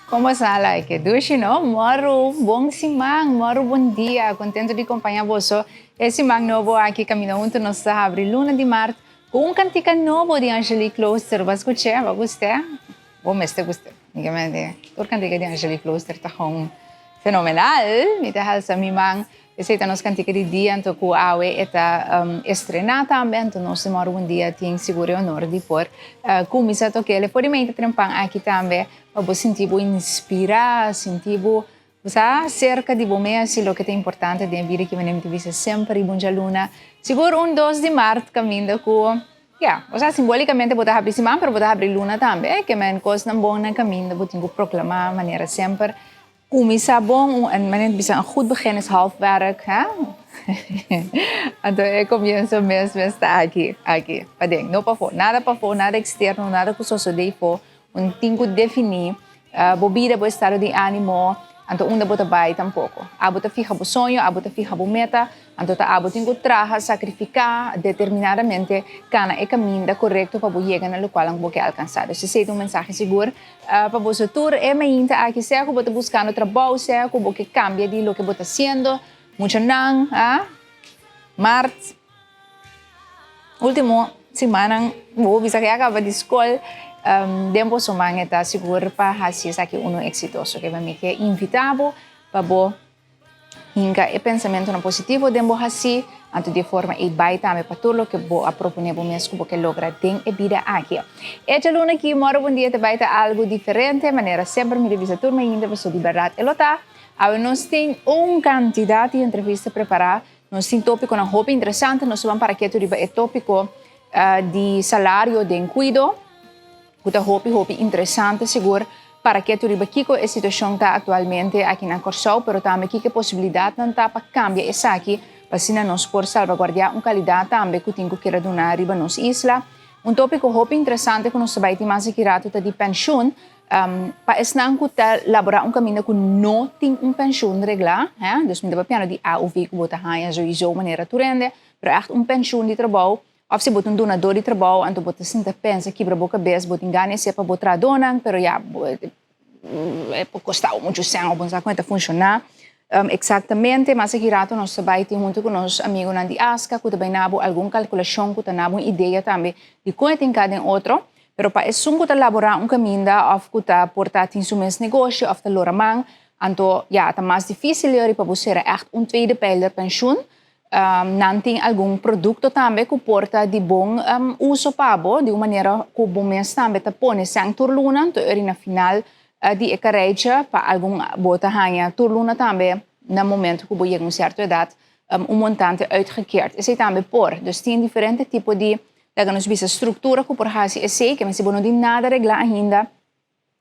Kon bo sa like? Dushi no? Mòru bon siman, mòru bon dia. Kontentu di kompañá boso e siman nobo aki kaminda huntu nos ta habri luna di mart ku un kantika nobo di Angelique Klooster. Bo a skuch'é? Bo a gust'é? Bo mester gust'é. Únicamente tur kantika di Angelique Klooster ta gewoon fenomenal. Mi ta halsa mi man. Esei ta nos kantika di dia anto ku awe e ta estrená tambe anto nos di mòrgu un dia tin sigur e honor di por kuminsá tok'el. E por di mei ta trempan aki tambe pa bo sinti bo inspirá, sinti bo sa serka di bo mes i loke ta importante den e bida ki manera mi ta bisa semper riba un djaluna. Sigur un dos di mart kaminda ku ya, osea simbolikamente bo ta habri siman pero bo ta habri luna tambe ke men kosnan bon na kaminda bo tin ku proklamá manera semper. Kuminsá bon, un manera di bisa un goed begin is half werk, hè? Anto e komienso mes mes ta aki, aki, paden, no pafó, nada pafó, nada eksterno, nada ku sosodé ifó, un tin ku definí bo bida, bo estado di ánimo, anto unda bo ta bai tampoko. Abo ta fiha bo soño, abo ta fiha bo meta, Anto ta abo tin ku traha, sakrifiká, determinadamente kana e kaminda korekto pa bo yega na lokual ku bo ke alkansá. Dus esei ta un mensahe sigur pa boso tur e mainta aki, sea ku bo ta buskando trabou, sea ku bo ke kambia di loke bo ta hasiendo. Muchanan, a mart, ultimo simannan bo bisa ke a kaba di skol, den boso man e ta sigur pa hasi esaki unu eksitoso. Keba mi ke invitá bo pa bo Hinka e pensamentonan positivo den bo hasí, anto di e forma ei bai tambe pa tur loke bo a proponé bo mes ku bo ke logra den e bida aki. E djaluna aki, Moro Bon Dia ta bai ta algu diferente, manera semper mi ta bisa tur mainta pasobra di bèrdat e lo ta. Awe nos tin un kantidat di entrevista prepará, nos tin tópikonan hopi interesante, nos ta ban para ketu riba e tópiko di salario den kuido. Ku ta hopi hopi interesante sigur para ketu riba kiko e situashon ta aktualmente aki na Kòrsou, pero tambe kiko e posibilidatnan ta pa kambia esaki pa asina nos por salbaguardiá un kalidat tambe ku tin ku keda duna riba nos isla. Un tópiko hopi interesante ku nos ta bai tin mas aki ratu ta di penshun. Pa esnan ku ta laborá un kaminda ku no tin un penshun reglá, dus mi ta papiando di AOV ku bo ta haña sowieso manera tur hende, pero ègt un penshun di trabou Of si bo ta un dunador di trabou, anto bo ta sinta pensa, kibra bo kabes, bo tin gana esei pa bo trahadónan, pero ya, e por kosta bo muchu sèn of bo no sa kon e ta funshoná eksaktamente. Mas aki rato nos ta bai tin huntu ku nos amigunan di ASCA ku ta bai na bo algun kalkulashon ku ta na bo un idea tambe di kon e tin ka den otro. Pero pa esun ku ta laborá un kaminda of ku ta por ta tin su mes negoshi of ta lora man, anto ya, ta mas difísil yori pa bo sera ègt un tweede pijler penshun. Nan tin algun produkto tambe ku por ta di bon uso pa bo, di un manera ku bo mes tambe ta pone sèn tur luna, anto eri na final di e kareitje pa algun bo ta haña tur luna tambe na momento ku bo yega un sierto edat un montante uitgekeerd. Esei tambe por. Dus tin diferente tipo di, laga nos bisa, struktura ku por hasi esei, ke men si bo no tin nada reglá ainda,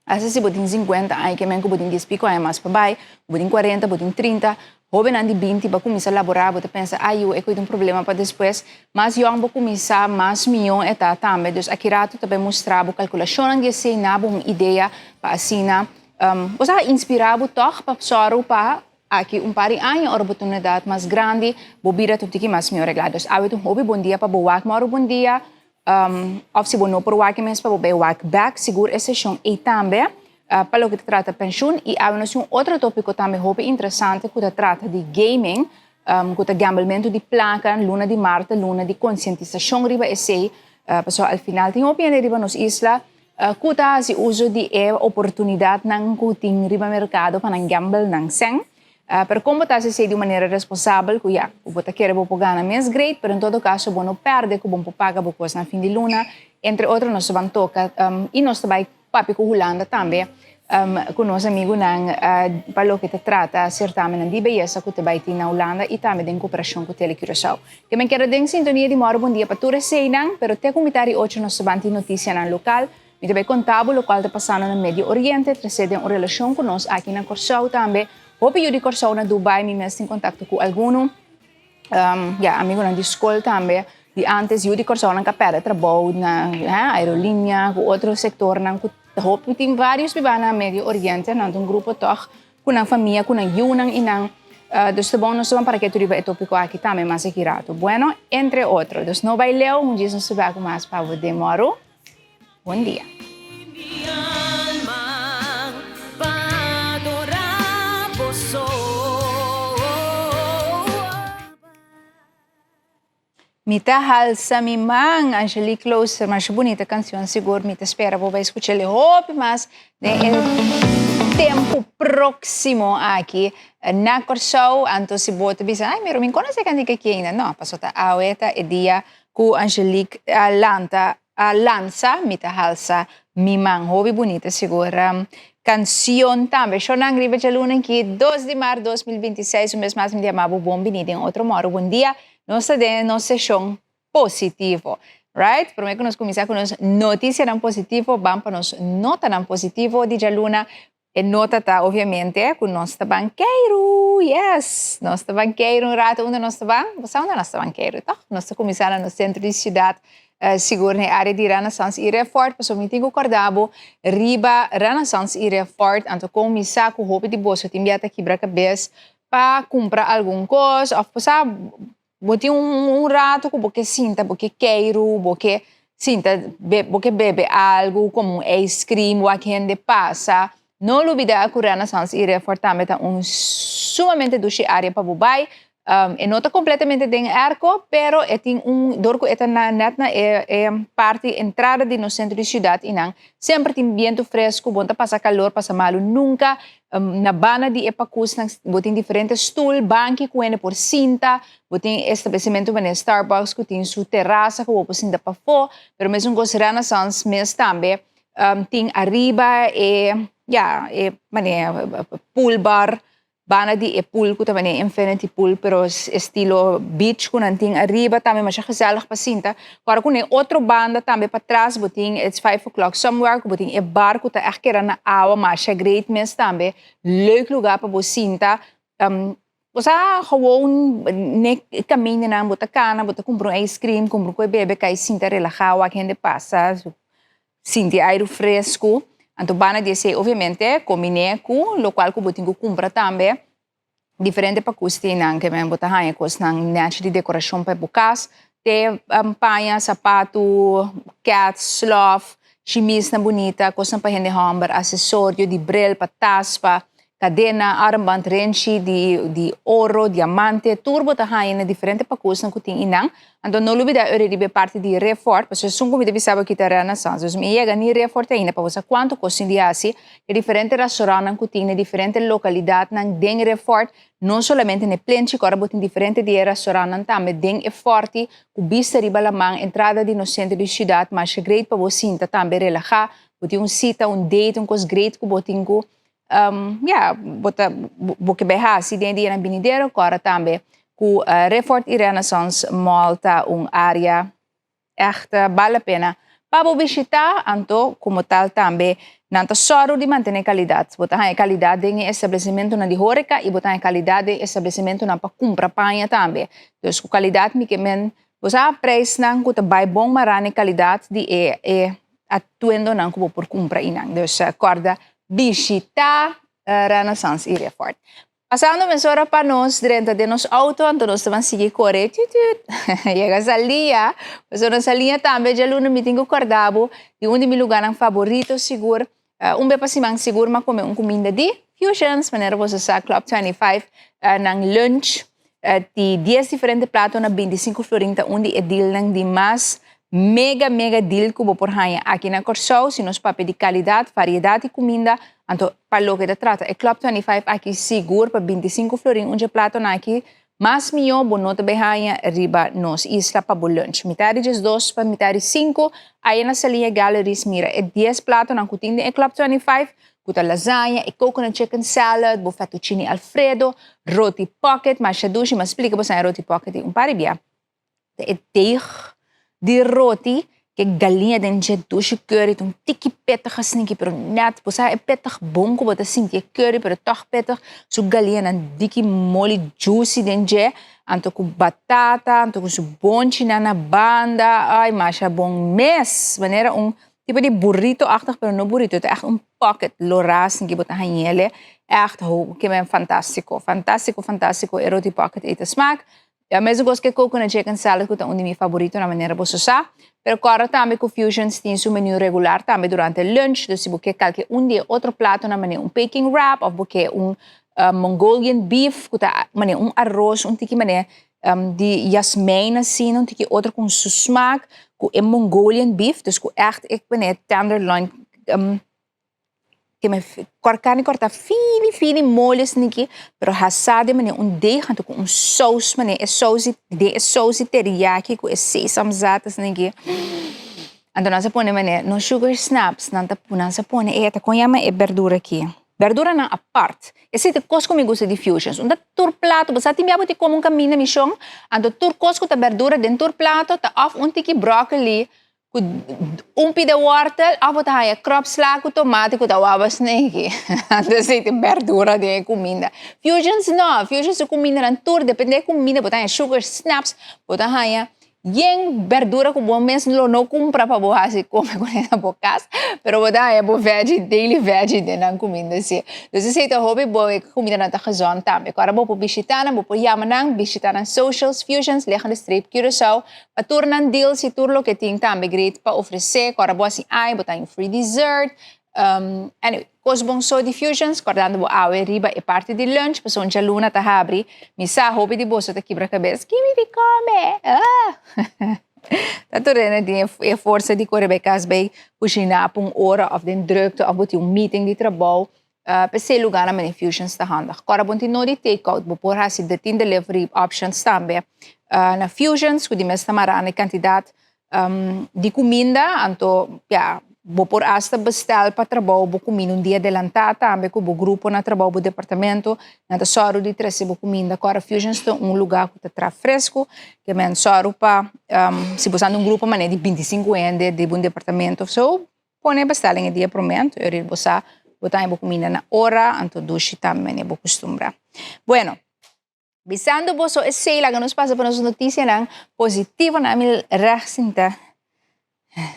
Hasta si bo tin sinkuenta aña ke men ku bo tin dies piko aña mas pa bai, bo tin kuarenta, bo tin trinta, hóbennan di binti bo a kuminsá laborá, bo ta pensa, ai yu, e koe ta un problema pa despues. Mas yòn bo kuminsá, mas mihó e ta tambe. Dus aki ratu ta bai mustra bo kalkulashonnan di esei, na bo un idea pa asina bo sa inspirá bo tòg pa sòru pa aki un par di aña ora bo ta un edat mas grandi, bo bida ta un tiki mas mihó reglá. Dus awe ta un hopi bon dia pa bo wak mòru bon dia. Of si bo no por wak e mes pa bo bay wak bek, sigur e seshon ei tambe pa loke ta trata penshun. I awe nos tin un otro topiko tambe hopi interesante ku ta trata di gaming, ku ta gamblementu di plaka. Luna di mart ta luna di konsientisashon riba esei, pasobra al final tin hopi hende riba nos isla ku ta hasi uso di e oportunidatnan ku tin riba merkado pa nan gamble nan sèn. Pero kon bo ta hasi esei di un manera responsabel ku ya, ku bo ta kere bo por gana mes great, pero en todo kaso bo no pèrdè ku bo por paga bo kos na fin di luna. Entre otro nos ta ban toka i nos ta bai papia ku Hulanda tambe ku nos amigunan pa loke ta trata sertamennan di beyesa ku ta bai tin na Hulanda i tambe den koperashon ku Tele Curaçao. Ke men keda den sintonia di mòrdu bon dia pa tur eseinan, pero te ku mitar di ocho nos ta ban tin notisianan lokal. Mi ta bai konta bo lokual ta pasando na Medio Oriente, trasé den un relashon ku nos aki na Kòrsou tambe. Hopi yu di Kòrsou na Dubai, mi mes tin kontakto ku alguno. Ya, amigunan di skol tambe di ántes, yu di Kòrsounan ku a pèrdè trabou na aerolínea ku otro sektornan ku hopi tin vários bibá na Medio Oriente, nan ta un grupo tòg ku nan famia, ku nan yunan i nan. Dus ta bon nos ta ban para ketu riba e tópiko aki tambe mas aki ratu. Bueno, entre otro. Dus no bai leu, un djis nos ta bai ku mas pa bo den mòru. Bon dia. Mi ta halsa mi man, Angelique Klooster, masha bunita cancion sigur, mi ta spera bo bai scuch'e hopi mas den e tempo proximo aki na Corsou. Anto si bo ta bisa, "Ai, miro, mi conoce e cantica aki ainda." No, paso ta awe ta e dia cu Angelique a lanta, a lansa Mi ta halsa mi man. Hopi bunita sigur cancion tambe. Shonang riba djaluna aki, 2 di maart 2026, un bes mas mi ta yama bo bon bini den otro moro. Bon dia. Nos ta den nos seshon positivo. Right? Promé ku nos kuminsá ku nos notisianan positivo, ban pa nos notanan positivo di djaluna. E nota ta obviamente ku nos ta ban keiru. Yes! Nos ta ban keiru un rato. Unda nos ta ban? Bo sa unda nos ta ban keiru, tòg? Nos ta kuminsá na nos sentro di siudat, sigur na e área di Renaissance i Refort, pasobra mi tin ku kòrda bo riba Renaissance i Refort. Anto kon mi sa ku hopi di boso tin bia ta kibra kabes pa kumpra algun kos òf bo sa bo tin un rato ku bo ke sinta, bo ke keiru, bo ke sinta bo ke bebe algu komo un ice cream wak hende pasa. No lubida ku Renaissance i Refort tambe ta un sumamente dushi área pa bo bai. E no ta kompletamente den airco, pero e tin un dor ku e ta na nèt na e e parti entrada di nos sentro di siudat i nan semper tin bientu fresku, bo no ta pasa kalor, pasa malu nunka. Na banda di e pakusnan bo tin diferente stul, banki ku hende por sinta, bo tin establesimentu manera Starbucks ku tin su terasa ku bo por sinta pafó, pero mesun kos Renaissance mes tambe tin ariba e ya e manera pool bar. Banda di e pool ku ta manera infinity pool pero estilo beach ku nan tin ariba tambe masha gezellig pa sinta. Ora ku na e otro banda tambe patras bo tin It's Five O'Clock Somewhere ku bo tin e bar ku ta ègt keda na awa masha great mes tambe. Leuk lugar pa bo sinta. Bo sa gewoon ne kamindanan bo ta kana bo ta kumpra un ice cream kumpra un koi bebe kai sinta relaha wak hende pasa. Sinti airu fresku. Anto banda di esei obviamente kombiné ku lokual ku bo tin ku kumpra tambe diferente pakus tin nan ke men bo ta haña kosnan nèchi di dekorashon pa bo kas te paña, sapatu, kèts, slòf, shimisnan bunita, kosnan pa hende hòmber, asesorio di bril pa tas pa Kadena, armband, renchi di di oro, diamante, tur bo ta haña na diferente pakusnan ku tin einan. Anto no lubidá ora riba e parti di Refort, pasobra esun ku mi ta bisa bo kita Renaissance. Dus mi a yega ni Refort ainda pa bo sa kuantu kos tin di hasi. E diferente restaurantnan ku tin na diferente lokalidatnan den Refort, no solamente na e plenchi, ku ora bo tin diferente di e restaurantnan tambe den e fòrti ku bista riba laman, entrada di nos sentro di siudat, masha great pa bo sinta tambe relahá. Bo tin un sita, un date, un kos great ku bo tin ku Ya, bo ta bo ke bai hasi den e dianan binidero, kòrda tambe ku Refort i Renaissance Mall ta un área ègt bal la pena pa bo bishitá, anto komo tal tambe nan ta sòru di mantené kalidat. Bo ta haña kalidat den e establesimentunan di hóreka i bo ta haña kalidat den e establesimentunan pa kumpra paña tambe. Dus ku kalidat mi ke men bo sa preisnan ku ta bai bon mará na e kalidat di e e atuendonan ku bo por kumpra einan. Dus kòrda bishitá Renaissance i Refort. Pasando mesora pa nos drenta den nos auto, anto nos ta ban sigui kore tut tut yega Salia. Pasobra na Salia tambe djaluna mi tin ku kòrda bo di un di mi lugánan faborito sigur. Un be pa siman sigur m'a kome un kuminda di Fusions, manera boso sa Club 25 nan lunch di dies diferente plato na 25 florin ta un di e dealnan di mas mega mega deal ku bo por haña aki na Kòrsou si nos papia di kalidat, variedat di kuminda, anto pa loke ta trata e Club 25 aki sigur pa 25 florin un dje platonan aki mas mihó bo no ta bay haña riba nos isla pa bo lunch. Mitar di 12 pa mitar di 5 aya na Saliña Galleries mira e 10 platonan ku tin den e Club 25 ku ta lasaña, e coconut chicken salad, bo fettuccine alfredo, roti pocket, masha dushi, mi a splika boso e roti pocket di un par di bia. Ta e deeg di roti ke galiña den dje dushi curry ta un tiki pittig asina pero net bo sa e pittig bon ku bo ta sinti e curry pero tog pittig su galiñanan diki moli juicy den dje anto ku batata anto ku su bonchinan na banda ay masha bon mes manera un tipo di burrito achtig pero no burrito ta echt un pocket lora asin ki bo ta hañele echt ho ke men fantastico fantastico fantastico e roti pocket ei ta smak. Ya mesun kos ku e coconut chicken salad ku ta un di mi faboritonan manera boso sa. Pero kòrda tambe ku Fusions tin su menu regular tambe durante lunch, dus si bo ke kalke un di e otro platonan manera un Peking wrap òf bo ke un Mongolian beef ku ta manera un aros un tiki manera Di jasmijn asina, un tiki otro ku su smaak, ku e Mongolian beef, dus ku echt ik ben e tenderloin ke me karni kòrtá fini fini moli asin'aki, pero hasá den manera un deeg anto ku un sous manera e sous di e sous di teriyaki ku e sesamzaad asin'aki. Anto nan sa pone manera no sugar snaps, nan ta nan sa pone e ta kon yama e berdura aki? Berduranan apart. Esei ta kos ku mi gusta di fusions. Unda tur plato, bo sa tin bia bo tin kome un kaminda mishon, anto tur kos ku ta berdura den tur plato ta òf un tiki bròkoli ku un pida wòrtel òf bo ta haña kròpsla ku tomati ku ta waba sneki. Anto esei ta berdura den e kuminda. Fusions no, fusions su kumindanan tur depende e kuminda bo ta haña sugar snaps, bo ta haña Yen berdura ku bo mes lo no kumpra pa bo hasi kome kuné na bo kas, pero bo ta haña bo veggie, daily veggie den nan kuminda si. Dus esei ta hopi bo e kumindanan ta gezond tambe. Ku ora bo por bishita nan, bo por yama nan, bishita nan socials, Fusions, liggende streep Curaçao, pa tur nan deals i tur loke tin tambe great pa ofresé. Ku ora bo hasi ai, bo ta haña un free dessert. Anyway, kos bon so di Fusions, kòrdando bo awe riba e parti di lunch, pasobra un djaluna ta habri. Mi sa hopi di boso ta kibra kabes, Ki mi di kome? Ah! Ta tur hende tin e forsa di kore bai kas bai kushiná pa un ora òf den drukte òf bo tin un meeting di trabou. P'esei lugánan manera Fusions ta handig. Kòrda bo tin no di take out, bo por hasi de tin delivery options tambe na Fusions ku di mes ta mará na e kantidat di kuminda, anto ya bo por asta bestel pa trabou bo kuminda un dia adelantá tambe ku bo grupo na trabou, bo departamento, nan ta sòru di trese bo kuminda. Kòrda Fusions ta un lugá ku ta traha fresku, ke men sòru pa si bo sta na un grupo manera di 25 hende di bo departamento so, pone bestelling e dia promé, anto e ora bo sa bo ta haña bo kuminda na ora, anto dushi tambe manera bo kustumbrá. Bueno. Bisando boso esei, laga nos pasa pa nos notisianan positivo. Na mi reg sinta,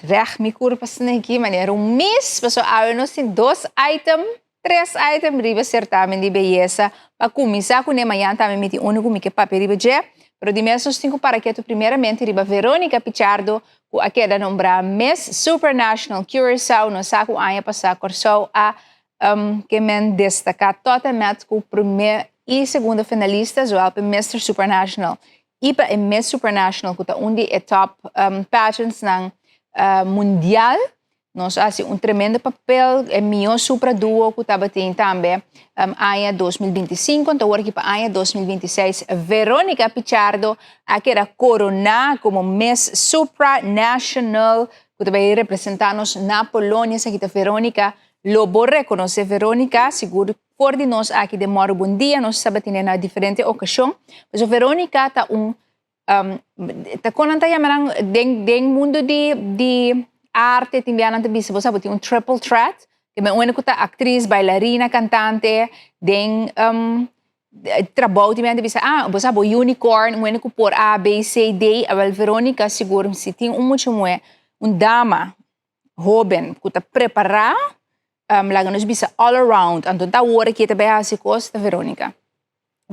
reg mi kurpa sneki manera un mis, pasobra awe nos tin dos item, tres item riba sertamen di beyesa. Pa kuminsá kuné mañan tambe mi tin unu ku mi ke papia riba dje, pero di mes nos tin ku para ketu primeramente riba Veronica Pichardo ku a keda nombrá Miss Supranational Curaçao. Nos sa ku aña pasá Kòrsou a Ke men destaká tot en met ku promé i segundo finalista, zowel pa Mister Supranational i pa e Miss Supranational ku ta un di e top pageantsnan mundial. Nos a hasi un tremendo papel, e mihó supra duo ku tabatin tambe aña 2025. Anto awor aki pa aña 2026 Veronica Pichardo a keda koroná komo Miss Supranational ku ta bai representá nos na Polonia. Esaki ta Veronica. Lo bo rekonosé Veronica, sigur for di nos aki den Mòru Bon Dia, nos tabatin'é na diferente okashon. Pasobra Veronica ta un, ta kon nan ta yama nan den den mundu di di arte tin bia nan ta bisa bo sa bo tin un triple threat, ke men un ku ta aktris, bailarina, kantante, den trabou tin bia nan ta bisa ah bo sa bo unicorn, un ku por a, b, c, d, awèl Veronica sigur si tin un mucha muhé, un dama hoben ku ta prepará, laga nos bisa all around, anto ta awor aki e ta bai hasi kos ta Veronica.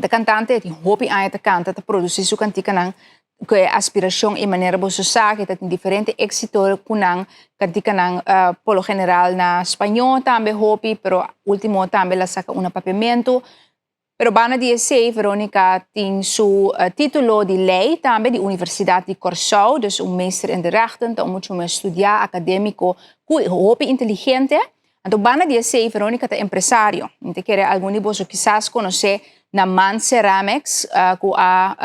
Ta kantante, e tin hopi aña ta kanta, ta produsí su kantikanan ku e aspirashon i manera boso sa ke ta tin diferente éksito ku nan kantikanan por lo general na spañó tambe hopi, pero último tambe el a saka un na papiamentu. Pero banda di esei Veronica tin su titulo di lei tambe di Universidat di Kòrsou, dus un meester in de rechten, ta un muchu mes studiá, akadémiko ku hopi inteligente. Anto banda di esei Veronica ta empresario. Mi ta kere algun di boso kisas konosé Naman Ceramics ku a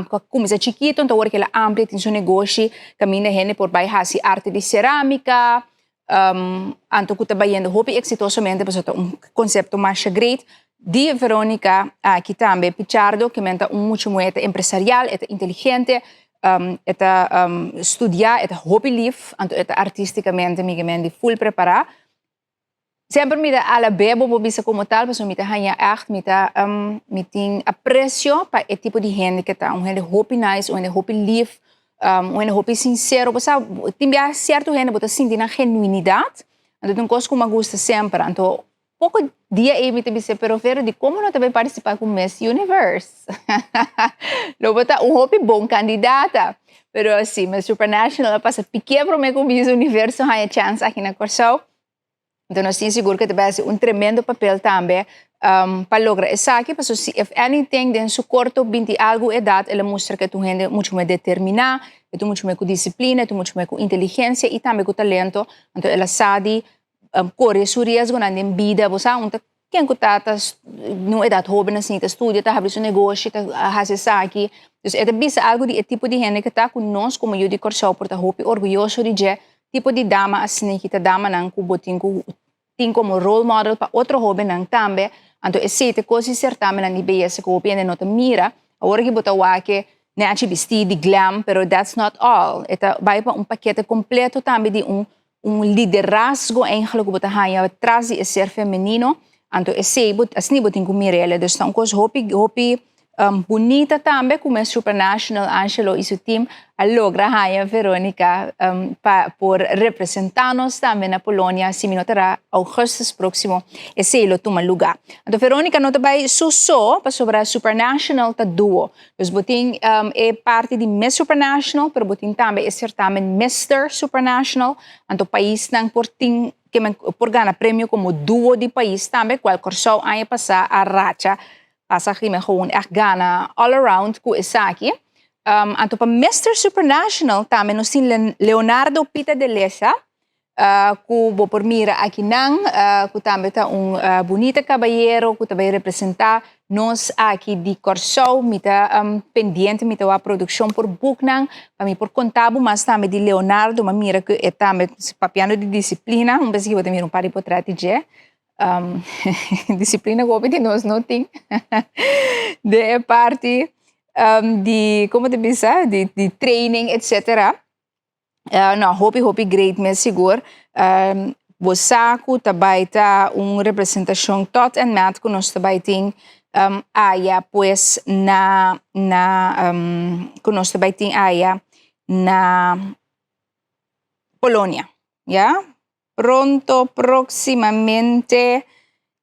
ku a kuminsá chikitu anto awor kila amplia tin su negoshi kaminda hende por bai hasi arte di serámika, Anto ku ta bayendo hopi eksitosamente pasobra ta un konsepto masha great di Veronica aki tambe Pichardo ke men ta un mucha muhé ta empresarial e ta inteligente e ta studia e ta hopi lif anto e ta artistikamente mi ke men di ful prepará. Semper mi ta alab'é bo por bisa komo tal pasobra mi ta haña ègt mi ta mi tin apresio pa e tipo di hende ke ta un hende hopi nice un hende hopi lif. Un hende hopi sincero, bo sa, tin bia cierto hende bo ta sinti nan genuinidad, anto ta un cos cu mi a gusta semper, anto poco dia ey mi ta bisa, pero Vero, di como no ta bay participa cu Miss Universe? Lo bo ta un hopi bon candidata, pero si, Miss Supranational a pasa pique prome cu Miss Universo haya chance aki na Corsou. Enton nos tin sigur ku e ta bai hasi un tremendo papel tambe. Pa logra esaki, paso si if anything den su korto 20 algu edat, el a mustra ku e ta un hende muchu mas determiná, e ta muchu mas ku disiplina, e ta muchu mas ku inteligensia i tambe ku talento. Anto el a sa di kore su riesgonan den bida. Bo sa, un ta ken ku ta ta na un edat hoben asina ta studia, ta habri su negoshi, ta hasi esaki. Dus e ta bisa algu di e tipo di hende ku ta ku nos komo yu di Kòrsou por ta hopi orguyoso di dje. Tipo di dama asina ki ta damanan ku bo tin ku tin komo role model pa otro hóbennan tambe. Anto esei ta kos di sertamennan di beyesa ku hopi hende no ta mira. Awor ki bo ta wak e nechi bistí di glam, pero that's not all. E ta bai pa un pakete kompleto tambe di un liderazgo eigenlijk ku bo ta haña tras di e ser femenino. Anto esei bo asina bo tin ku mira el. Dus ta un kos hopi hopi bunita tambe ku Miss Supranational Angelo i su team a logra haña Veronica pa por representá nos tambe na Polonia si mi no ta ra augustus próksimo esei lo tuma lugá. Anto Veronica no ta bai su so pasobra Supranational ta duo. Dus bo tin e parti di Miss Supranational pero bo tin tambe e sertamen Mister Supranational. Anto paisnan por tin ke men por gana premio komo duo di pais tambe kual Kòrsou aña pasá a racha pasa aki men gewoon echt gana all around ku esaki. Anto pa Mister Supranational tambe nos tin Leonardo Pita de Leza ku bo por mira akinan ku tambe ta un bunita kabayero ku ta bai representá nos aki di Kòrsou. Mi ta pendiente, mi ta wak produkshon por boeknan pa mi por konta bo mas tambe di Leonardo. Mi a mira ku e tambe papiando di disiplina, un bes aki bo ta mira un par di potrèt di dje. Disiplina ku hopi di nos no tin den e parti di komo ta bisa di di training etcetera. No hopi hopi great mes sigur. Bo sa ku ta bai ta un representashon tot en met ku nos ta bai tin aya pues na na ku nos ta bai tin aya na Polonia ya. Pronto próximamente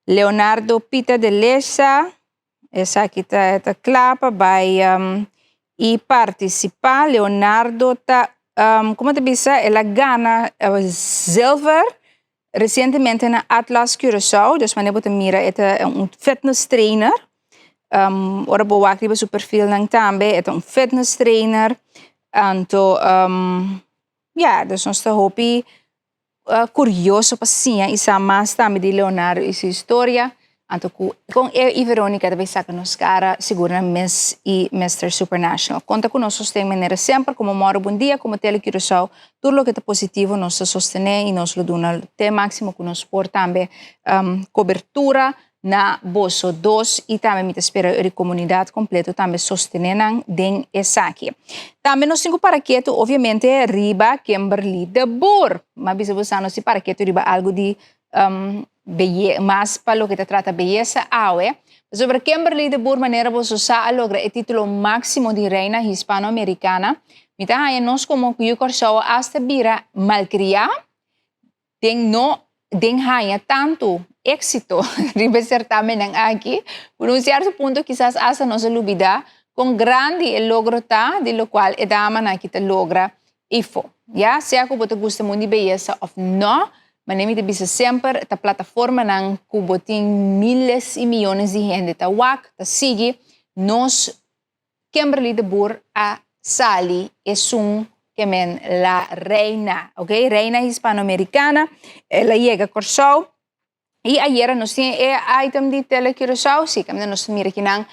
Leonardo Pita de Leza esaki ta ta kla pa bai i partisipá. Leonardo ta komo ta bisa el a gana zilver resientemente na Atlas Curaçao dus manera bo ta mira e ta un fitness trainer. Ora bo wak riba su perfilnan tambe e ta un fitness trainer anto Ya, dus nos ta hopi kurioso pa siña i sa mas tambe di Leonardo i su historia. Anto ku kon e i Veronica ta bai saka nos kara sigur na Miss i Mister Supranational. Konta ku nos sosten manera semper komo Mòru Bon Dia, komo Tele Curaçao, tur loke ta positivo nos ta sostené i nos lo duna te máksimo ku nos por tambe kobertura na boso dos i tambe mi ta spera yu di komunidat kompleto tambe sostené nan den esaki. Tambe nos tin ku para ketu obviamente riba Kimberly de Boer. Mi a bisa boso nos tin para ketu riba algu di beye mas pa loke ta trata beyesa awe. Pasobra Kimberly de Boer manera boso sa a logra e titulo máksimo di Reina Hispanoamericana. Mi ta haña nos komo yu Kòrsou a asta bira malkriá den no den haña tantu éksito riba e sertámennan aki, ku na un sierto punto kisas asta nos a lubidá kon grandi e logro ta di lokual e damanan aki ta logra ifo. Ya sea ku bo ta gusta mundu di beyesa òf nò, manera mi ta bisa semper, ta plataformanan ku bo tin miles i miyones di hende ta wak, ta sigui nos. Kimberly de Boer a sali esun ke men la reina, ok, reina hispanoamericana, el a yega Kòrsou i ayera nos tin e item di Tele Curaçao, si kaminda nos ta mira kinan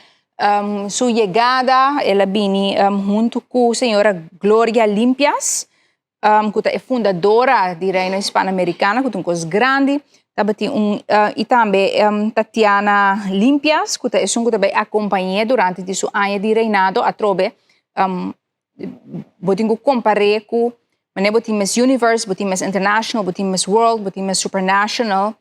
su yegada, el a bini huntu ku señora Gloria Limpias, ku ta e fundadora di Reino Hispanoamericana, ku ta un kos grandi. Tabatin un i tambe Tatiana Limpias, ku ta esun ku ta bai akompañ'é durante di su aña di reinado. Atrobe bo tin ku kompar'é ku manera bo tin Miss Universe, bo tin Miss International, bo tin Miss World, bo tin Miss Supranational,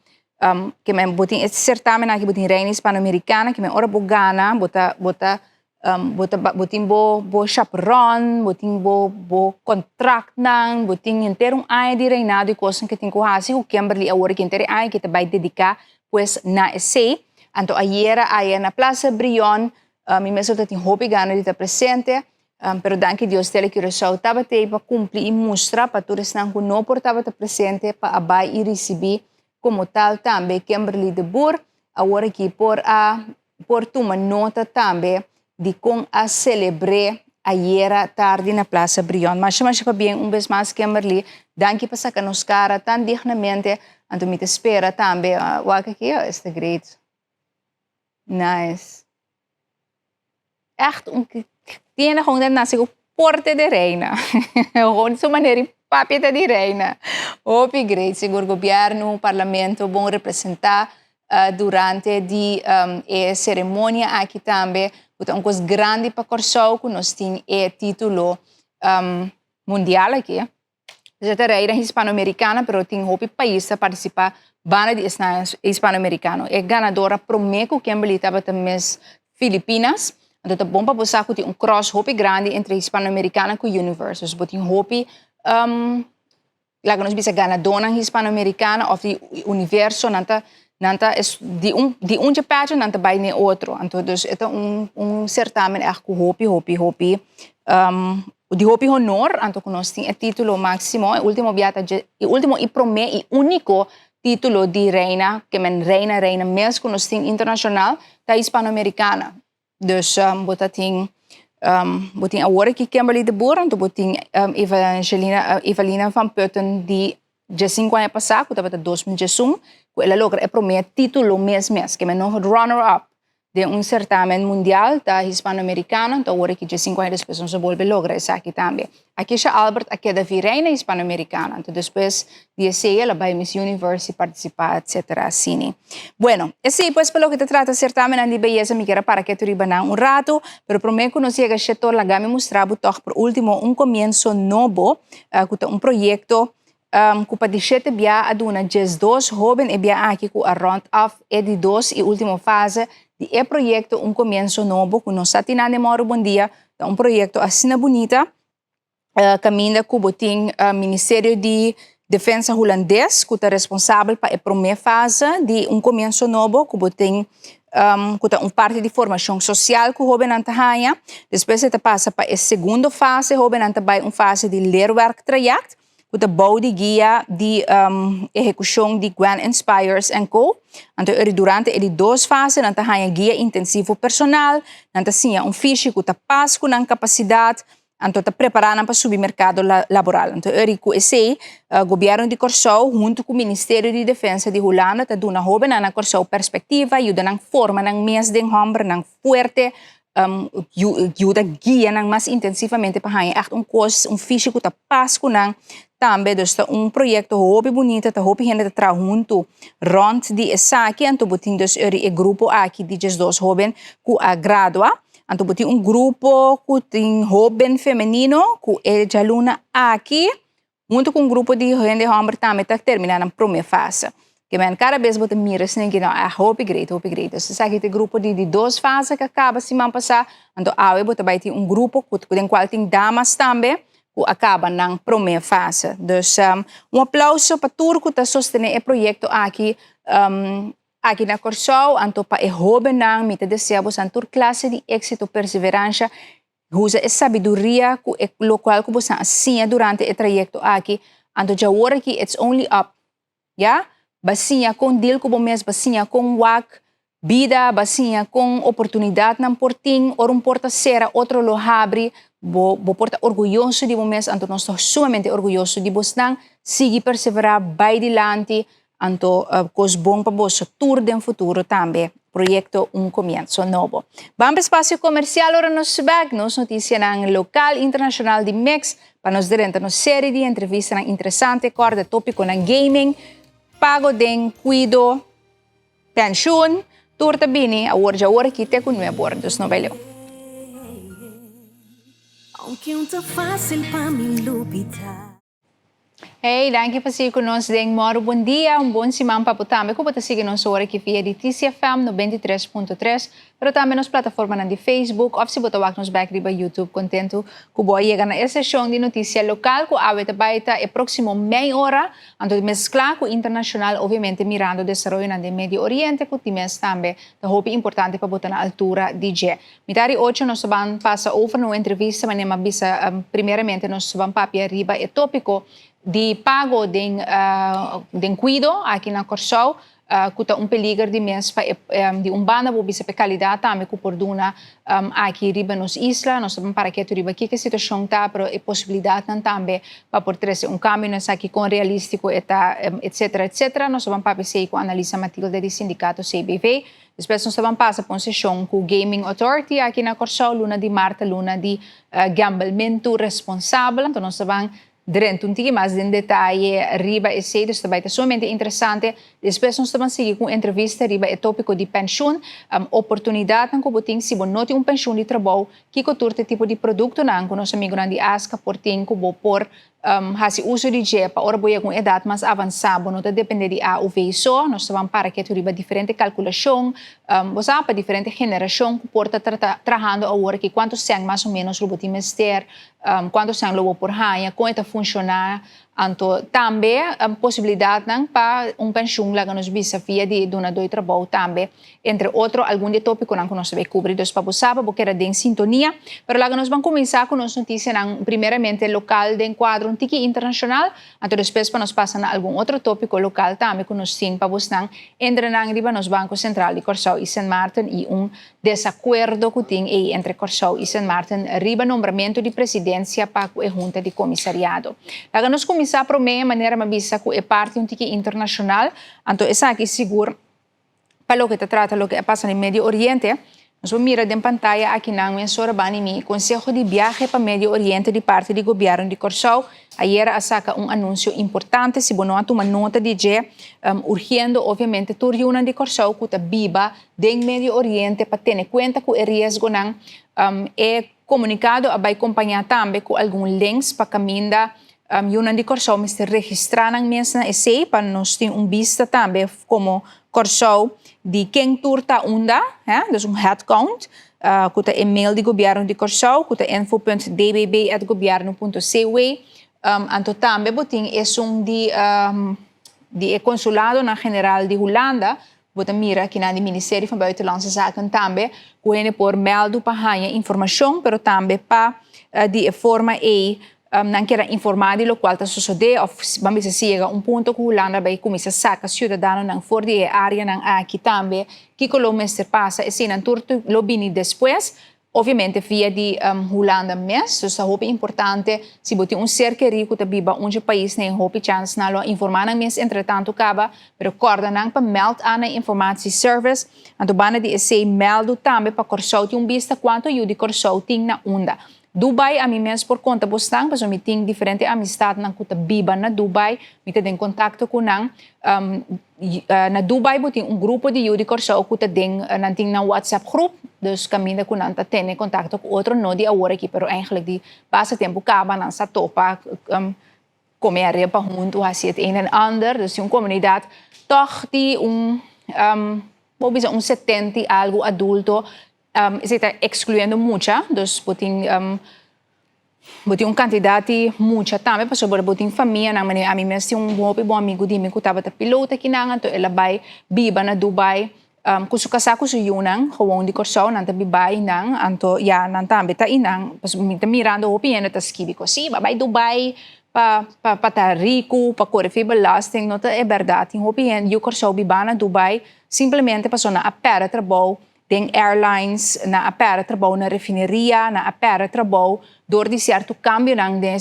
ke men bo tin e sertamennan aki, bo tin Reina Hispanoamericana, ke men ora bo gana bo ta bo ta Bo ta bo tin bo bo chaperon, bo tin bo bo kontraktnan, bo tin henter un aña di reinado i kosnan ke tin ku hasi ku Kimberly awor aki henter e aña ke ta bai dediká pues na esei. Anto ayera aya na Plaza Brion mi mes lo ta tin hopi gana di ta presente, pero danki Dios Tele Curaçao tabata ei pa kumpli i mustra pa tur esnan ku no por tabata presente pa a bai i risibí komo tal tambe Kimberly de Boer. Awor aki por a por tuma nota tambe di kon a selebr'é ayera tardi na Plaza Brion. Masha masha pabien un bes mas Kimberly, danki pa saka nos kara tan dignamente, anto mi ta spera tambe, wak aki, oh, esta great. Nice. Echt un tiene gewoon dat nasi ku porte de reina. Gewoon su manera di papia ta di reina. Hopi great. Sigur gobierno, parlamento bon representa durante di e ceremonia aki tambe. Ku ta un kos grandi pa Kòrsou ku nos tin e titulo mundial aki. Esei ta reina hispanoamericana, pero tin hopi pais ta participa banda di esnan hispanoamericano. E ganadora prome cu Kimberly tabata Miss Filipinas. Anto ta bon pa bo sa cu tin un cross hopi grandi entre hispanoamericana cu Universe. Dus bo tin hopi, laga nos bisa ganadonan hispanoamericana of di universo, nan ta nan ta di un di un dje pageant nan ta bai n'e otro. Anto dus e ta un un certamen echt cu hopi hopi hopi Di hopi honor, anto ku nos tin e título máksimo, e último bia ta dje, e último i promé i úniko título di reina, ke men reina reina mes ku nos tin internashonal, ta hispanoamerikana. Dus bo ta tin, bo tin awor aki Kimberly de Boer, anto bo tin Evangelina, Evalina van Putten di 15 aña pasá, ku tabata 2011, ku el a logra e promé título mes mes, ke men no runner up. Den un certamen mundial ta hispanoamericano, anto awor aki 15 aña despues nos a bolbe logra esaki tambe. Akisha Albert a keda virreina hispanoamericano, anto despues di esey el a bay Miss Universe y participa etcetera asini. Bueno, esey pues pa loke ta trata certamennan di beyesa mi kier a para ketu riba nan un rato, pero prome cu nos yega shetor laga mi mustra bo tog por ultimo un comienzo nobo cu ta un proyecto ku pa di shete bia a duna 12 hóben e bia aki ku a rònt af e di dos i último fase di e proyekto Un Komienso Nobo ku nos sa tin nan den Mòru Bondia. Ta un proyekto asina bunita kaminda ku bo tin Ministerio di Defensa Hulandes ku ta responsabel pa e promé fase di Un Komienso Nobo ku bo tin ku ta un parti di formashon sosial ku hóbennan ta haña. Despues e ta pasa pa e segundo fase, hóbennan ta bai un fase di leerwerktraject. Ku ta bou di guia di ehekushon di Gwen Inspires and Co. Anto eri durante e di dos fase nan ta haña guia intensivo personal, nan ta siña un fishi ku ta pas ku nan kapasidat, anto ta prepará nan pa subi merkado laboral. Anto eri ku esei Gobièrnu di Kòrsou huntu ku Ministerio di Defensa di Hulanda ta duna hóbennan na Kòrsou perspektiva, yuda nan forma nan mes den hòmbernan fuerte, yuda guia nan mas intensivamente pa haña ègt un kos, un fishi ku ta pas ku nan tambe. Dus ta un proyekto hopi bunita, ta hopi hende ta traha huntu rònt di esaki. Anto bo tin dus eri e grupo aki di 12 hóben ku a gradua. Anto bo tin un grupo ku tin hóben femenino ku e djaluna aki huntu ku un grupo di hende hòmber tambe ta terminá nan promé fase. Ke men kada bes bo ta mira esnan ki no a hopi great, hopi great. Dus esaki ta e grupo di di dos fase ku a kaba siman pasá. Anto awe bo ta bai tin un grupo ku den kual tin damas tambe ku a kaba nan promé fase. Dus un aplauso pa tur ku ta sostené e proyekto aki aki na Kòrsou. Anto pa e hóbennan mi ta desea boso tur klase di éksito, perseveransha. Usa e sabiduria ku e lokual ku boso a siña durante e trayekto aki. Anto djawor aki it's only up. Ya? Ba siña kon deal ku bo mes, ba siña kon wak bida, ba siña kon oportunidatnan por tin. Ora un porta sera, otro lo habri. Bo, bo por ta orguyoso di bo mes, anto nos ta sumamente orguyoso di bosnan. Sigui perseverá, bai dilanti, anto kos bon pa boso tur den futuro tambe. Proyekto Un Komienso Nobo. Ban pa espasio komersial ora nos bèk, nos notisianan lokal, internashonal di mix pa nos drenta nos seri di entrevistanan interesante kòrda tópikonan gaming, pago den kuido, penshun, tur ta bini awor djawor aki te ku nuebe ora, dus no bai leu. Aunke un ta fácil pa mi lubida. Hey, danki pa sigui ku nos den Mòru Bon Dia. Un bon siman pa bo tambe ku bo ta sigui nos ora aki via di TCFM 93.3, pero tambe nos plataformanan di Facebook òf si bo ta wak nos bèk riba YouTube. Kontentu ku bo a yega na e seshon di notisia lokal ku awe ta bai ta e próksimo mei ora, anto mesklá ku internashonal, obviamente mirando desaroyonan den Medio Oriente ku tin mes tambe ta hopi importante pa bo ta na altura di dje. Mitar di ocho nos ta ban pasa over na un entrevista manera mi a bisa primeramente nos ta ban papia riba e tópiko di pago den den kuido aki na Kòrsou. Ku ta un peliger di mes pa e di un banda bo bisa pa e kalidat tambe ku por duna aki riba nos isla. Nos ta ban para ketu riba kiko e situashon ta, pero e posibilidatnan tambe pa por trese un kambio na esaki, kon realístiko e ta, etsetera, etsetera. Nos ta ban papia esei ku Annalisa Matilde di sindikato CBV. Despues nos ta ban pasa pa un seshon ku Gaming Authority aki na Kòrsou luna di mart ta luna di gambelmentu responsabel. Anto nos ta ban Drenta un tiki mas den detaye riba esei, dus ta bai ta sumamente interesante. Despues nos ta ban sigui ku un entrevista riba e topiko di penshun, oportunidatnan ku bo tin si bo no tin un penshun di trabou, kiko tur ta e tipo di produktonan ku nos amigunan di ASKA por tin ku bo por hasi uso di dje pa ora bo yega un edat mas avansá bo no ta dependé di AOV so. Nos ta ban para ketu riba diferente kalkulashon, bo sa, pa diferente generashon ku por ta trahando awor aki kuantu sèn mas o ménos lo bo tin mester. Kuantu sèn lo bo por haña, kon e ta funshoná, anto tambe posibilidatnan pa un penshun laga nos bisa via di dunadó di trabou tambe, entre otro algun di e tópikonan ku nos ta bai kubri. Dus pa bo sa pa bo keda den sintonia. Pero laga nos ban kuminsá ku nos notisianan primeramente lokal den kuadro un tiki internashonal, anto despues pa nos pasa na algun otro tópiko lokal tambe ku nos tin pa bosnan entre nan riba nos Banko Sentral di Kòrsou i Sint Maarten i un Desakuerdo ku tin ei entre Kòrsou i Sint Maarten riba nombramentu di presidensia pa ku e hunta di komisariado. Laga nos kuminsá promé manera mi a bisa ku e parti un tiki internashonal, anto esaki sigur pa loke ta trata loke a pasa den Medio Oriente. Nos por mira den pantaya akinan mensora bani mi konseho di biahe pa Medio Oriente di parti di gobièrnu di Kòrsou Ayera a saca un anuncio importante, si bo no a tuma nota di dje, urgiendo obviamente tur yunan di Corsou cu ta biba den Medio Oriente pa tene cuenta cu e riesgonan. E comunicado a bay compaña tambe cu algun links pa caminda yunan di Corsou mester registra nan mes na esey pa nos tin un bista tambe como Corsou di ken tur ta unda, dus un headcount. Ku ta e mail di Gobièrnu di Kòrsou, ku ta info punt dbb at gobièrnu punto cw. Anto tambe bo tin esun di di e Konsuladonan General di Hulanda, bo ta mira kinan di Ministerio van Buitenlandse Zaken tambe, ku hende por mèldu pa haña informashon, pero tambe pa di e forma ei Nan kier a informá di lokual ta sosodé òf ban bisa si yega un punto ku Hulanda bai kuminsá saka siudadanonan for di e áreanan aki tambe, kiko lo mester pasa? Eseinan tur lo bini despues, obviamente via di Hulanda mes. Dus ta hopi importante si bo tin un ser kerí ku ta biba un dje pais na e hopi chans nan lo a informá nan mes entretantu kaba, pero kòrda nan pa mèld aan na e informatieservice. Anto banda di esei mèldu tambe pa Kòrsou tin un bista kuantu yu di Kòrsou tin na unda. Dubai ami mes por konta bosnan pasobra mi tin diferente amistadnan ku ta biba na Dubai, mi ta den kontakto ku nan. Na Dubai bo tin un grupo di yu di Kòrsou ku ta den nan tin nan WhatsApp groep, dus kaminda ku nan ta tene kontakto ku otro, no di awor aki pero eigenlijk di pasa tempu kaba nan sa topa kome arepa huntu hasi het een en ander, dus tin un komunidat tòg di un bo bisa un setenta i algu adulto. Esei ta excluyendo mucha, dus bo tin bo tin un cantidad di mucha tambe pasobra bo tin famianan, manera ami mes tin un hopi bon amigo di mi cu tabata piloto akinan, anto el a bay biba na Dubai cu su casa cu su yunan gewoon di Corsou, nan ta biba einan, anto ya nan tambe ta einan, pasobra mi ta mirando hopi hende ta skibi cu si bo a bay Dubai pa pa ta rico, pa core fi belasting, no ta e berdad, tin hopi hende yu Corsou biba na Dubai simplemente pasobra nan a perde trabou Den airlines, nan a pèrdè trabou na refineria, nan a pèrdè trabou dor di sierto kambionan den e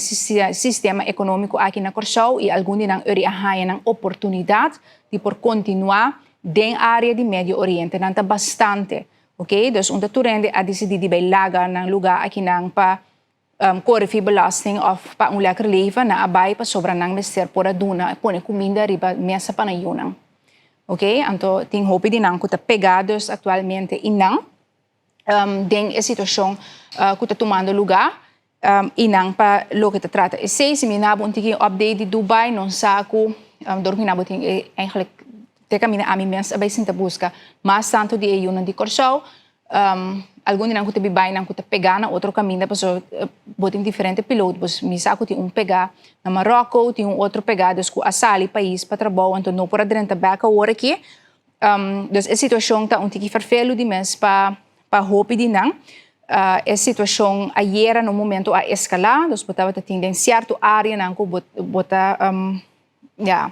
sistema ekonómiko aki na Kòrsou i algun di nan uri a haña nan oportunidat di por kontinuá den área di Medio Oriente. Nan ta bastante, oké. Dus un ta tur hende a disidí di bai laga nan lugá akinan pa kore fi belasting òf pa un lèker leven, nan a bai pasobra nan mester por a duna, pone kuminda riba mesa pa nan yunan. Ok, anto tin hopi di nan ku ta pegá dus aktualmente i nan den e situashon ku ta tumando lugá i nan pa loke ta trata esei. Si mi nabo un tiki update di Dubai, nos sa ku dor ku mi nabo tin e eigenlijk te kaminda ami mes a bai sinta buska mas tantu di e yunan di Kòrsou. Algun di nan ku ta biba einan ku ta pegá na otro kaminda pasobra bo tin diferente piloto. Bo mi sa ku tin un pegá na Maròko, tin un otro pegá dus ku a sali pais pa trabou anto no por a drenta bèk awor aki. Dus e situashon ta un tiki ferfelu di mes pa pa hopi di nan. E situashon ayera na un momento a eskalá, dus bo tabata tin den sierto áreanan ku bo bo ta. Ya.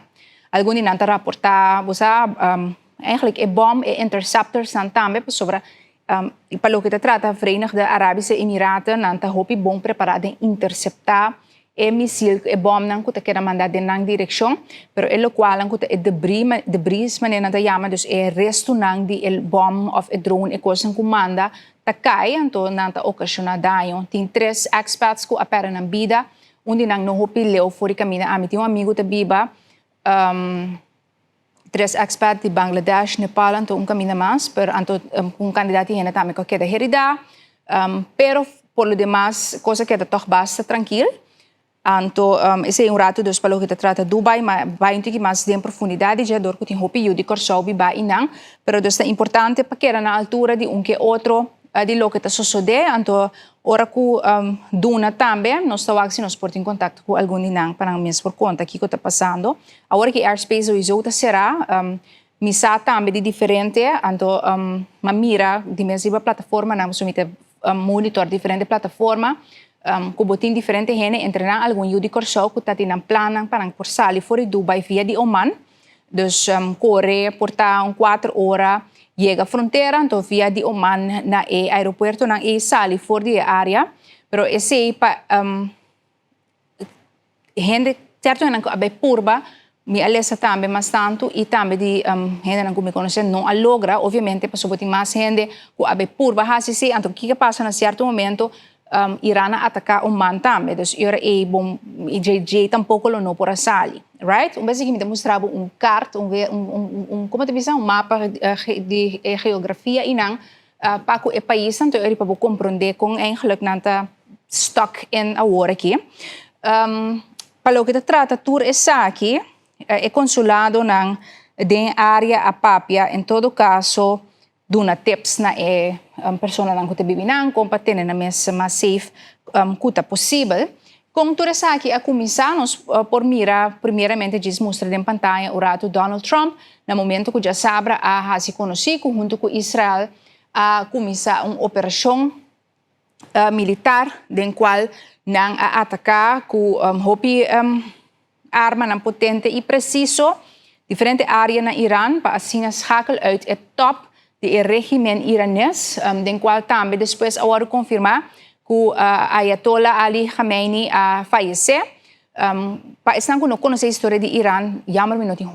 Algun di nan ta raportá, bo sa, eigenlijk e bom, e interceptors nan tambe, pasobra pa loke ta trata Verenigde Arabische Emiraten, nan ta hopi bon prepará den interceptá e misil, e bomnan ku ta keda mandá den nan direkshon, pero e lokualnan ku ta e debris, debris manera nan ta yama, dus e restunan di e bom òf e drone, e kosnan ku manda ta kai, anto nan ta okashoná daño. Tin tres expats ku a pèrdè nan bida, un di nan no hopi leu for di kaminda ami tin un amigu ta biba. Tres expat di Bangladesh, Nepal anto un kaminda mas, pero anto ku un kandidat di hende tambe ku a keda heridá. Pero por lo demas kos a keda tòg basta trankil. Anto esei un ratu dus pa loke ta trata Dubai, ma bai un tiki mas den profundidat di dje dor ku tin hopi yu di Kòrsou bibá einan. Pero dus ta importante pa keda na altura di un ke otro di loke ta sosodé. Anto ora ku duna tambe nos ta wak si nos por tin kontakto ku algun di nan pa nan mes por konta kiko ta pasando. Awor ki airspace sowieso ta será, mi sa tambe di diferente, anto m'a mira di mes riba plataformanan, pasobra mi ta monitor diferente plataforma, ku bo tin diferente hende, entre nan algun yu di Kòrsou ku ta tin nan plannan pa nan por sali for di Dubai via di Oman. Dus kore por ta un kuater ora yega frontera, anto via di Oman na e aeropuertonan ei sali for di e área. Pero esei pa hende, sierto hendenan ku a bai purba, mi a lesa tambe mas tantu i tambe di hendenan ku mi konosé no a logra, obviamente pasobra bo tin mas hende ku a bai purba hasi esei, anto kiko a pasa na sierto momento Iran a ataká Oman tambe, dus e ora ei bon dje tampoko lo no por a sali, right? Un bes aki mi ta mustra bo un kart, un un komo ta bisa un mapa di e geografia einan pa ku e paisnan, anto e ora pa bo komprondé kon eigenlijk nan ta stuck in awor aki. Pa loke ta trata tur esaki, e konsuladonan den e área a papia en todo kaso duna tips na e personanan ku ta bibi nan kon pa tene nan mes mas safe ku ta posibel. Kon tur esaki a kuminsá nos por mira primeramente djis mustra den pantaya un ratu Donald Trump na momento ku djasabra a hasi konosí ku huntu ku Israel a kuminsá un operashon militar den kual nan a ataká ku hopi armanan potente i presiso diferente área na Iran pa asina schakel uit e top di e régimen iranes, den kual tambe despues a wòrdu konfirmá ku Ayatollah Ali Khamenei a fayesé. Pa esnan ku no konosé historia di Iran, jammer mi no tin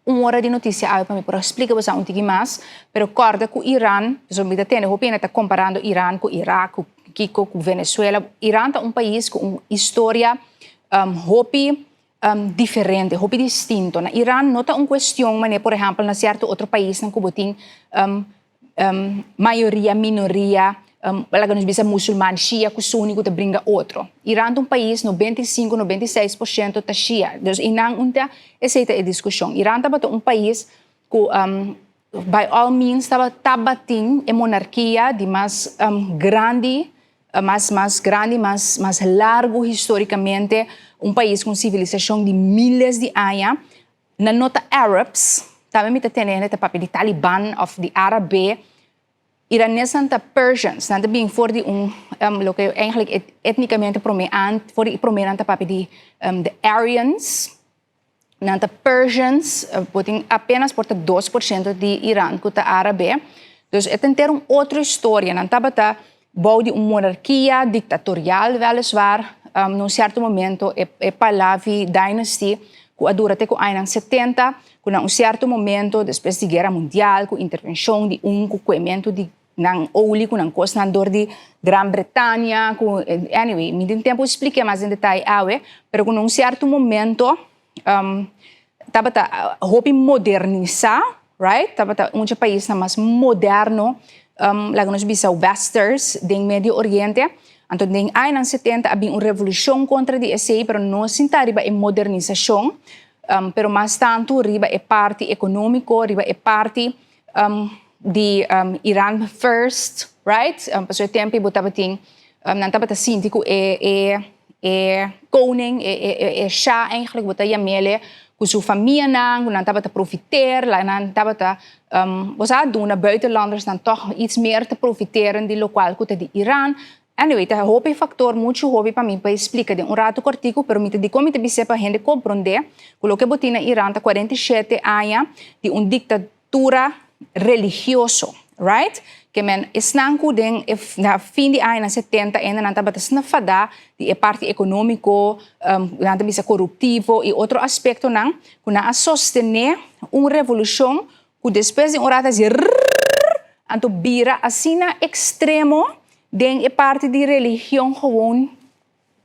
un ora di notisia awe pa mi por a splika boso un tiki mas, pero kòrda ku Iran, pasobra mi ta tende hopi hende ta komparando Iran ku Irak, ku kiko, ku Venezuela. Iran ta un pais ku un historia hopi diferente, hopi distinto. Na Iran no ta un kuestion manera por ehèmpel na sierto otro paisnan ku bo tin mayoria, minoria, laga nos bisa musulman, shia ku suni ku ta bringa otro. Iran ta un pais 95, 96% ta shia. Dus einan un ta esei ta e diskushon. Iran tabata un pais ku by all means tabatin e monarkia di mas grandi, mas mas grandi, mas mas largu histórikamente, un pais ku un sivilisashon di miles di aña. Nan no ta Arabs, tambe mi ta tende hende ta papia di Taliban of di Arabe. Iranesnan ta Persians, nan ta bin for di un loke eigenlijk etnicamente prome ant, for di prome nan ta papia di the Aryans. Nan ta Persians, bo tin apenas por ta 2% di Iran ku ta Arabe. Dus e ta henter un otro historia. Nan tabata bou di un monarkia dictatorial weliswaar, na un cierto momento e Pahlavi dynasty cu a dura te cu añanan 70, cu na un cierto momento despues di guera mundial cu intervencion di un cu cuemento di nan olie cu nan cosnan door di Gran Bretania cu anyway mi tin tempo splica mas den detaye awe, pero cu na un cierto momento tabata hopi modernisa, right? Tabata un dje paisnan mas moderno, laga nos bisa westers den Medio Oriente. Anto den añanan 70 a bin un revolushon kontra di esei, pero no sinta riba e modernisashon, pero mas tantu riba e parti ekonómiko, riba e parti di Iran first, right? Pasobra e tempu ei bo tabatin, nan tabata sinti ku e e e koning, e e e shah eigenlijk bo ta yam'ele, ku su famianan, ku nan tabata profiteer, la nan tabata bo sa duna buitenlandersnan tòg iets meer te profiteren di lokual ku ta di Iran. Anyway, ta hopi faktor, muchu hopi pa mi pa splika den un ratu kòrtiku, pero mi ta dikon mi ta bis'é pa hende komprondé ku loke bo tin na Iran ta 47 aña di un diktatura religioso, right? Ke men esnan ku den e na fin di añanan 70 enda nan tabata asina fadá di e parti ekonómiko, nan ta bisa koruptivo i otro aspektonan ku nan a sostené un revolushon ku despues di un rato a hasi rrrr anto bira asina ekstremo den e parti di religion gewoon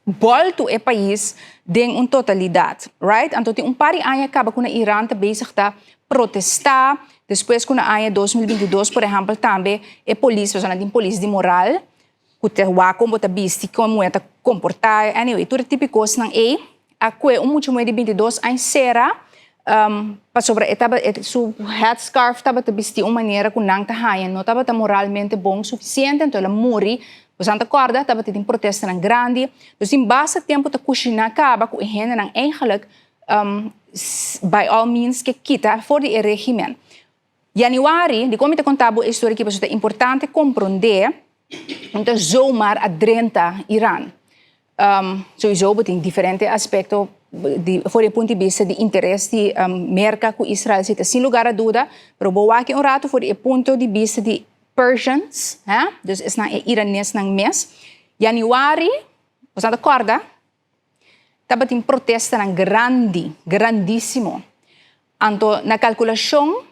boltu e pais den un totalidat, right? Anto tin un par di aña kaba ku na Iran ta bezig ta protestá, despues ku na aña 2022 por ehèmpel tambe e polis, pasobra nan tin polis di moral ku ta wak kon bo ta bisti, kon muhé ta komportá, anyway tur e tipo di kosnan ei a kue un mucha muhé di 22 aña sera pasobra e tabata su headscarf tabata bisti un manera ku nan ta haña no tabata moralmente bon sufisiente, anto el a muri. Boso ta kòrda tabata tin protestanan grandi. Dus tin basta tempu ta kushiná kaba ku e hendenan eigenlijk by all means ke kita for di e régimen. Yanüari, dikon mi ta konta bo e historia aki pasobra ta importante komprondé no ta zomaar a drenta Iran. Souiso bo tin diferente aspekto di for di e punto di bista di interes di Merka ku Israel si ta sin lugar a duda, pero bo wak un ratu for di e punto di bista di Persians, hè, dus esnan e iranesnan mes. Yanüari, bo sa ta kòrda, tabatin protestanan grandi, grandísimo. Anto na kalkulashon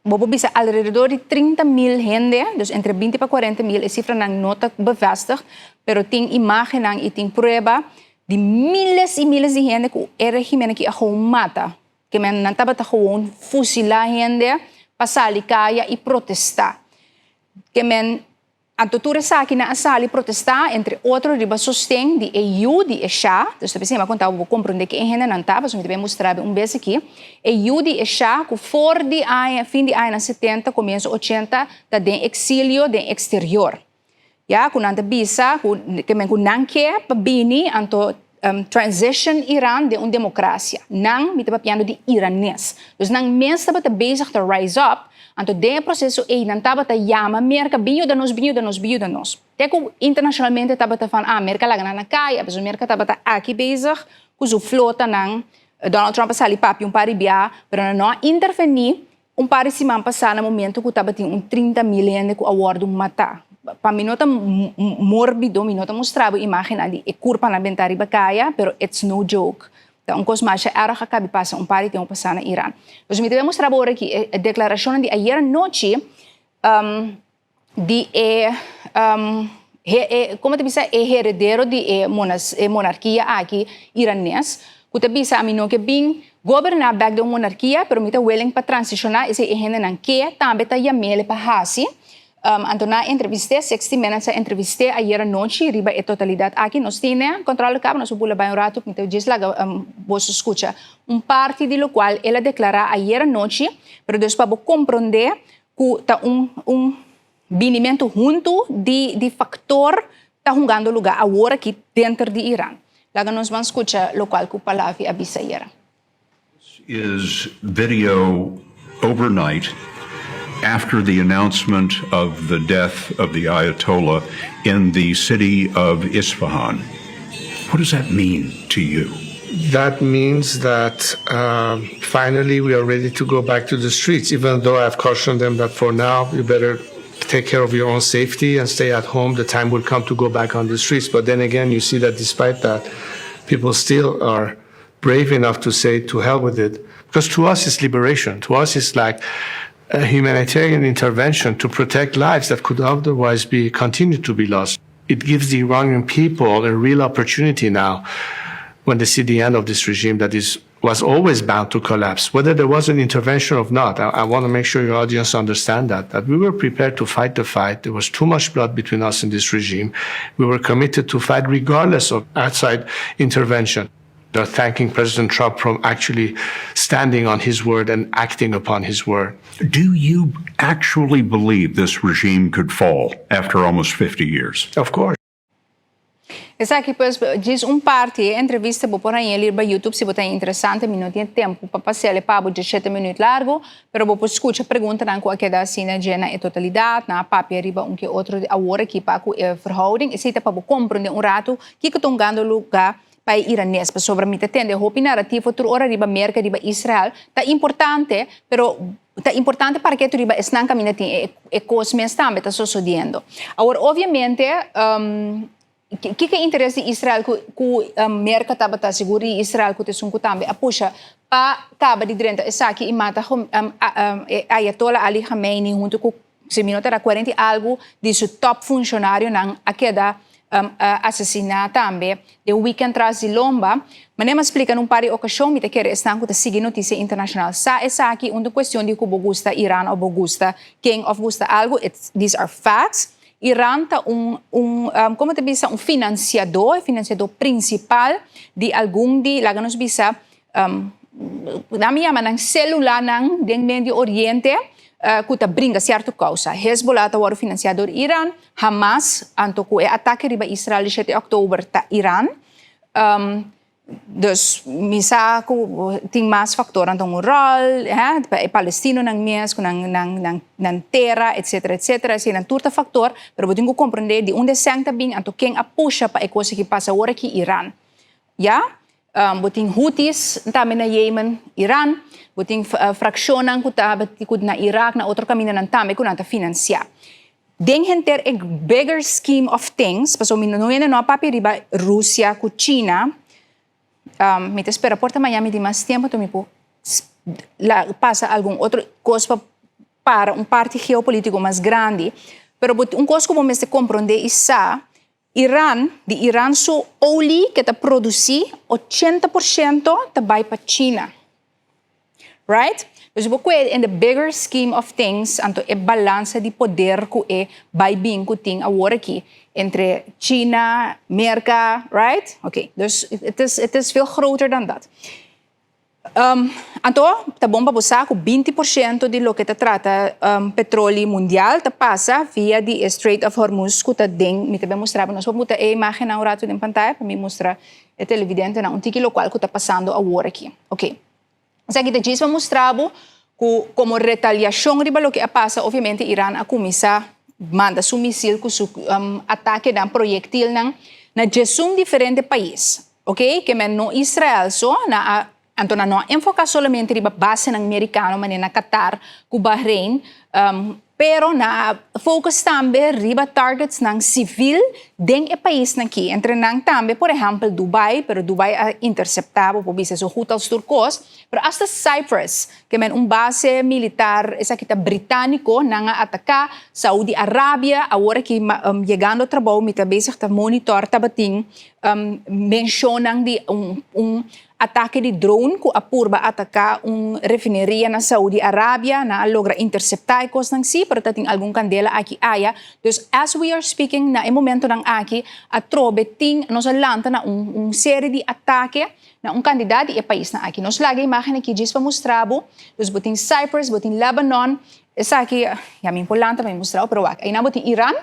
bo por bisa alrededor di 30.000 hende, dus entre 20 pa 40.000, e sifranan no ta bevestig, pero tin imágennan i tin prueba di miles i miles di hende ku e regimen aki a gewoon mata. Ke men nan tabata gewoon fusilá hende pa sali kaya i protestá. Ke men Anto tur esakinan a sali protestá, entre otro riba sosten di e yu di e Shah. Dus ta bisa mi a konta bo, bo komprondé ke e hendenan ta, pasobra mi ta bin mustra bo un bes aki. E yu di e Shah ku for di aña, fin di añanan 70, komienso 80, ta den eksilio den eksterior. Ya, ku nan ta bisa ku ke men ku nan ke pa bini anto transition Iran den un demokrasia. Nan, mi ta papiando di iranes. Dus nan mes tabata bezig ta rise up. Anto den e proseso ei nan tabata yama Merka, bin yuda nos, bin yuda nos, bin yuda nos. Te ku internashonalmente tabata van, ah, Merka laga nan na kaya, pasobra Merka tabata aki bezig ku su flotanan. Donald Trump a sali papia un par di bia, pero nan no a intervení un par di siman pasá na momento ku tabatin un 30.000 hende ku a wòrdu matá. Pa mi no ta mórbido, mi no ta mustra bo imágennan di e kurpanan bentá riba kaya, pero it's no joke. Ta un kos masha erg a kabi pasa un par di tempu pasá na Iran. Pues mi ta bai mustra bo ora aki e deklarashonnan di ayera nochi di e komo ta bisa e heredero di e monarkia aki iranes ku ta bisa ami no ke bin goberná bèk den un monarkia pero mi ta willing pa transishoná esei e hendenan ke tambe ta yam'el pa hasi. Anto nan a entrevist'é, 60 Minutes a entrevist'é ayera nochi riba e totalidat aki. Nos tine control di caba, nos a bula bai un rato, mi ta djis laga boso scucha un parti di locual el a declara ayera nochi, pero dus pa bo comprende cu ta un un binimento hunto di di factor ta hungando lugar awor aki denter di Iran. Laga nos ban scucha locual cu Pahlavi a bisa ayera. Is video overnight after the announcement of the death of the Ayatollah in the city of Isfahan. What does that mean to you? That means that finally we are ready to go back to the streets, even though I've cautioned them that for now you better take care of your own safety and stay at home. The time will come to go back on the streets. But then again, you see that despite that, people still are brave enough to say to hell with it. Because to us it's liberation. To us it's like a humanitarian intervention to protect lives that could otherwise be continue to be lost. It gives the Iranian people a real opportunity now when they see the end of this regime that is was always bound to collapse, whether there was an intervention or not. I want to make sure your audience understand that we were prepared to fight the fight. There was too much blood between us and this regime. We were committed to fight regardless of outside intervention. They're thanking President Trump for actually standing on his word and acting upon his word. Do you actually believe this regime could fall after almost 50 years? Of course. Esaki pues djis un parti e entrevista bo por haña riba YouTube si bo ta interesante. Mi no tin tempu pa pas'é pa bo 17 minüt largu, pero bo por skucha preguntanan ku a keda asina dje na e totalidat, nan a papia riba un ke otro awor aki pa ku e verhouding. Esei ta pa bo komprondé un ratu kiko ta hungando lugá pa e iranes, pasobra mi ta tende hopi narativo tur ora riba Merka, riba Israel. Ta importante, pero ta importante pa ke riba esnan kaminda tin e kos mes tambe ta sosodiendo. Awor, obviamente, kiko interes di Israel ku Merka tabata sigur i Israel ku esun ku tambe a pusha pa kaba di drenta esaki i mata Ayatollah Ali Khamenei huntu ku, si mi no ta 40 algu di su top funshonarionan a keda asesiná tambe den weekend tras di lomba. Manera mi a splika un par di okashon, mi ta kere esnan ku ta sigui notisia internashonal sa esaki no ta kuestion di ku bo gusta Iran òf bo gusta ken òf gusta algu. These are facts. Iran ta un, kon ta bisa, un finansiadó, finansiadó prinsipal di algun di, laga nos bisa, nan yama nan sélulanan den Medio Oriente ku ta bringa sierto kousa. Hezbollah ta wòrdu finansiá dor Iran, Hamas, anto ku e atake riba Israel di 7 di òktober, ta Iran. Dus mi sa ku tin mas faktornan ta un ròl, hè, e palestinonan mes, ku nan, nan, nan, nan tera, etc., etc. Asina, nan tur ta faktor, pero bo tin ku komprondé di unda esei ta bin, anto ken a pusha pa e kos aki pasa awor aki, Iran. Ja? Bo tin Houthis tambe na Yemen, Iran, bo tin frakshonnan ku ta ku na Irak, na otro kamindanan tambe ku nan ta finansiá. Den henter e bigger scheme of things, paso mi no no a papia riba Rusia ku China, mi ta spera por ta mañan mi tin mas tempu, mi por pasa algun otro kos pa para un parti geopolítiko mas grandi. Pero un kos ku bo mester komprondé i sa, Iran, di Iran su olie ku ta produsí, 80% ta bai pa China. Right? Dus bo in the bigger scheme of things, anto e balansa di poder ku e bai bin ku tin awor aki entre China, Merka, right? Oké, dus het is veel groter dan dat. Anto, ta bon pa bo sa ku 20% di loke ta trata petroleo mundial ta pasa via di Strait of Hormuz ku ta den, mi ta bin mustra, nos por pone e imágen un ratu den pantaya pa mi mustra e televidentenan un tiki lokual ku ta pasando awor aki. Ok. Esaki ta djis pa mustra ku komo retaliashon riba loke a pasa, obviamente Iran a kuminsá manda su misil ku su atakenan, proyektilnan na 11 diferente pais. Ok? Ke men no Israel so, nan a anto nan no a enfoká solamente riba basenan merikano manera na Qatar ku Bahrein, pero nan a focus tambe riba targetsnan sivil den e paisnan aki. Entre nan tambe, por ehèmpel, Dubai, pero Dubai a interseptá, por bisa zo goed als tur kos, pero hasta Cyprus, ke men un base militar, esaki ta britániko, nan a ataká, Saudi Arabia, awor aki yegando trabou, mi ta bezig ta monitor tabatin menshonan di un atake di drone ku a purba ataká un refineria na Saudi Arabia, nan a logra interseptá e kosnan sí, pero tin algun kandela aki aya. Dus as we are speaking, na e momentonan aki, atrobe tin, nos a lanta na un serie di atake na un kantidat di e paisnan aki. Nos laga imágen aki djis pa mustra bo, dus bo tin Cyprus, bo tin Lebanon, esaki, ya mi por lanta pa mi mustra, pero wak, einan bo tin Iran,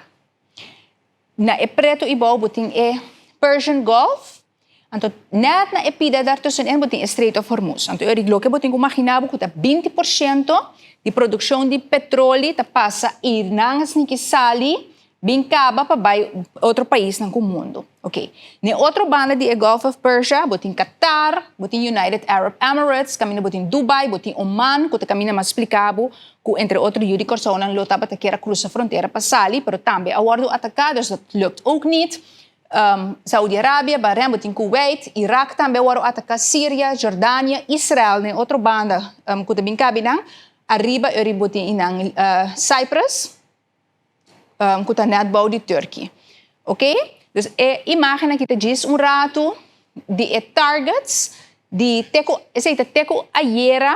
na e pretu abou bo tin e Persian Gulf, anto net na e pida daartussenin bo tin e Strait of Hormuz. Anto loke bo tin ku imaginá bo ku ta 20% di produkshon di petroleo ta pasa einan asina sali bin kaba pa bai otro paisnan ku mundu. Ok. Na otro banda di Gulf of Persia, bo tin Qatar, bo tin United Arab Emirates, kaminda bo tin Dubai, bo tin Oman, ku ta kaminda m'a splika bo, ku entre otro yu di Kòrsounan lo tabata kier krusa frontera pa sali, pero tambe a wòrdu ataká, dus dat lukt ook niet. Saudi Arabia, Bahrein, bo tin Kuwait, Irak tambe a wòrdu ataká, Siria, Jordania, Israel, na otro banda, ku ta bin kabinan, ariba eri bo tin einan Cyprus, ku ta net bou di Turkey. Ok? Dus e imágen aki ta djis un ratu di e targets di te ku, esei ta te ku ayera,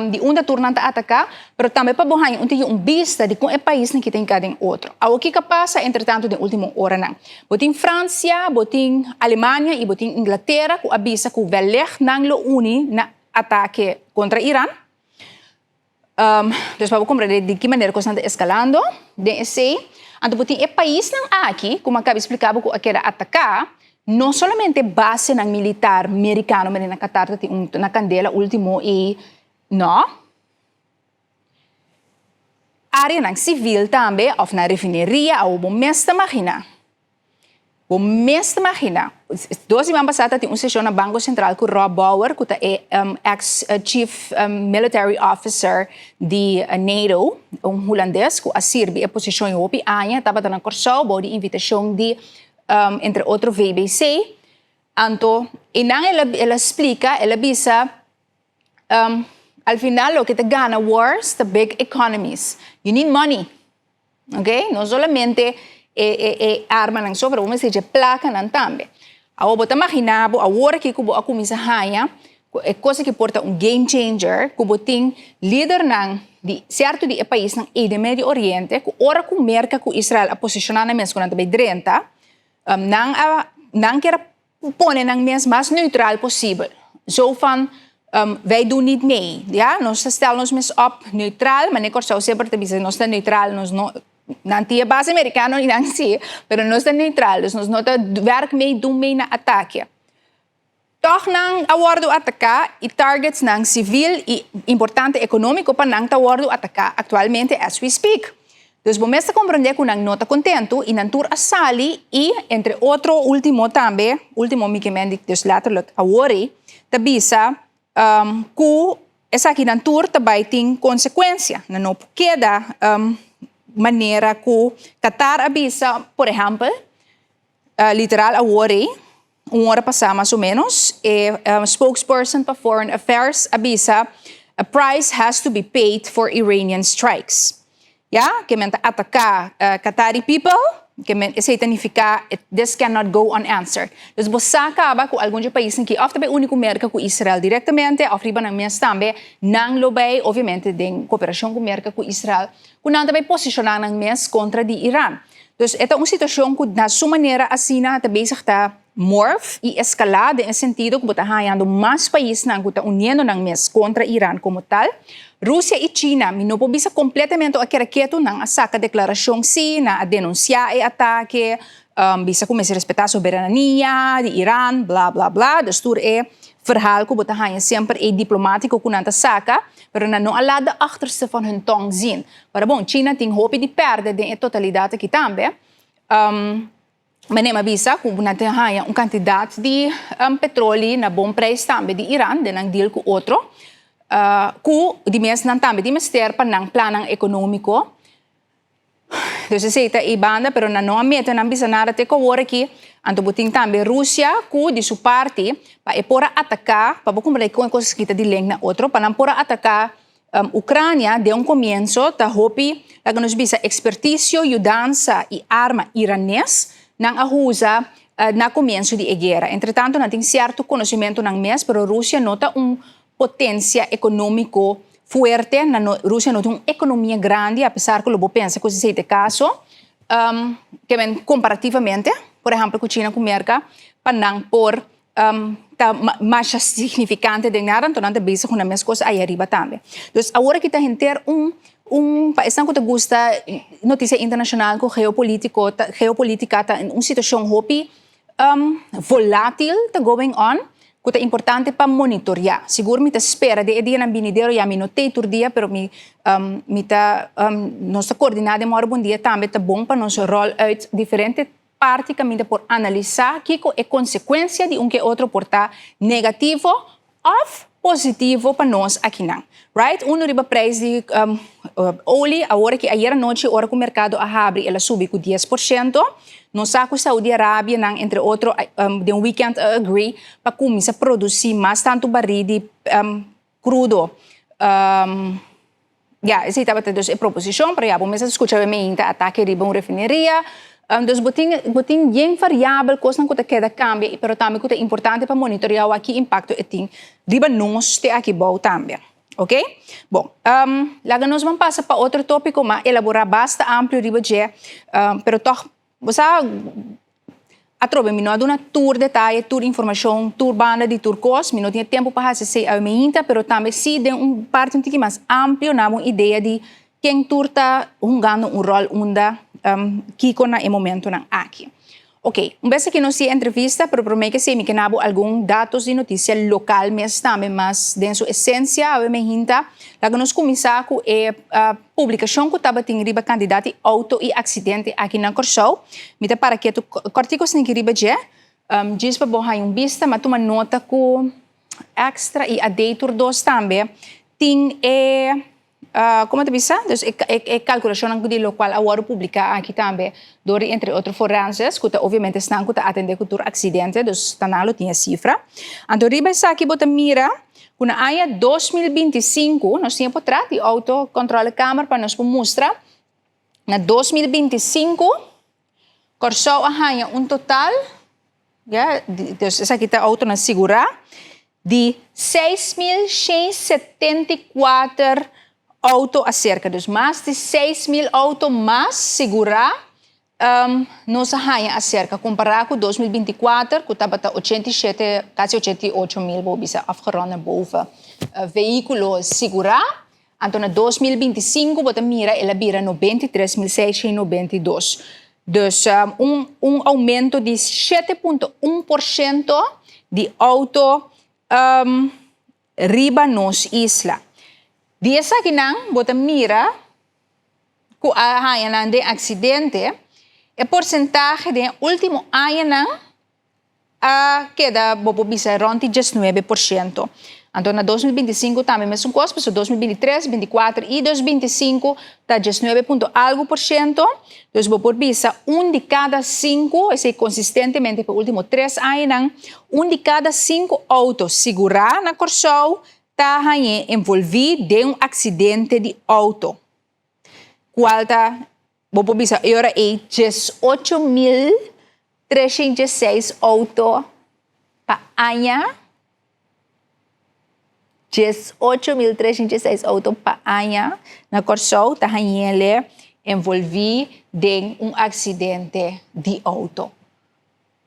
di unda tur nan ta ataká, pero tambe pa bo haña un tiki un bista di kon e paisnan aki ta hinká den otro. Awor kiko a pasa entretantu den último oranan? Bo tin Fransia, bo tin Alemania i bo tin Inglatera ku a bisa ku wellicht nan lo uni na atake kontra Iran. Dus pa bo komprendé di ki manera kosnan ta eskalando den esei. Anto bo tin e paisnan aki ku mi a kaba splika bo ku a keda ataká, no solamente basenan militar merikano manera na Qatar ta tin un na kandela último i no. Áreanan sivil tambe òf na refineria awo bo mes ta maginá. Bo mes ta magina, dos siman pasá ta tin un seshon na Banko Sentral ku Rob Bauer ku ta e ex chief military officer di NATO, un hulandes ku a sirbi e posishon e hopi aña, tabata na Kòrsou bou di invitashon di entre otro VBC. Anto einan el a splika, el a bisa al final loke ta gana wars ta big economies, you need money. Ok, no solamente e e e armanan so, pero bo mester dje plakanan tambe. Awor bo ta magina bo awor aki ku bo a kuminsá haña ku e kos aki por ta un game changer, ku bo tin lidernan di sierto di e paisnan ei den Medio Oriente ku ora ku Merka ku Israel a posishoná nan mes ku nan ta bai drenta, nan a nan kier a pone nan mes mas neutral posibel. Zo van, wij doen niet mee. Ja, nos ta stel nos mes op neutral, manera Kòrsou semper ta bisa nos ta neutral, nos no, nan tin e base merikano i nan si, pero nos ta neutral, dus nos no ta werk mee, doen mee na atake. Tòg nan a wòrdu ataká i targets nan sivil i importante ekonómiko pa nan ta wòrdu ataká aktualmente as we speak. Dus bo mes ta komprendé ku nan no ta kontentu i nan tur a sali i entre otro último tambe, último mi ke men di dus letterlijk awor ei, ta bisa ku esakinan tur ta bai tin konsekuensia. Nan no por keda manera ku Qatar a bisa, por ehèmpel, literal awor ei, un ora pasá mas o ménos, e spokesperson pa Foreign Affairs a bisa, A price has to be paid for Iranian strikes. Ya, ke men ta ataká Qatari people, ke men esei ta nifiká this cannot go unanswered. Dus bo sa kaba ku algun dje paisnan ki òf ta bai uni ku Merka ku Israel direktamente òf riba nan mes tambe nan lo bai, obviamente den koperashon ku Merka ku Israel, ku nan ta bai posishoná nan mes kontra di Iran. Dus e ta un situashon ku na su manera asina ta bezig ta morf i eskalá den e sentido ku bo ta hañando mas paisnan ku ta uniendo nan mes kontra Iran komo tal. Rusia i China, mi no por bisa kompletamente a keda ketu, nan a saka deklarashon sí, nan a denunsiá e atake, bisa ku mester respetá soberania di Iran, bla bla bla, dus tur e verhaal ku bo ta haña semper e diplomátiko ku nan ta saka, pero nan no a laat de achterste van hun tong zien. Pero bon, China tin hopi di pèrdè den e totalidat aki tambe. Meneer a bisa ku nan tin haña un kantidat di petroli na bon preis tambe di Iran den nan deal ku otro, ku di mes nan tambe tin mester pa nan plannan ekonómiko. Dus esei ta e banda, pero nan no a mete nan bisa nada te ku awor aki. Anto bo tin tambe Rusia ku di su parti pa e por a ataká, pa bo kumprende kon e kos aki ta di link na otro, pa nan por a ataká Ucrania den un comienzo ta hopi, laga nos bisa, experticio, yudansa y arma iranes nan a usa na comienzo di e guera. Entretanto nan tin cierto conocimentonan mes, pero Rusia no ta un potencia economico fuerte, nan no, Rusia no tin un economia grandi, a pesar cu lo bo pensa cu esey ta e caso, ke men comparativamente, por ehempel cu China cu Merca, pa nan por ta masha significante den nada, anto nan ta bezig ku nan mes kos aya riba tambe. Dus awor aki ta henter un un pa esnan ku ta gusta notisia internashonal ku geopolitiko ta geopolitika ta un situashon hopi volatil ta going on ku ta importante pa monitoria. Sigur mi ta spera den e dianan binidero ya mi no tei tur dia pero mi mi ta nos ta koordiná den Mòrgo Bon Dia tambe ta bon pa nos ròl uit diferente Parti kaminda por analisá kiko e konsekuensia di un ke otro por ta negativo òf positivo pa nos akinan. Right? Unu riba preis di olie, awor aki ayer anochi ora ku merkado a habri el a subi ku 10%. Nos sa ku Saudi Arabia nan entre otro den weekend a agree pa kuminsá produsí mas tantu barí di Crudo. Ya, esei tabata dus e proposicion, pero ya bo mes a scucha bo meinta atake riba un refineria. Dus bo tin, bo tin yen variabel, cosnan cu ta keda cambia, pero tambe cu ta importante pa monitorea wak ki impacto e tin riba nos te aki bou tambe. Ok? Bon, laga nos ban pasa pa otro topico, m'a elabora basta amplio riba dje, pero toch, bo sa. Atrobe, mi no a duna tur detaye, tur informashon, tur banda di tur kos. Mi no tin tempu pa hasi esei awe mainta, pero tambe si den un parti un tiki mas amplio na un idea di ken tur ta hungando un ròl unda kiko na e momentonan aki. Ok, un bes aki nos tin entrevista, pero promé ke esei mi ke na bo algun datos di notisia lokal mes tambe mas den su esensia awe mainta. Laga nos kuminsá ku e publikashon ku tabatin riba kantidat di outo i aksidente aki na Kòrsou. Mi ta para ketu kòrtiku esaki riba dje, djis pa bo haña un bista, m'a tuma nota ku Extra i AD tur dos tambe tin e Como ta bisa? Dus e calculacionnan di locual a wordo publica aki tambe door di entre otro forenses cu ta obviamente esnan cu ta atende cu tur accidente, dus ta nan lo tin e cifra. Anto riba esaki bo ta mira cu na aña 2025, nos tin e potret di auto controlekamer pa nos por mustra, na 2025 Kòrsou a haña un total, ya, dus esaki ta autonan sigurá, di 6174 auto aserka. Dus mas di 6000 auto mas sigurá nos a haña aserka kompará ku 2024 ku tabata 87, kasi 88 mil, bo bisa afgerond naar boven, vehíkulo sigurá. Anto na 2025 bo ta mira el a bira 93.692. Dus un oumento di 7.1% di outo riba nos isla. Di esakinan bo ta mira ku a haña nan den aksidente, e porsentahe den último añanan a keda, bo por bisa, rond di 19%. Anto na 2025 tambe mesun kos, pasobra 2023, 24 i 2025 ta 19 punto algu por shento. Dus bo por bisa un di kada sinku, esei konsistentemente pa último 3 añanan, un di kada sinku outo sigurá na Kòrsou ta hañ'é envolví den un aksidente di outo. Kual ta, bo por bisa e ora ei, 18.306 outo pa aña, 18.306 outo pa aña na Kòrsou ta hañ'é envolví den un aksidente di outo.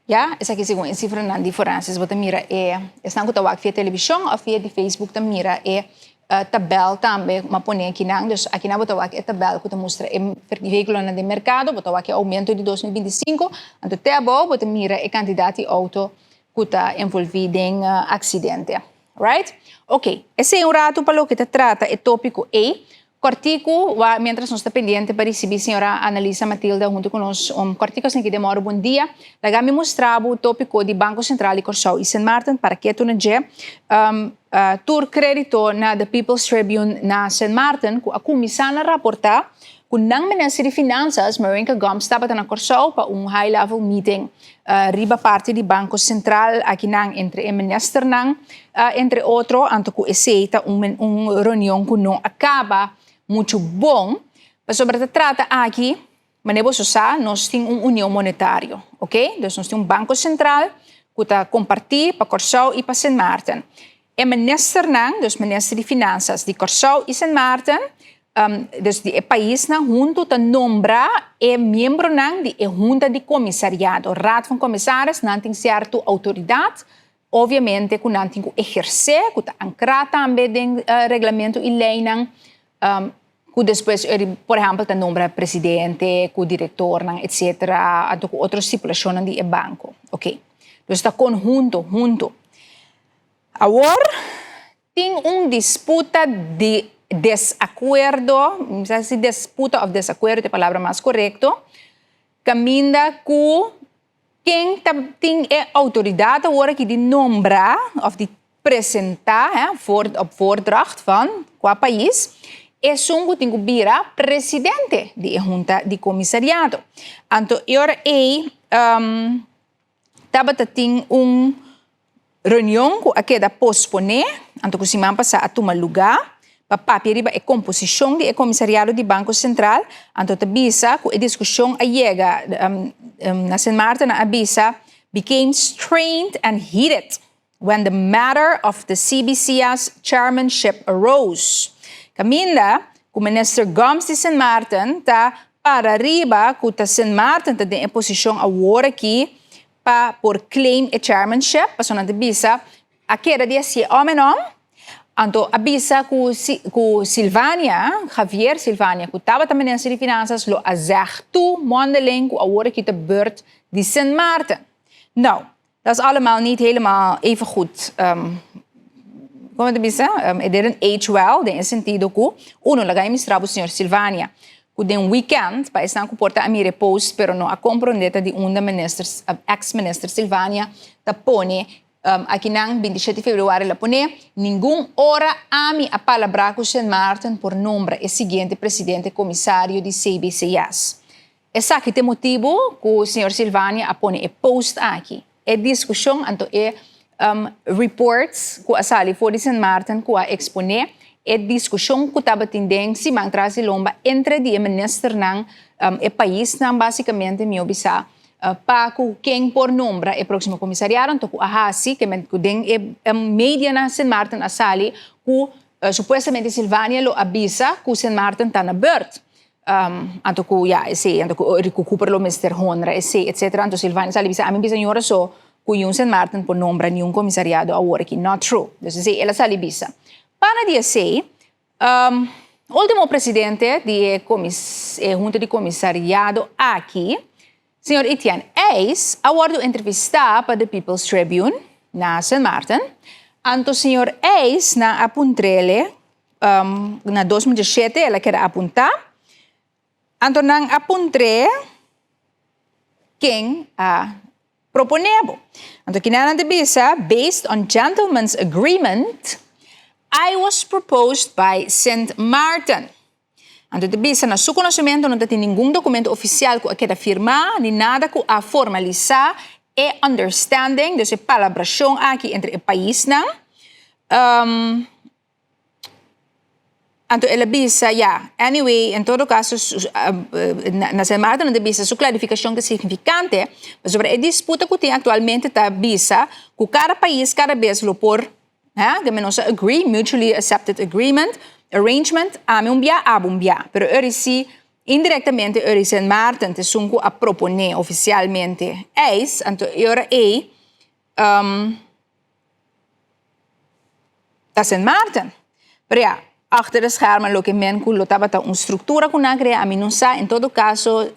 Ya, esaki segun e sifranan di forenses. Bo ta mira e esnan ku ta wak via televishon òf via di Facebook ta mira e tabèl tambe ku m'a pone akinan. Dus akinan bo ta wak e tabèl ku ta mustra e vehíkulonan den merkado, bo ta wak e oumento di 2025, anto te abou bo ta mira e kantidat di outo ku ta envolví den aksidente. Right? Ok, esei un ratu pa loke ta trata e tópiko ei. Kòrtiku, wa miéntras nos ta pendiente pa risibí señora Annalisa Matilda huntu ku nos, un kòrtiku asin ki demora bon dia. Laga mi mustra bo tópiko di Banko Sentral di Kòrsou i Sint Maarten para ketu na dje. Tur krédito na The People's Tribune na Sint Maarten ku a kuminsá na raportá ku nan minister di Finansas, Marinka Gumbs, tabata na Kòrsou pa un high level meeting riba parti di Banko Sentral akinan entre e ministernan, entre otro, anto ku esei ta un reunion ku no a kaba muchu bon, pasobra ta trata aki, manera boso sa, nos tin un union monetario, oke? Dus nos tin un Banko Sentral ku ta kompartí pa Kòrsou i pa Sint Maarten. E ministernan, dus minister di Finansas di Kòrsou i Sint Maarten, dus di e paisnan huntu ta nombra e miembronan di e Hunta di Komisariado, Raad van Commissaris, nan tin sierto outoridat, obviamente ku nan tin ku ehersé, ku ta ankrá tambe den reglamento i leinan, ku despues por ehèmpel ta nombra presidente, ku direktornan, etsetera, anto ku otro stipulashonnan di e banko. Oké, dus ta konhunto, huntu. Awor tin un disputa di desakuerdo, mi sa si disputa òf desakuerdo ta e palabra mas korekto, kaminda ku ken ta tin e outoridat awor aki di nombra òf di presentá, hè, voor, op voordracht van kua pais, esun ku tin ku bira presidente di e hunta di komisariado. Anto e ora ei tabata tin un reunion ku a keda posponé, anto ku siman pasá a tuma lugá pa papia riba e komposishon di e komisariado di Banko Sentral, anto ta bisa ku e diskushon a yega na Sint Maarten nan a bisa became strained and heated when the matter of the CBC's chairmanship arose. Kaminda ku Minister Gumbs di Sint Maarten ta para riba ku ta Sint Maarten ta den e posishon awor aki. Pa por claim e chairmanship, pasobra nan ta bisa a keda di hasié om en om, anto a bisa ku ku Silvania, Javier Silvania ku tabata minister di Finansas lo a zeg toe mondeling ku awor aki ta beurt di Sint Maarten. Nou, dat is allemaal niet helemaal even goed, kon ta bisa, it didn't age well den e sentido ku uno laga e mistra bo señor Silvania ku den weekend pa esnan ku por ta a mira e post pero no a komprondé ta di unda minister ex minister Silvania ta pone akinan 27 di februari el a pone ningun ora ami a palabrá ku Sint Maarten por nombra e siguiente presidente komisario di CBCS. Esaki ta e motibu ku señor Silvania a pone e post aki. E diskushon anto e reports ku a sali for di Sint Maarten ku a eksponé e diskushon ku tabatin den siman tras di lomba entre di e ministernan, e paisnan basikamente mihó bisá, pa ku ken por nombra e próksimo komisariado anto ku a hasi ke men ku den e media na Sint Maarten a sali ku supuestamente Silvania lo a bisa ku Sint Maarten ta na beurt. Anto ku ya esei, anto ku Rico Cooper lo mester honra esei, etcetera. Anto Silvania sali bisa, ami bisa ñora so ku yun Sint Maarten por nombra niun komisariado awor aki. Not true. Dus esei el a sali bisa. Pana di esei, ultimo presidente di e komis e hunta di komisariado aki, señor Etienne Eis, a wòrdu entrevistá pa The People's Tribune na Sint Maarten. Anto señor Eis nan a puntr'ele Na 2017 el a keda apuntá. Anto nan a puntr'é ken a proponé bo. Anto kinan nan ta bisa, Based on gentleman's agreement, I was proposed by Sint Maarten. Anto ta bisa na su konosementu no ta tin ningun dokumento ofisial ku a keda firmá ni nada ku a formalisá e understanding, dus e palabrashon aki entre e paisnan. Anto el a bisa, ya, anyway, en todo caso, na Sint Maarten nan ta bisa su clarificacion ta significante, pasobra e disputa cu tin actualmente ta bisa cu cada pais cada bes lo por, ha, ke men nos a agree, mutually accepted agreement, arrangement, ami un bia, abo un bia. Pero eur si indirectamente eur Sint Maarten ta esun cu a propone oficialmente eis, anto e ora ey, Ta Sint Maarten. Pero ya, achter de schermen loke men ku lo tabata un struktura ku nan a krea, ami no sa. En todo kaso,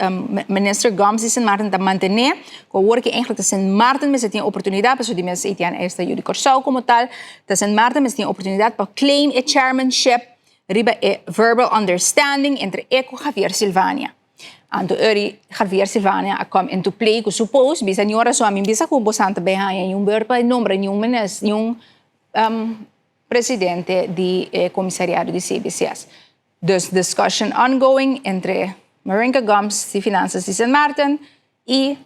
Minister Gumbs di Sint Maarten ta mantené ku awor ke eigenlijk ta Sint Maarten mester tin e oportunidat, pasobra di mes Etienne Eis ta yu di Kòrsou komo tal, ta Sint Maarten mester tin e oportunidat pa claim e chairmanship riba e verbal understanding entre e ku Javier Silvania. Anto eri Javier Silvania a come into play cu su post, bisa ñora so ami bisa cu bosan ta bay haña ñun beurt pa nombra ñun minis ñun presidente di e comisariado di CBCS. Dus discussion ongoing entre Marinka Gumbs di Finanzas di Sint Maarten y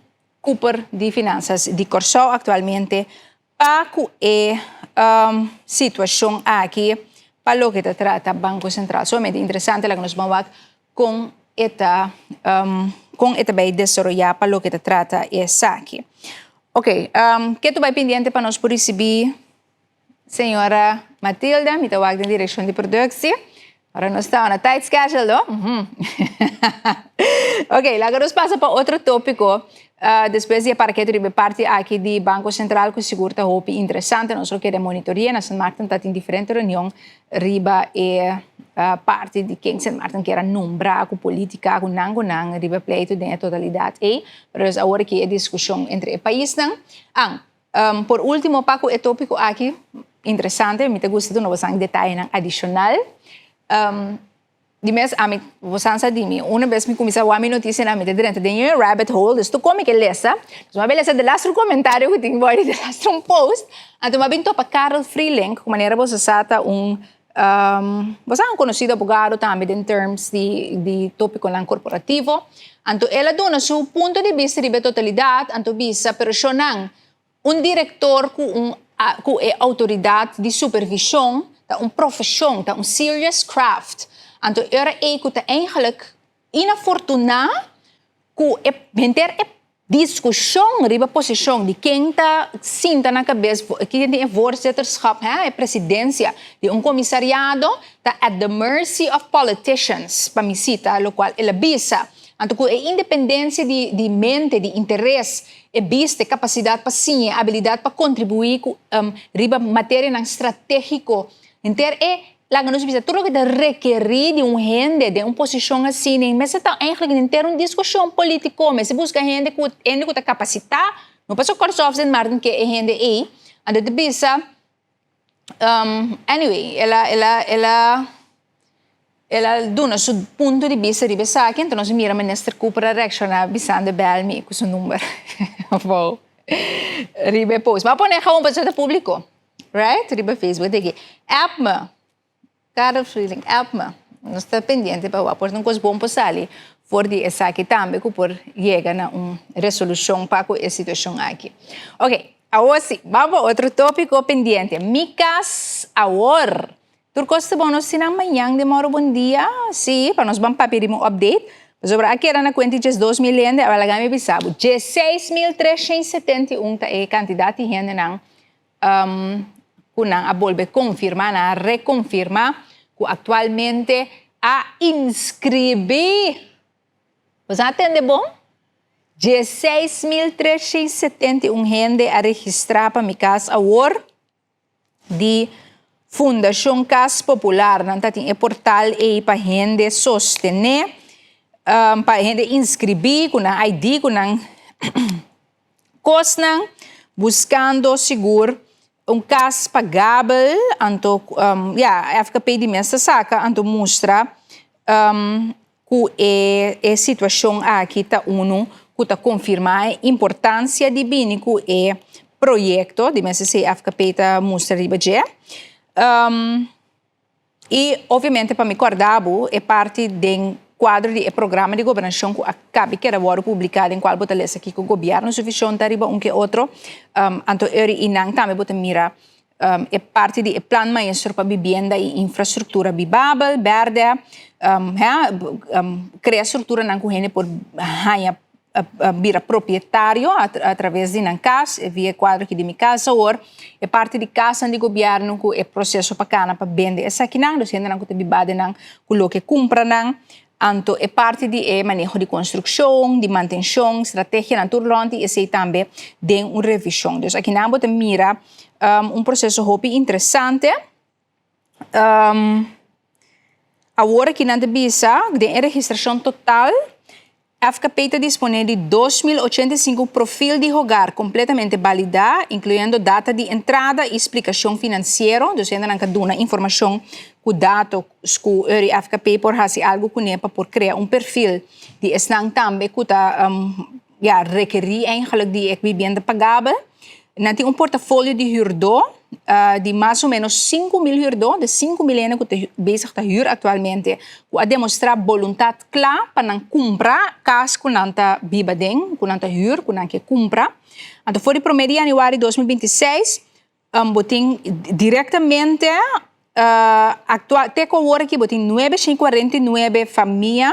Cooper di Finanzas di Corsou actualmente Pa ku e situashon aki pa loke ta trata Banko Sentral. Sumamente interesante laga nos ban wak kon e ta kon e ta bai desaroyá pa loke ta trata esaki. Oke, ke tu bai pendiente pa nos por risibí señora Matilda? Mi ta wak den direkshon di produksie. Ora nos ta on a tight schedule do. Ok, laga nos pasa pa otro tópiko. Despues di e parketo riba e parti aki di Banko Sentral ku sigur ta hopi interesante. Nos lo keda monitoria. Na Sint Maarten ta tin diferente reunion riba e parti di ken Sint Maarten kier a nombra ku politika ku nan ku nan riba e pleito den e totalidat ei. Pero es awor aki e diskushon entre e paisnan. An, Por ultimo pa ku e topiko aki interesante mi ta gusta duna bosan detayenan adishonal. Di mes ami bosan sa di mi una bes mi kuminsá wak mi notisianan mi ta drenta den e rabbit hole dus tur kon mi ke lesa. Dus mi a bin lesa delastro komentario ku tin bou di delastro un post anto mi a bin topa Karel Vrielink ku manera boso sa ta un Bo sa un konosido abogado tambe den terms di di topikonan korporativo. Anto el a duna su punto di bista riba e totalidat, anto bisa, pero shonnan, un direktor ku un ku e outoridat di supervishon ta un profeshon, ta un serious craft. Anto e ora ei ku ta eigenlijk inafortuná ku e henter e Diskushon riba posishon di ken ta sinta na kabes, ken tin e voorzitterschap, he, e presidensia di un komisariado ta at the mercy of politicians, pa mi sita lokual el a bisa. Anto ku e independensia di di mente, di interes, e bista, e kapasidat pa siña, e abilidat pa kontribuí ku riba materianan stratégiko. Henter e, laga nos bisa, tur loke ta rekerí di un hende den un posishon asina, mester ta eigenlijk henter un diskushon polítiko, mester buska hende ku hende ku ta kapasitá, no pasobra Kòrsou òf Sint Maarten ke e hende ei, anto ta bisa Anyway, el a, el a, el a, el a duna su punto di bista riba esaki, enton nos a mira Minister Cooper a reakshoná bisando bel mi ku su number abou riba e post. Bo a pone gewoon pasobra ta públiko, right? Riba Facebook ta aki. App me. Karel Frieling, help me. Nos ta pendiente pa wak. Por ta un kos bon por sali for di esaki tambe ku por yega na un resolushon pa ku e situashon aki. Ok, awor si, ban pa otro topiko pendiente. Mi kas awor. Tur kos ta bon nos sinan mañan den moro bon dia. Si, pa nos ban papia riba un update. Pasobra a keda na kuenta di 12.000 hende, awor laga mi bisa bo, 16.371 ta e kantidat di hendenan ku nan a bolbe konfirmá, nan a rekonfirmá ku aktualmente a inskribí. Boso a tende bon? 16.371 hende a registrá pa Mi Kas Awor di Fundashon Kas Popular. Nan ta tin e portal ei pa hende sostené, pa hende inskribí ku nan ID, ku nan Kosnan buskando sigur un kas pagabel anto ya FKP di mes ta saka anto mustra ku e e situashon aki ta unu ku ta konfirmá e importansia di bini ku e proyekto di mes esei FKP ta mustra riba dje. I obviamente pa mi kòrda bo e parti den kuadro di e programa di gobernashon ku a kabi keda wòrdu publiká den kual bo ta lesa kiko gobièrnu su vishon ta riba un ke otro. Anto eri i nan tambe bo ta mira e parti di e plan maestro pa bibienda i infrastruktura bibabel, bèrdè, krea strukturanan ku hende por haña bira propietario a traves di nan kas, via e kuadro aki di Mi Kas Awor, e parti di kasnan di gobièrnu ku e proseso pa kana pa bende esakinan, dus hendenan ku ta biba den nan ku loke kumpra nan, anto e parti di e maneho di konstrukshon, di mantenshon, strategianan tur rònt di esei tambe den un revishon. Dus akinan bo ta mira un proseso hopi interesante. Awor aki nan ta bisa den e registrashon total FKP ta disponé di 2085 profil di hogar kompletamente balidá, inkluyendo data di entrada i splikashon finansiero. Dus hendenan ka duna informashon ku dato ku eur i FKP por hasi algu kuné pa por krea un perfil di esnan tambe ku ta ya rekerí eigenlijk di e bibienda pagabel. Nan tin un portafolio di hürdó di mas o ménos 5000 hürdó, de 5000 hende ku ta bezig ta hür aktualmente, ku a demostrá boluntat kla pa nan kumpra kas ku nan ta biba den, ku nan ta hür, ku nan ke kumpra. Anto for di promé di yanüari 2026 bo tin direktamente Aktual, te ku awor aki bo tin 949 famia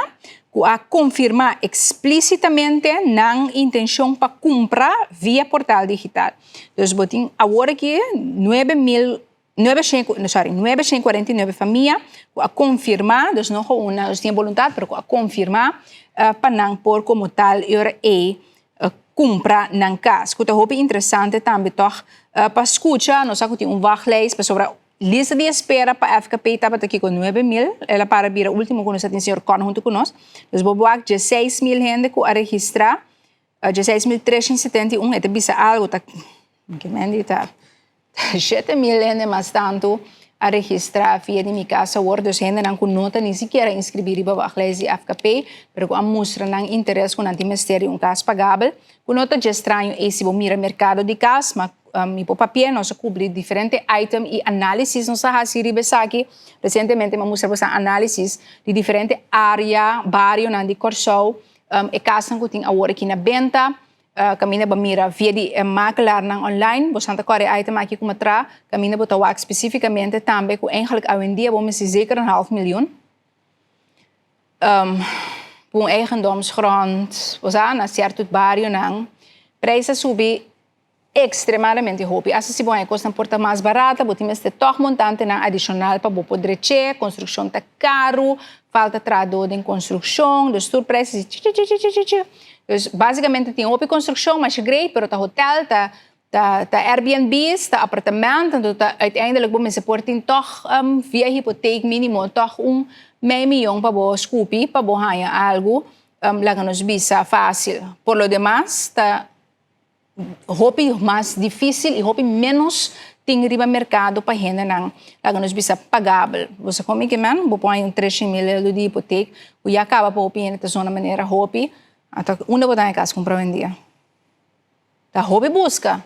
ku a konfirmá eksplísitamente nan intenshon pa kumpra via portal digital. Dus bo tin awor aki 9.900, sorry, 949 famia ku a konfirmá, dus no gewoon nan tin e boluntat, pero ku a konfirmá pa nan por komo tal e ora ei kumpra nan kas. Ku ta hopi interesante tambe tòg pa skucha, nos sa ku tin un wachtlijst pasobra Lista di espera pa FKP tabata kiko 9000, el a para bira ultimo ku nos a tin señor Korn huntu ku nos. Dus bo wak 16.000 hende ku a registrá, 16.371, e ta bisa algu, ta ke men di ta 7.000 hende mas tantu a registrá via di Mi Kas Awor, dus hendenan ku no ta ni sikiera inskribí riba wachtlijst di FKP, pero ku a mustra nan interes ku nan tin mester di un kas pagabel, ku no ta dje straño ei si bo mira merkado di kas, ma Mi por papia, nos a kubri diferente item i análisis nos a hasi riba esaki. Resientemente mi a mustra boso análisis di diferente área, barionan di Kòrsou, e kasnan ku tin awor aki na benta. Kaminda bo mira via di e makelarnan online, boso ta kòrda e item aki ku mi a traha, kaminda bo ta wak spesífikamente tambe ku eigenlijk awendia bo mester zeker een half miljoen pa un eigendomsgrond, bo sa, na sierto barionan prijs a subi. Ekstremadamente hopi. Asta si bo haña kosnan por ta mas barata, bo tin mester tòg montantenan adishonal pa bo por drech'é. Konstrukshon ta karu, falta trahadó den konstrukshon, dus tur prijs a si chichichichichichi. Dus básikamente tin hopi konstrukshon masha great, pero ta hotel, ta ta ta Airbnb's, ta apartamènt, anto ta uiteindelijk bo mester por tin tòg via hipoteek mínimo tòg un mei miyon pa bo skupi pa bo haña algu laga nos bisa fásil. Por lo demas ta hopi mas difícil y hopi menos tin riba mercado pa hendenan laga nos bisa pagabel. Bo sa con mi ke men? Bo por haña un 300.000 euro di hipoteek cu ya caba pa hopi hende ta zona manera hopi. Anto unda bo ta haña cas cumpra hoy-en-dia? Ta hopi busca.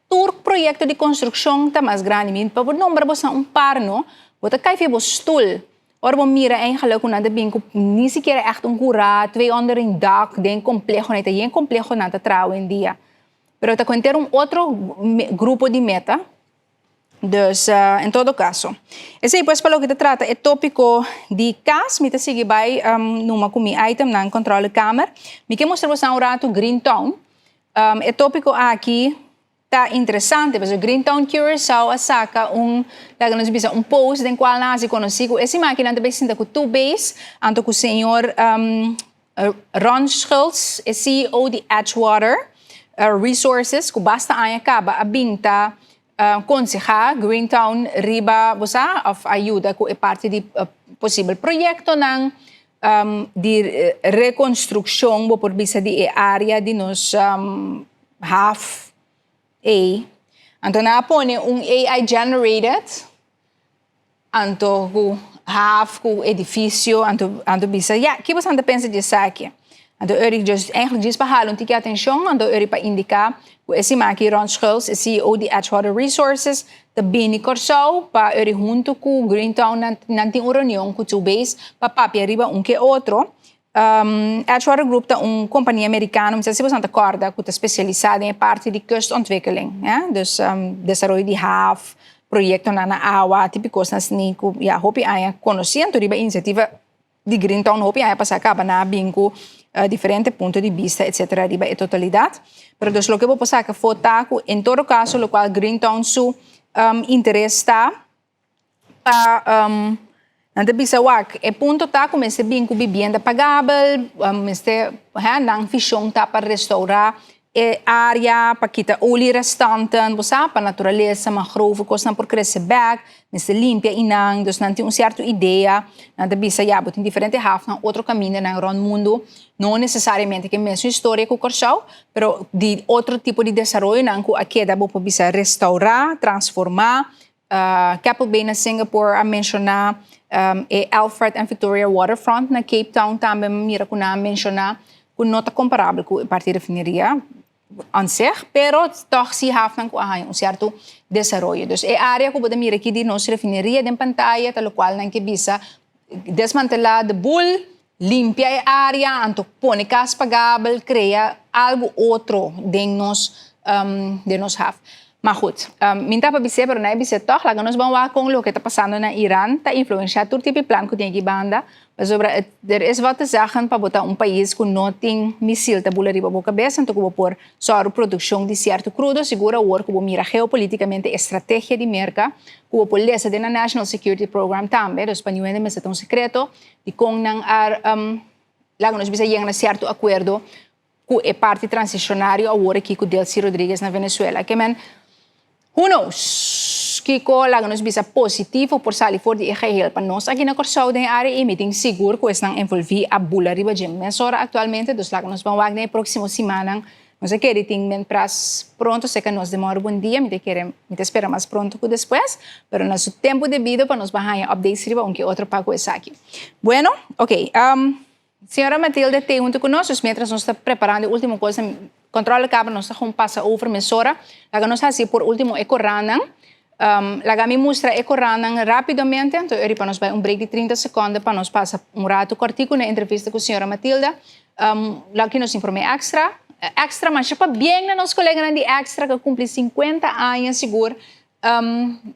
Tur proyecto di construccion ta mas grandi. Mi pa bo nombra bosan un par no, bo ta cay via bo stoel. Ora bo mira eigenlijk cu nan ta bin cu ni sikiera echt un cura, twee onder een dak, den complehonan, ta yen complehonan ta traha awendia. Pero ta cu henter un otro grupo di meta. Dus, en todo caso. Esey pues pa loke ta trata e topico di cas. Mi ta sigui bay numa cu mi itemnan controlekamer. Mi ke mustra bosan un rato Green Town. E topico aki ta interesante pasobra Green Town Curaçao a saca un, laga nos bisa, un post den cual nan a haci conoci cu e siman aki nan ta bay sinta cu two base, anto cu señor Ron Schultz, e CEO di Edgewater Resources, cu basta aña caba a bin ta conseha Green Town riba, bo sa, of a yuda cu e parti di posibel proyectonan di reconstruccion, bo por bisa, di e area di nos haf ei. Anto nan a pone un AI generated anto ku haf ku edificio anto anto bisa ya ki boso ta pensa di esaki? Anto Eric just eigenlijk djis pa hala un tiki atencion anto Eric pa indica ku e siman aki Ron Schultz e CEO di Edgewater Resources ta bini Kòrsou pa Eric hunto ku Greentown nan nan tin un reunion ku two base pa papia riba un ke otro. Edgewater Group ta un kompania merikano, mi sa si boso ta kòrda, ku ta spesialisá den e parti di kustontwikkeling, ya, dus desaroyo di haf, proyektonan na awa, tipo kosnan asina ku ya hopi aña konosí. Anto riba inisiativa di Greentown hopi aña pasá kaba nan a bin ku diferente punto di bista etsetera riba e totalidat. Pero dus loke bo por saka afó ta ku en todo kaso lokual Greentown su interes ta, Pa nan ta bisa wak e punto ta ku mester bin ku bibienda pagabel, mester he nan vishon ta pa restourá e área, pa kita olie restanten, bo sa, pa naturalesa, mangrove, kosnan por krese bèk, mester limpia einan, dus nan tin un sierto idea, nan ta bisa ya bo tin diferente hafnan otro kamindanan rònt mundu, no nesesariamente ke mesun historia ku Kòrsou, pero di otro tipo di desaroyonan ku a keda bo por bisa restourá, transformá. Keppel Bay na Singapore a menshoná, e Alfred and Victoria Waterfront na Cape Town tambe mira ku nan a menshoná ku no ta komparabel ku e parti refineria an sich, pero tòg si hafnan ku a haña un sierto desaroyo. Dus e área ku bo ta mira aki di nos refineria den pantaya ta lokual nan ke bisa desmantelá de bul, limpia e área, anto pone kas pagabel, krea algu otro den nos den nos haf. Ma goed, mi ta pa bis'é, pero nan e bis'é tòg, laga nos ban wak kon loke ta pasando na Iran ta influenshá tur tipo di plan ku tin aki banda, pasobra der is wat te zeggen pa bo ta un pais ku no tin misil ta bula riba bo kabes, anto ku bo por sòru produkshon di sierto krudo, sigur awor ku bo mira geopolitikamente e strategia di Merka, ku bo por lesa den nan National Security Program tambe, dus pa niun hende mester ta un sekreto di kon nan a laga nos bisa yega na sierto akuerdo ku e parti transicionario awor aki ku Delcy Rodriguez na Venezuela. Ke men, who knows kiko laga nos bisa positivo por sali for di e geheel pa nos aki na Kòrsou den e área ei. Mi tin sigur ku esnan envolví a bula riba dje mesora aktualmente, dus laga nos ban wak den e próksimo simannan. Nos a kere tin men pras pronto serka nos den mòru bon dia. Mi ta kere, mi ta spera mas pronto ku despues, pero na su tempu debido pa nos ban haña updates riba un ke otro pa ku esaki. Bueno, ok. Señora Matilde te hunto cu nos, dus mientras nos ta preparando e ultimo cosa, controle kamer nos ta gewoon pasa over mesora. Laga nos haci por ultimo e corannan. Laga mi mustra e corannan rapidamente, anto eri pa nos bay un break di 30 seconde pa nos pasa un rato cortico na entrevista cu señora Matilda. Laga nos informe extra. Extra masha pabien na nos coleganan di Extra cu a cumpli 50 aña sigur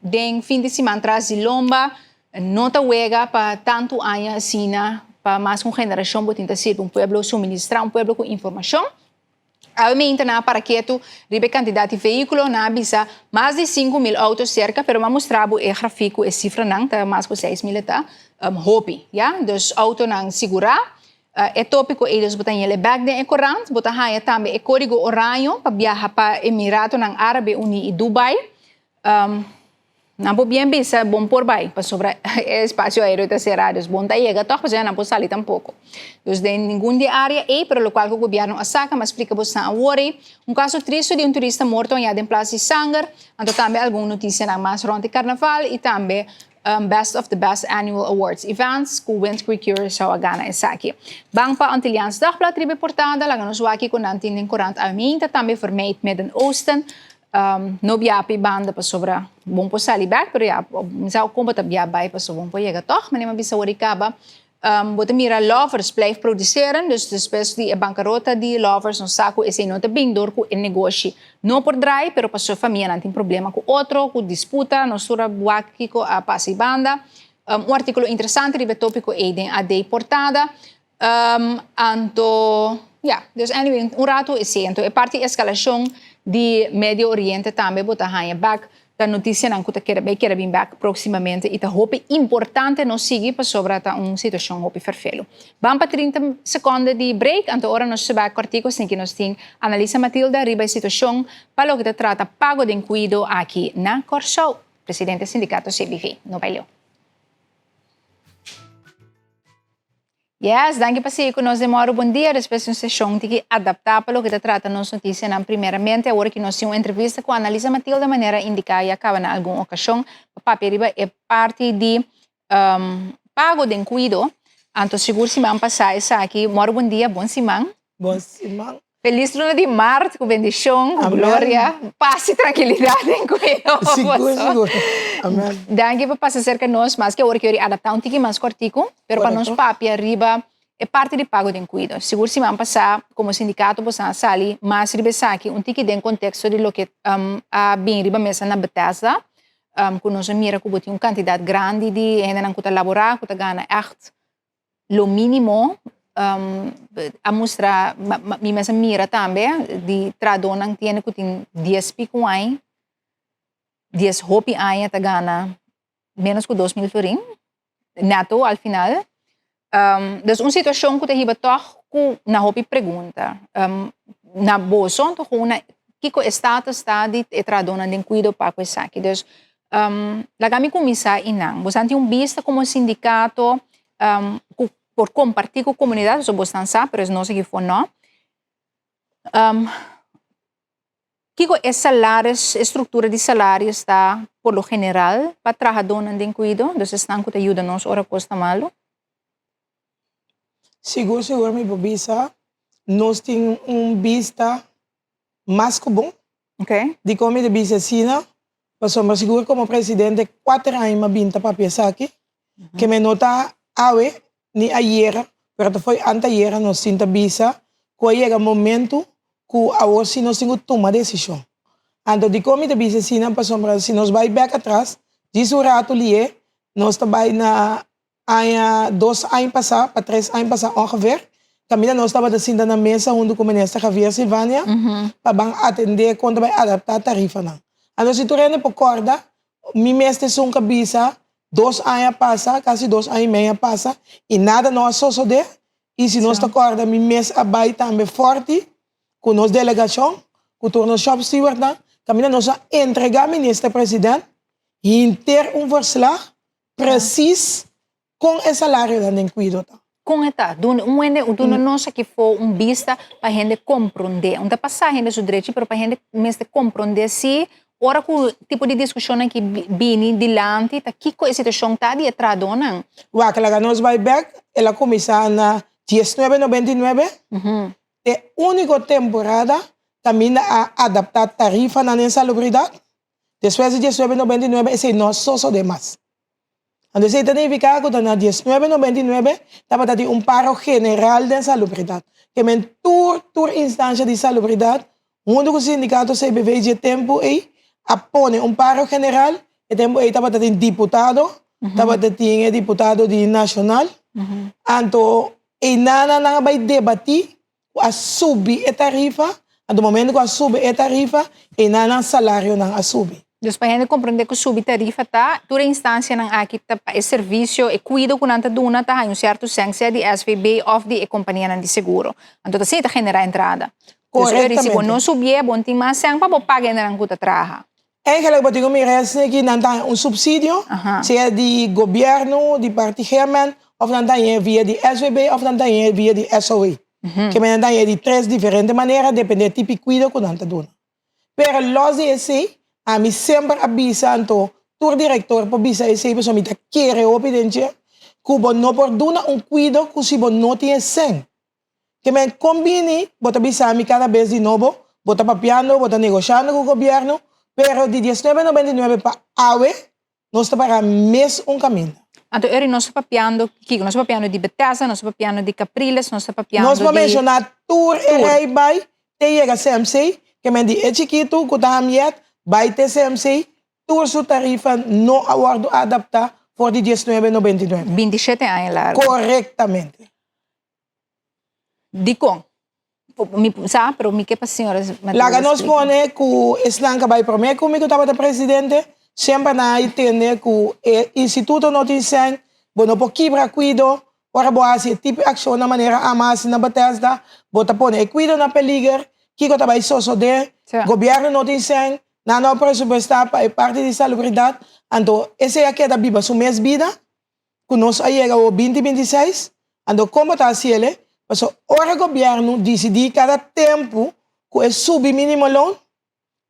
den fin di siman tras di lomba. No ta wega pa tantu aña asina, pa mas ku un generashon bo tin ta sirbi un pueblo, suministrá un pueblo ku informashon. Awe meinta nan a para ketu riba e kantidat di vehíkulo, nan a bisa mas di 5000 outo serka, pero mi a mustra bo e grafik ku e sifranan ta mas ku 6000 e ta hopi, ya. Dus outonan sigurá. E tópiko ei dus bo ta yele bèk den e korant. Bo ta haña tambe e kódigo oraño pa biaha pa Emiratonan Árabe Uní i Dubai. Nan por bien bisa bon por bai pasobra e espacio aereo ta cera dus bon ta yega toch pasobra nan por sali tampoco. Dus den ningun di e area ey pero locual cu gobierno a saca m'a splica bosnan awor ey un caso tristo di un turista morto aña den Plaza di Sanger anto tambe algun noticianan mas rond di carnaval y tambe Best of the Best Annual Awards Events cu Wind Creek Curaçao a gana esaki. Ban pa Antilliaans Dagblad riba e portada laga nos wak kico nan tin den corant awe tambe Vermeid Midden Oosten. No bia pi banda pasobra bon por sali bek, pero ya, mi sa kon bo ta bia bai pasobra bon por yega tòg. Manera mi a bisa ora i kaba, bo ta mira Lovers blijft produceren, dus despues di e bankarota di Lovers nos sa ku esei no ta bin dor ku e negoshi no por drai, pero pasobra famianan tin problema ku otro, ku disputa, nos tur a wak kiko a pasa i banda. Un artíkulo interesante riba e tópiko ei den AD portada. Anto, ya, dus anyway, un ratu esei. Anto e parti eskalashon di Medio Oriente tambe bo ta haña bek. Ta notisianan ku ta kere bai kere bin bek próksimamente i ta hopi importante nos sigui pasobra ta un situashon hopi ferfelu. Ban pa 30 sekonde di break, anto ora nos ta bek kòrtiku asinki nos tin Analisa Matilda riba e situashon pa loke ta trata pago den kuido aki na Kòrsou. Presidente sindikato CBV. No bai leu. Yes, danki pa sigui ku nos den Mòru Bon Dia. Despues di un seshon tin ki adaptá pa loke ta trata nos notisianan. Primeramente, awor ki nos tin un entrevista ku Annalisa Matilda manera indiká ya kaba na algun okashon pa papia riba e parti di pago den kuido. Anto sigur siman pasá esaki. Mòru Bon Dia, bon siman. Bon siman. Felis luna di mart ku bendishon, ku gloria, pas i trankilidat den kuido. Sigur, sigur. Amen. Danki pa pasa serka nos, maske awor ke adaptá un tiki mas kòrtiku, pero pa nos papia riba e parti di pago den kuido. Sigur siman pasá komo sindikato boso a sali mas riba esaki, un tiki den konteksto di loke a bin riba mesa na Bethesda, ku nos a mira ku bo tin un kantidat grandi di hendenan ku ta laborá, ku ta gana ègt lo mínimo a mustra, mi mes a mira tambe di trahadónan tiene ku tin dies piku aña, dies hopi aña ta gana ménos ku 2000 florin nèto al final. Dus un situashon ku ta hiba tòg ku na hopi pregunta. Na boso anto ku kiko e status ta di e trahadónan den kuido pa ku esaki. Dus Laga mi kuminsá einan. Bosan tin un bista komo sindikato ku por kompartí ku komunidat, pasobra bosnan sa, pero nos aki for no. Kiko e salaris, e struktura di salaris ta por lo general pa trahadónan den kuido, dus esnan ku ta yuda nos ora kos ta malu? Sigur sigur mi por bisa nos tin un bista mas ku bon. Okay. Dikon mi ta bisa asina? Pasobra sigur komo presidente kuater aña mi a bin ta papia esaki, ke mi no ta awe ni ayera, pero ta fo'i anteayera nos tin ta bisa ku a yega momentu ku awor si nos tin ku tuma desishon. Anto dikon mi ta bisa asina? Pasobra si nos bai bèk atras, djis un ratu lié nos ta bai na Aña dos aña pasá pa tres aña pasá ongeveer, kaminda nos tabata sinta na mesa huntu ku Minister Javier Silvania pa ban atendé kon ta bai adaptá tarifanan. Anto si tur hende por kòrda, mi mes ta esun ku a bisa dos aña pasa, kasi dos aña i media pasa, i nada no a sosodé. I si nos ta kòrda mi mes a bai tambe fòrti ku nos delegashon, ku tur nos shòpstewardnan, kaminda nos a entregá Minister President hinter un verslag Precies kon e salarionan den kuido ta. Kon e ta? Duna un hende, duna nos aki for un bista pa hende komprondé. Un ta pasá hende su drechi, pero pa hende mester komprondé si ora ku tipo di diskushonnan ki bini dilanti ta kiko e situashon ta di e trahadónan. Wak, laga nos bai bèk, el a kuminsá na diesnuebe nobenta i nuebe, e úniko temporada kaminda a adaptá tarifanan den salubridat. Despues di 1999 esei no a sosode mas. Anto esei ta nifiká ku ta na 1999 tabata tin un paro general den salubridat. Ke men tur tur instansha di salubridat huntu ku sindikato CBV dje tempu ei a pone un paro general. E tempu ei tabata tin diputado, tabata tin e diputado di nashonal. Anto einan nan a bai debatí ku a subi e tarifa. Anto momento ku a subi e tarifa, einan nan salarionan a subi. Dus pa hende komprendé ku subi tarifa ta, tur e instansianan aki ta pa e servisio, e kuido ku nan ta duna ta haña un sierto sèn, sea di SVB òf di e kompanianan di seguro. Anto ta asina ta generá entrada. Dus ori si bo no subié, bo no tin mas sèn pa bo paga hendenan ku ta traha. Eigenlijk bo tin ku mira esei ki nan ta haña un supsidio, sea di gobièrnu, di parti GMN, òf nan ta hañ'é via di SVB òf nan ta hañ'é via di SOE. Ke men nan ta hañ'é di tres diferente manera, dependé tipo kuido ku nan ta duna. Pero los di esei, ami semper a bisa, anto tur director por bisa esei pasobra mi ta kere hopi den dje, ku bo no por duna un kuido ku si bo no tin e sèn. Ke men kon bini bo ta bisa mi kada bes di nobo, bo ta papiando, bo ta negoshando ku gobièrnu, pero di diesnuebe 99 pa awe nos ta para mes un kaminda. Anto eri nos ta papiando kiko? Nos ta papiando di Bethesda, nos ta papiando di Capriles, nos ta papiando Nos por di. menshoná tur e rei bai te yega CMC, ke men di e chikitu ku ta hamiet bai te CMC, tur su tarifa no a wòrdu adaptá for di 19 99. 27 aña largu. Korektamente. Dikon? Mi sa, pero mi ke pa señora Matilda Laga nos splika. pone ku esnan ka bai promé ku mi ku tabata presidente, semper nan a tende ku e instituto no tin sèn, bo no por kibra kuido, ora bo hasi e tipo akshonnan manera ama hasi na Bethesda, bo ta pone e kuido na peliger, kiko ta bai sosodé, gobièrnu no tin sèn, nan no a presupuestá pa e parti di salubridat, anto esei a keda biba su mes bida. Ku nos a yega awor binti 26, anto kon bo ta hasi el? Pasobra ora gobièrnu disidí kada tempu ku e subi minimo loon,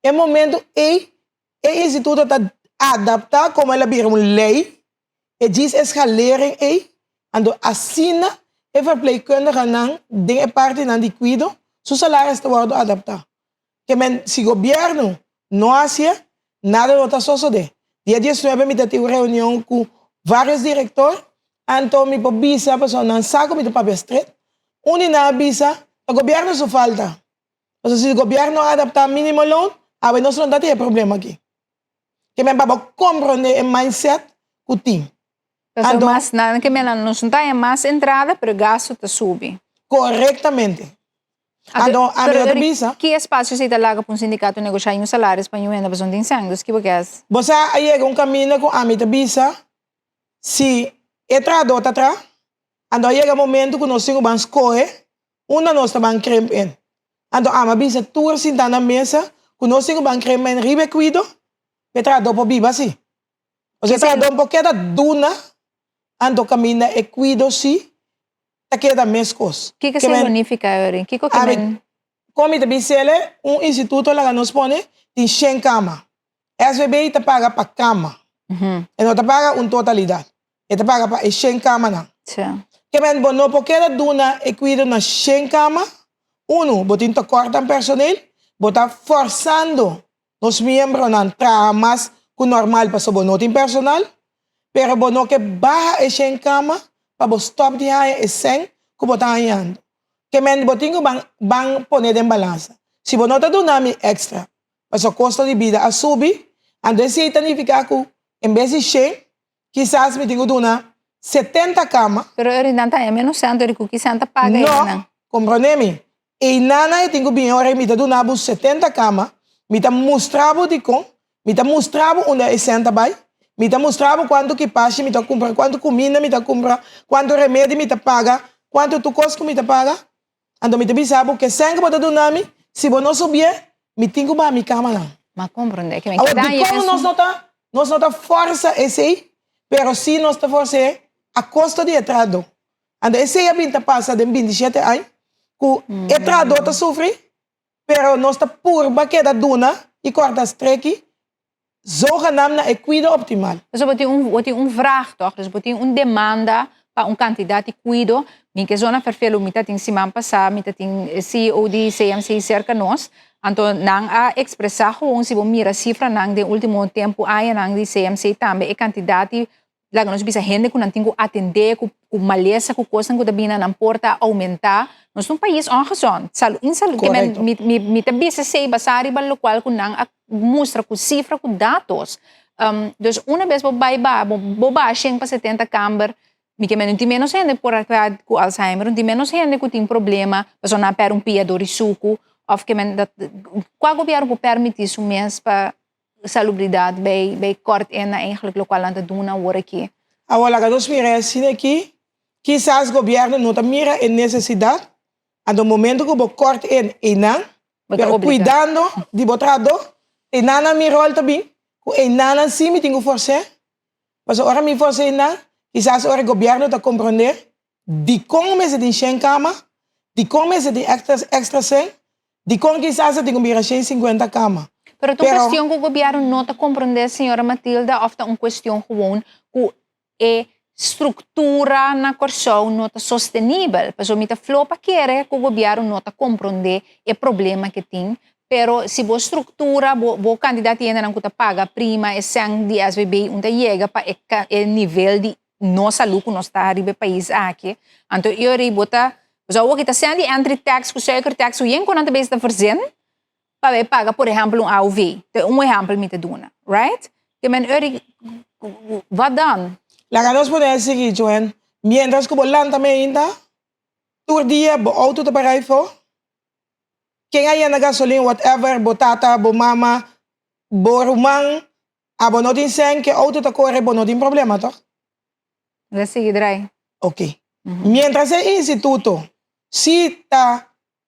e momentu ei e instituto ta adaptá komo el a bira un lei, e djis e schalering ei, anto asina e verpleegkundigenan den e partinan di kuido su salaris ta wòrdu adaptá. Ke men si gobièrnu no hasié, nada no ta sosodé. Dia 19 mi ta tin un reunion ku vários direktor, anto mi por bisa pasobra nan sa ku mi ta papia stret. Un di nan a bisa, ta gobièrnu su falta. Pasobra si gobièrnu a adaptá minimo loon, awe nos no ta tin e problema aki. Ke men pa bo komprondé e mindset ku tin. Pasobra mas nan ke men nan nos no ta haña mas entrada, pero e gastu ta subi. Korektamente. Anto, ami no ta bisa. Ki espasio si ta laga pa un sindikato negoshá i un salaris pa ñu hende pasobra no tin sèn? Dus ki bo ke hasi? Bo sa a yega un kaminda ku ami ta bisa, si e trahadó ta traha, anto a yega momento ku nos tin ku ban skohe unda nos ta ban krimp in. Anto ami a bisa tur sintá na mesa ku nos tin ku ban krimp in riba e kuido pa e trahadó por biba si. Pasobra e trahadó por keda duna anto kaminda e kuido si ta keda meskos. Kiko esei lo nifiká, Eury? Kiko ke men. Kon mi ta bis'el, un instituto laga nos pone tin shen kama. SVB ta paga pa kama. E no ta paga un totalidat. E ta paga pa e shen kamanan. Ke men bo no por keda duna e kuido na shen kama. Unu, bo tin tekort an personeel. Bo ta forsando nos miembronan traha mas ku normal pasobra bo no tin personal, pero bo no ke baha e shen kama pa bo stòp di haña e sèn ku bo ta hañando. Ke men bo tin ku ban ban pone den balansa. Si bo no ta duna mi èkstra pasobra kosto di bida a subi, anto esei ta nifiká ku en bes di shen, kisas mi tin ku duna 70 kama. Pero e nan ta haña ménos sèn, anto di ku ki sèn ta paga e No, nan? komprondé mi. Einan e tin ku bini ora mi ta duna bo 70 kama, mi ta mustra bo dikon, mi ta mustra bo unda e sèn ta bai, mi ta mustra bo kuantu kipashi mi ta kumpra, kuantu kuminda mi ta kumpra, kuantu remedi mi ta paga, kuantu tur kos ku mi ta paga. Anto mi ta bisa bo ke sèn ku bo ta duna mi, si bo no subié, mi tin ku baha mi kamanan. M'a komprondé ke mi Awor, keda haña dikon esun. nos no ta, nos no ta fòrsa esei, pero sí nos ta fòrs'é a kosto di e trahadó. Anto esei a bin ta pasa den 27 aña ku e trahadó ta sufri, pero nos ta purba keda duna i kòrta streki zogenaamd na e kuido optimal. Pasobra bo tin un, bo tin un vraag tòg, dus bo tin un demanda pa un kantidat di kuido. Mi ke zona Ferfelu, mi ta tin siman pasá, mi ta tin e CEO di CMC serka nos, anto nan a ekspresá gewoon si bo mira sifranan den último tempu añanan di CMC tambe e kantidat di Laga nos bisa hende ku nan tin ku atendé ku ku malesa ku kosnan ku ta bini na nan porta a oumentá. Nos ta un pais ongezond, salu insalu ke men mi mi mi ta bisa esei basá riba lokual ku nan a mustra ku sifra ku datos. Dus una bes bo bai baha bo bo baha shen pa 70 kamber mi ke men no tin ménos hende por a ku alzheimer, no tin ménos hende ku tin problema pasobra nan a pèrdè un pia dor di suku. Òf ke men dat kua gobièrnu por permití su mes pa salubridat bay bay kort in na eigenlijk lokual nan ta duna awor aki? Awor laga nos mira e asina aki, kisas gobièrnu no ta mira e nesesidat, anto momento ku bo kort in einan, Bo ta pero obliga. kuidando di bo trahadó, einan nan mi ròl ta bin, ku einan nan sí mi tin ku fors'é, pasobra ora mi fors'é einan, kisas ora e gobièrnu ta komprondé Dikon mester tin shen kama? Dikon mester tin extra extra shen? Dikon kisas a tin ku bira shen sinkuenta kama? Pero ta un Pero. kuestion ku gobièrnu no ta komprondé, señora Matilda, òf ta un kuestion gewoon ku e struktura na Kòrsou no ta sostenibel? Pasobra mi ta fló pa kere ku gobièrnu no ta komprondé e problema ke tin, pero si bo struktura, bo bo kantidat di hendenan ku ta paga prima e sèn di SVB un ta yega pa e e nivel di nos salú ku nos ta riba e pais aki. Anto e ora ei bo ta, bo sa awor ta sean di entry tax ku suiker tax ku yen ku nan ta bezig ta verzin pa bai paga por ehèmpel un AOV. Ta un ehèmpel mi ta duna, right? Ke men ora ei, wat dan? Laga nos pone a sigui, Joen. Mientras ku bo lanta meinta, tur dia bo outo ta para afó, ken a yena gasolin, whatever, bo tata, bo mama, bo ruman, Abo no tin sèn ke outo ta kore bo no tin problema toch? Lo sigui drai. Ok. Mientras e instituto si ta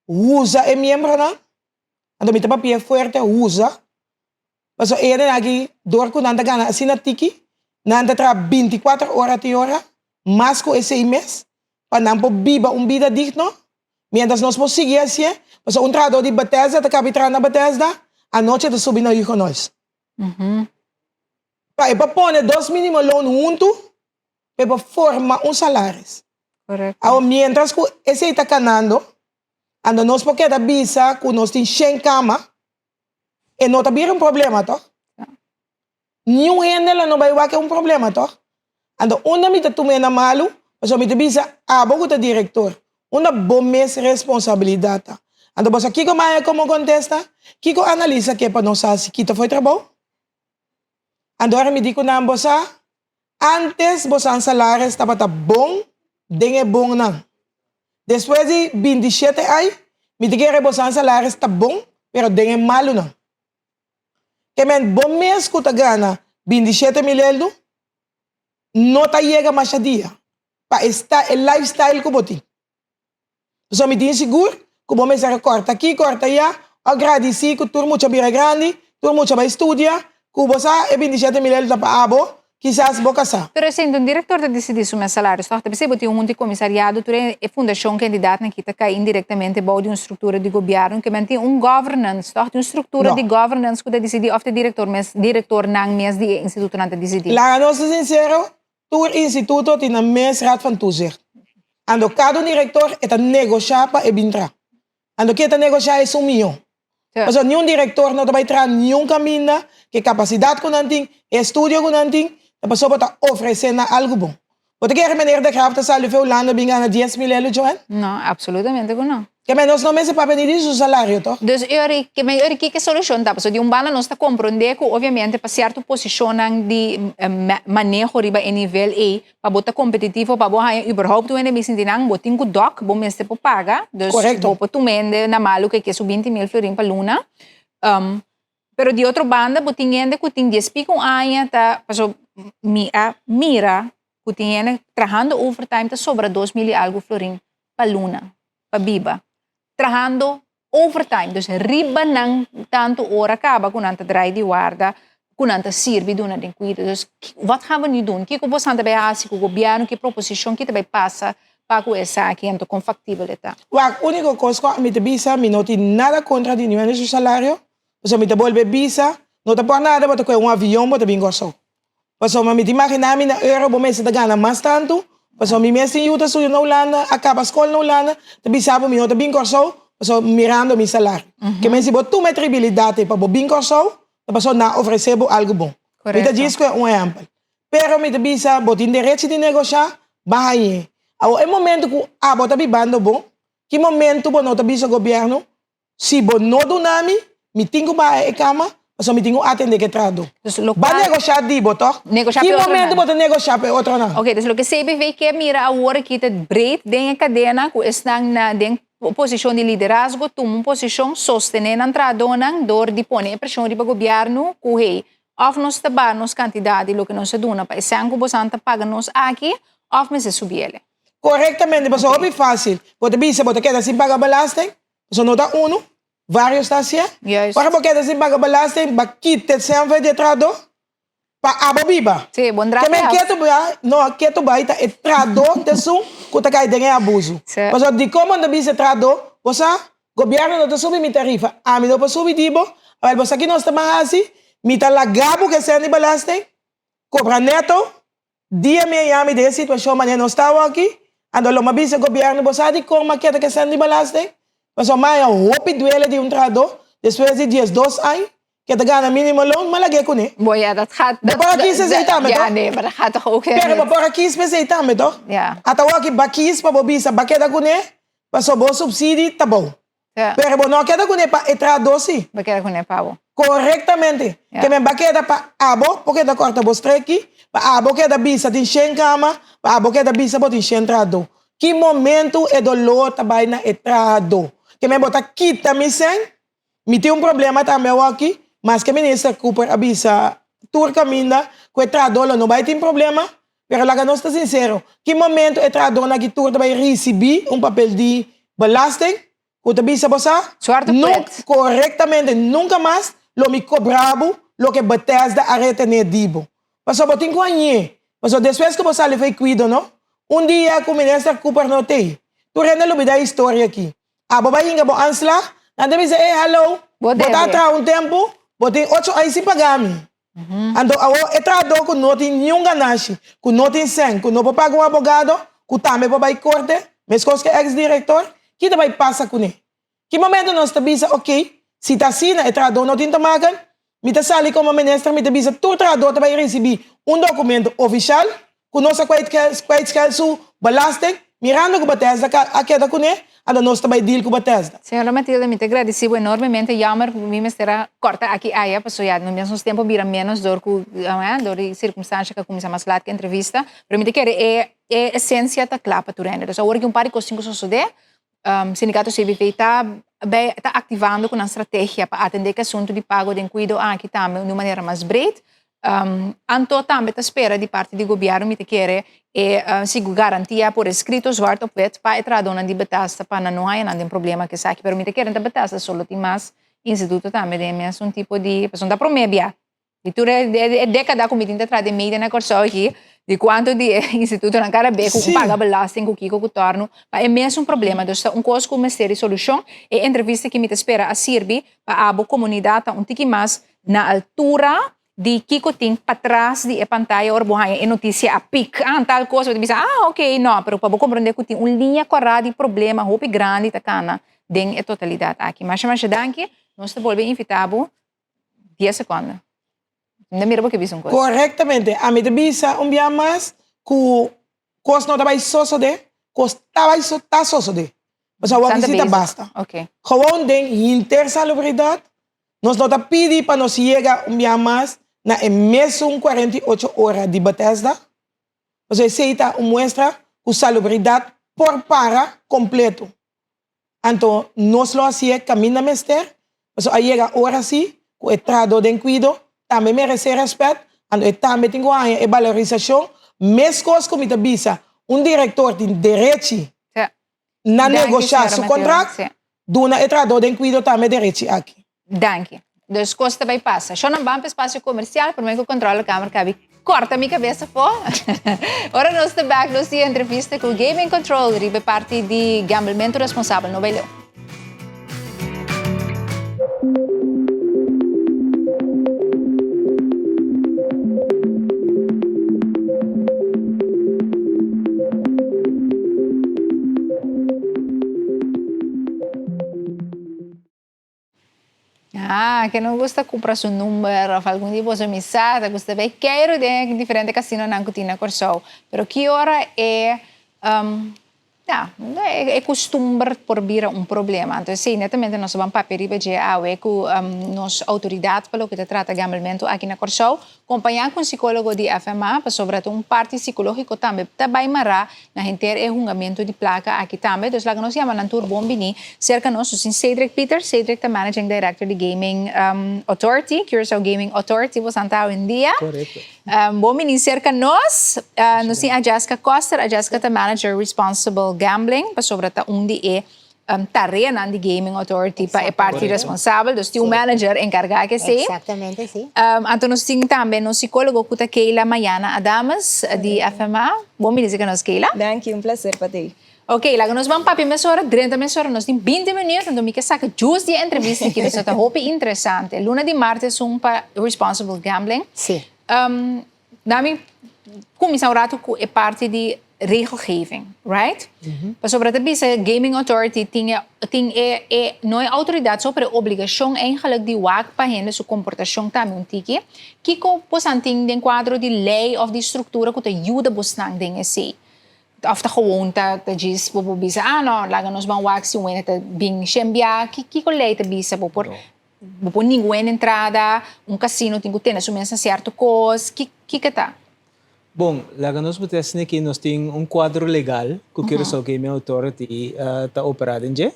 usa e miembronan, anto mi ta papia fuerte usa, pasobra e hendenan aki dor ku nan ta gana asina tiki, nan ta traha bintikuater ora tin ora, mas ku esei mes, pa nan por biba un bida digno, mientras nos por sigui hasié, pasobra un trahador di Bethesda ta kabi traha na Bethesda, anochi e ta subi na Hugo Nois. Pa e por pone dos minimo loon huntu pa e por forma un salaris. Awor mientras ku esei ta kanando, anto nos por keda bisa ku nos tin shen kama, e no ta bira un problema tòg? Niun hende lo no bai wak e un problema tòg? Anto unda mi ta tum'é na malu, pasobra mi ta bisa abo ku ta direktor, unda bo mes responsabilidat ta? Anto bo sa kiko maya komo kontesta? Kiko analisa ke pa nos hasi kita fo'i trabou? Anto ora mi di ku nan, bo sa, antes bosan salaris tabata bon den e bonnan. Despues di 27 ai, mi ta kere bosan salaris ta bon, pero den e malunan. Ke men bo mes ku ta gana 27 mil eldu no ta yega masha dia pa e sta e lifestyle ku bo tin. Pasobra mi tin sigur ku bo mester a kòrta aki, kòrta aya, o gradisí ku tur mucha bira grandi, tur mucha bai studia, ku bo sa e 27 mil eldu ta pa abo, Kisas bo kasá. Pero esei un direktor ta disidí su mes salario, tòg? Ta p'esei bo tin un hunta di komisariado, tur e fundashon ku entidatnan aki ta kai indirektamente bou di un struktura di gobièrnu ke men tin un governance, tòg? Tin un struktura di governance ku ta disidí òf ta e direktor mes, direktornan mes di e institutonan ta disidí. Laga nos ta sinsero, tur instituto tin nan mes Raad van Toezicht. Anto kada un direktor e ta negoshá pa e bin tra. Anto ke ta negoshá esun mihó. Pasobra niun direktor no ta bai traha niun kaminda ku e kapasidat ku nan tin, e estudio ku nan tin, ta pasobra bo ta ofresé nan algu bon. Bo ta kere meneer De Graaf ta sali fe Hulanda bin gana dies mil elo, Joan? No, absolutamente ku no. Ke men nos no mester papia ni di su salario, tòg? Dus ori, ke men ori kiko e solushon ta? Pasobra di un banda nos ta komprondé ku obviamente pa sierto posishonnan di maneho riba e nivel ei, Pa bo ta kompetitivo, pa bo haña überhaupt un hende mi sinti nan, bo tin ku dòk, bo mester por paga. Dus Korekto. bo por tuma hende na malu ku e ke su binti mil florin pa luna. Pero di otro banda bo tin hende ku tin dies piko un aña ta, paso mi a mira ku tin hende trahando overtime ta sobra 2000 i algu florin pa luna, pa biba. Trahando overtime, dus riba nan tantu ora kaba ku nan ta drai di warda, ku nan ta sirbi duna den kuido. Dus wat gaan we nu doen? Kiko bosan ta bai hasi ku gobièrnu? Ki proposishon ki ta bai pasa pa ku esaki anto kon faktibel e ta? Wak, úniko kos ku ami ta bisa, mi no tin nada kontra di niun hende su salario, pasobra mi ta bolbe bisa, no ta por nada bo ta kohe un avion bo ta bin Kòrsou. Pasobra mi ta imaginá mi na euro bo mester ta gana mas tantu, pasobra mi mes tin yu ta studia na Hulanda, a kaba skol na Hulanda, ta bisa bo mi no ta bin Kòrsou, pasobra mirando mi salario. Ke men si bo tuma e tribilidat ei pa bo bin Kòrsou, ta pasobra nan a ofresé bo algu bon. Mi ta djis ku e un ehèmpel. Pero mi ta bisa bo tin derechi di negoshá, baha añ'é. Awor e momento ku abo ta bibando bon, ki momento bo no ta bisa gobièrnu, Si bo no duna mi, mi tin ku baha e kama, pasobra mi tin ku atendé ku e trahadó. Dus lo Ba cual negoshá di bo, tòg? Negoshá Ki p'e otronan. momento bo ta negoshá p'e otronan? Oké, dus loke CBV ke mira awor aki ta breed den e kadena ku esnan na den. posishon di liderazgo tuma un posishon sostené nan trahadónan dor di pone e preshon riba gobièrnu ku hey òf nos ta baha nos kantidat di loke nos a duna pa esèn ku bosan ta paga nos aki òf mester subi ele. Korektamente, pasobra hopi fásil. Bo ta bisa bo ta keda sin paga belasting, pasobra no ta unu, vários ta hasié. Juist. Ora bo keda sin paga belasting, bo a kita e sèn for di e trahadó pa abo biba. Sí, bon draad Ke men af. ketu bai, no, ketu bai ta e trahadó ta esun ku ta kai den e abuso. Sí. Pasobra dikon bo no ta bisa e trahadó, bo sa, gobièrnu no ta subi mi tarifa, ami no por subi di bo, awel bo sa ki nos ta ban hasi? Mi ta laga bo ku e sèn di belasting, kobra nèto, Dia mi a yami den e situacion manera nos ta awoki, anto lo mi a bisa gobierno, bo sa dicon mi a keda cu e cen di belasting? Pasobra mi a haya hopi duele di un trahador, despues di diesdos aña, ke ta gana minimo loon, mi a lag'é cune. Bo ja, dat gaat, Bo por a kies esey tambe, ja, toch? nee, maar dat gaat toch ook Pero bo niet. por a kies pa esey tambe, toch? Ja. Ata awoki bo a kies pa bo bisa bo a keda cune, pasobra bo subsidie ta bou. Ja. Pero bo no a keda kuné pa e trahadó sí. Bo keda kuné pa bo. Korektamente. Ja. Ke men ba keda pa abo por keda kòrta bo streki, pa abo keda bisa tin shen kama, pa abo keda bisa bo tin shen trahadó. Ki momentu e doló ta bai na e trahadó? Ke men bo ta kita mi sèn? Mi tin un problema tambe awoki, maske Minister Cooper a bisa tur kaminda ku e trahadó lo no bai tin problema, Pero laga nos ta sincero, ki momento e trahadornan aki tur ta bay ricibi un papel di belasting cu ta bisa bo sa, Zwarte nunca, pet. corectamente, nunca mas lo mi cobra bo loke Bethesda a retene di bo. Pasobra bo tin cu hañ'é. Pasobra despues cu bo sali for e cuido no, un dia cu Minister Cooper no t'ey, tur hende lo bida e historia aki. Abo bay hinga bo aanslag, nan ta bisa, ey hallo, Bo bo ta debe. traha un tempo, bo tin ocho aña sin paga mi. Anto awor e trahadó ku no tin niun ganashi, ku no tin sèn, ku no por paga un abogado, ku tambe por bai korte, meskos ku e eks direktor, ki ta bai pasa kuné? Ki momento nos ta bisa, oke, si ta asina, e trahadó no tin te maken, mi ta sali komo minister, mi ta bisa tur trahadó ta bai risibí un dokumento ofishal ku nos a kwijtscheld su belasting, mirando ku Bethesda a keda kuné, anto nos ta bai deal ku Bethesda. Señora Matilda, mi ta gradisi bo enormemente. Jammer ku mi mester a kòrta aki aya, pasobra ya no mes nos tempu a bira ménos dor ku dor di sirkunstansha ku a kuminsá mas lat ku entrevista. Pero mi ta kere e e esensia ta kla pa tur hende. Dus awor aki un par di kos tin ku sosodé. Sindikato CBV ta bai ta aktivando ku nan strategia pa atendé ku e asuntu di pago den kuido aki tambe di un manera mas breed. Anto tambe ta spera di parti di gobièrnu mi ta kere e sigu garantia por eskrito zwart op wit pa e trahadónan di Bethesda pa nan no haña nan den problema ku esaki. Pero mi ta kere ta Bethesda solo tin mas instituto tambe den e mesun tipo di pasobra ta promé bia di tur e dékada ku mi tin ta traha den media na Kòrsou aki di kuantu di e institutonan kada be ku paga belasting ku kiko ku tòrnu pa e mesun problema. Dus ta un kos ku mester di solushon. E entrevista aki mi ta spera a sirbi pa abo komunidat ta un tiki mas na altura di kiko tin patras di e pantaya ora bo haña e notisia a pik, ah tal kos, bo ta bisa ah ok, no, pero pa bo komprende ku tin un liña kòrá di problema hopi grandi ta kana den e totalidat aki. Masha masha danki, nos ta bolbe invitá bo dies sekonde. Mi ta mira bo ke bisa un kos. Korektamente, ami ta bisa un bia mas ku Kos no ta bai sosode, kos ta bai ta sosode. Pasobra awor ki si ta basta. Gewoon den hinter salubridad, nos no ta pidi pa nos yega un bia mas na e mesun 48 ora di Bethesda, pasobra esei ta un muestra ku salubridad por para kompleto. Anto nos lo hasié kaminda mester, pasobra a yega ora si ku e trahadó den kuido tambe meresé rèspèt, anto e tambe tin ku haña e balorisashon, meskos ku mi ta bisa un direktor tin derechi na negoshá su kontrakt, duna e trahadó den kuido tambe derechi aki. Danki. Dus kos ta bai pasa. Shon nan ban pa espasio komersial, promé ku kontrole kamer kabi kòrta mi kabes afó. Ora nos ta bèk nos tin entrevista ku Gaming Control riba e parti di gamblementu responsabel. No bai leu. Ah, ke no gusta kumpra su number of algun di boso mi sa ta gusta bai keiru den e diferente kasinonan ku tin na Kòrsou. Pero ki ora e um, Ja, e kustumber por bira un problema. Anto esei netamente nos a ban papia riba dje awe ku nos outoridat pa loke ta trata gambelmentu aki na Kòrsou, kompañá ku un sikólogo di FMA, pasobra ta un parti sikológiko tambe ta bai mará na henter e hungamentu di plaka aki tambe. Dus laga nos yama nan tur bon biní serka nos. Nos tin Cedric Pieters. Cedric ta Managing Director di Gaming Authority, Curaçao Gaming Authority bo san ta awendia. Korekto. Bon bini serka nos. Nos tin Ajaska Koster. Ajaska ta manager Responsible Gambling pasobra ta un di e tareanan di Gaming Authority pa e parti responsabel. Dus tin un manager enkargá ku esei. Exactamente, si. Anto nos tin tambe nos sikólogo ku ta Keila Mayana Adames di FMA. Bon bini serka nos, Keila. Danki, un placer pa t'ei. Ok, laga nos ban papia mesora, drenta mesora, nos tin binti minuut, anto mi ke saka jus di e entrevista aki, pasobra ta hopi interesante. Luna di mart esun pa responsible gambling. Sí. Na mi kuminsá un ratu ku e parti di regelgeving, right? Pasobra ta bisa Gaming Authority tin e tin e e no e outoridat so, pero e obligashon eigenlijk di wak pa hende su komportashon tambe un tiki. Kiko bosan tin den kuadro di lei òf di struktura ku ta yuda bosnan den esei? Of ta gewoon ta ta djis bo por bisa, ah no, laga nos ban wak si un hende ta bin shembia. Ki kiko lei ta bisa? Bo por bo por ningun hende entrada, un casino tin ku tene su mes na sierto kos. Ki kiko ta? Bon, laga nos por ta asina aki nos tin un kuadro legal ku Curaçao Gaming Authority ta operá den dje.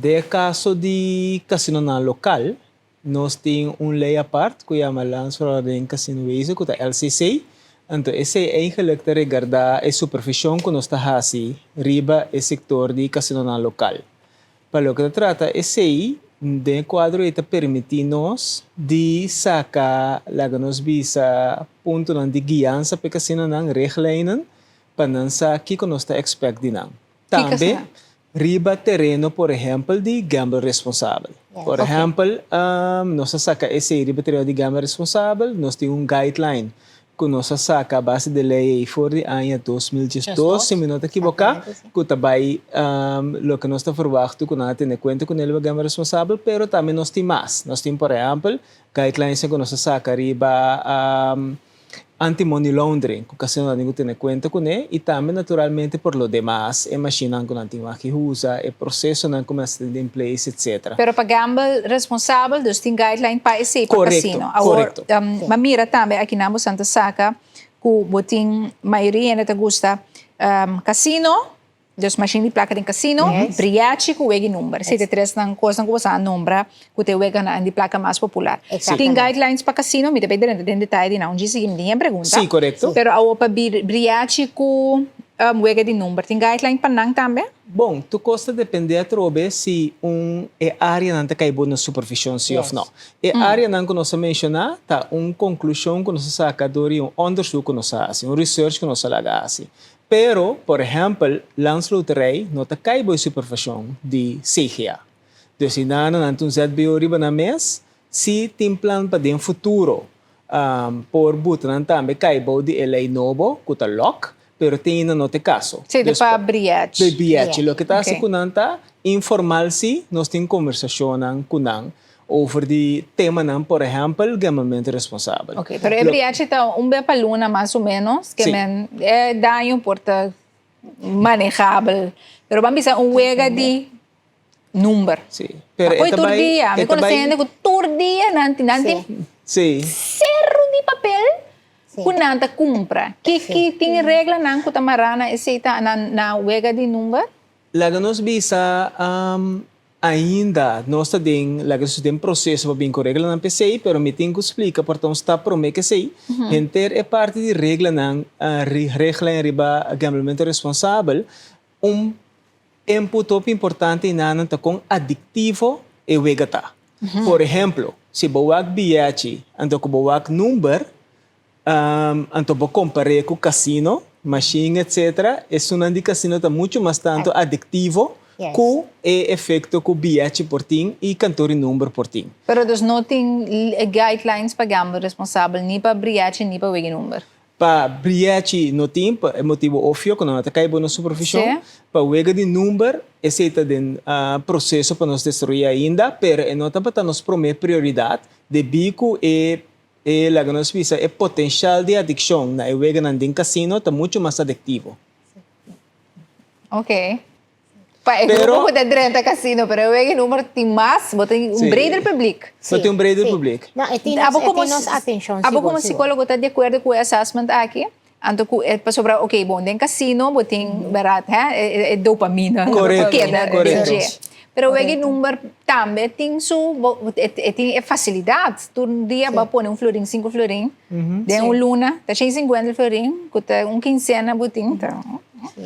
Den e kaso di kasinonan lokal, Nos tin un ley apart cu yama Landsverordening Casinowezen cu ta LCC. Anto esey eigenlijk ta regarda e supervision cu nos ta haci riba e sector di casinonan local. Pa loke ta trata esey, den e cuadro ey ta permiti nos di saca, laga nos bisa, puntonan di guiansa pa e casinonan, richtlijnen, pa nan sa kico nos ta expect di nan. Tambe riba tereno por ehempel di gamble responsabel. Por ehempel, nos a saca esey riba tereno di gamble responsabel, nos tin un guideline cu nos a saca a base di ley ey for di aña 2012, si mi no ta ekiboca, cu ta bay loke nos ta verwachtu cu nan a tene cuenta cu riba gamble responsabel, pero tambe nos tin mas. Nos tin por ehempel guidelines cu nos a saca riba Anti-money laundering, ku kasinonan tin ku tene kuenta kuné i tambe naturalmente por lo demas e mashinnan ku nan tin wak usa, e prosesonan ku mester tin den place, etcetera. Pero pa gamble responsabel dus tin guideline pa esei pa kasino. Awor, m'a mira tambe akinan bo san ta saka ku bo tin mayoria hende ta gusta kasino. Dus mashin di plaka den kasino, briachi ku wega i number. Esei ta e tresnan kosnan ku boso a nombra ku ta e weganan di plaka mas popular. Tin guidelines pa kasino, mi ta bay drenta den detaye di nan un djis sigui mi tin e pregunta. Sí, korekto. Pero awor pa briachi ku wega di number, tin guideline pa nan tambe? Bon, tur kos ta depende atrobe si un e areanan ta kai bo na supervision si of no. E areanan ku nos a menshoná ta un konklushon ku nos a saka dor di un onderzoek ku nos a hasi, un research ku nos a laga hasi. Pero, por ehèmpel, Landsloterij no ta kai bo e supervishon di CGA. Dus si nan nan ta un ZBO riba nan mes, si tin plan pa den futuro por buta nan tambe kai bou di e lei nobo ku ta lòk, pero te ainda no ta e kaso. Sí, ta pa brièchi. Pa brièchi. Loke ta hasi ku nan ta informal si nos tin kombersashonnan ku nan Over di temanan, por ehempel, gambelmento responsabel. Ok, pero e briachi ta un be pa luna mas o menos, ke men e daño por ta manejabel. Pero ban bisa un wega di number. Sí, pero e ta tur bai, dia, mi e ta konoce bai. hende ku tur dia nan tin, nan tin Sí. seru di papel ku nan ta kumpra. Ki ki tin reglanan ku ta mará na esei ta na na wega di number? Laga nos bisa ainda nos ta den laga nos den proseso pa bin ku reglanan p'esei, pero mi tin ku splika por ta un stap promé ku esei. Henter e parti di reglanan, reglanan riba gamblemento responsabel, un input hopi importante einan ta kon adiktivo e wega ta. Por ehemplo, si bo wak biyechi anto ku bo wak number, Anto bo kompar'é ku kasino, mashin etcetera, esunnan di kasino ta muchu mas tantu adiktivo ku e efekto ku biyachi por tin i kantor i number por tin. Pero dus no tin guidelines pa gamble responsabel ni pa briachi ni pa wega i number? Pa briachi no tin, pa e motibu ofio ku nan no ta kai bo na supervishon. Pa wega di number esei ta den proseso pa nos desaroyá ainda, pero e no tabata nos promé prioridat debí ku e E laga nos bisa e potenshal di adikshon na e weganan den kasino ta muchu mas adiktivo. Ok. Pa e grupo ku ta drenta kasino, pero e wega number tin mas, bo tin un breder publiek. Bo tin un breder publiek. No, e tin nos, e tin nos atenshon sigur. Abo komo sikólogo ta di akuerdo ku e assessment aki? Anto ku e pasobra, ok, bon, den kasino bo tin, bèrdat, hè, e dopamina. Korekto, korekto. Pero wega number tambe tin su, e tin e fasilidat. Tur dia bo a pone un florin, sinku florin, den un luna, ta 150 florin, ku ta un kinsena bo tin.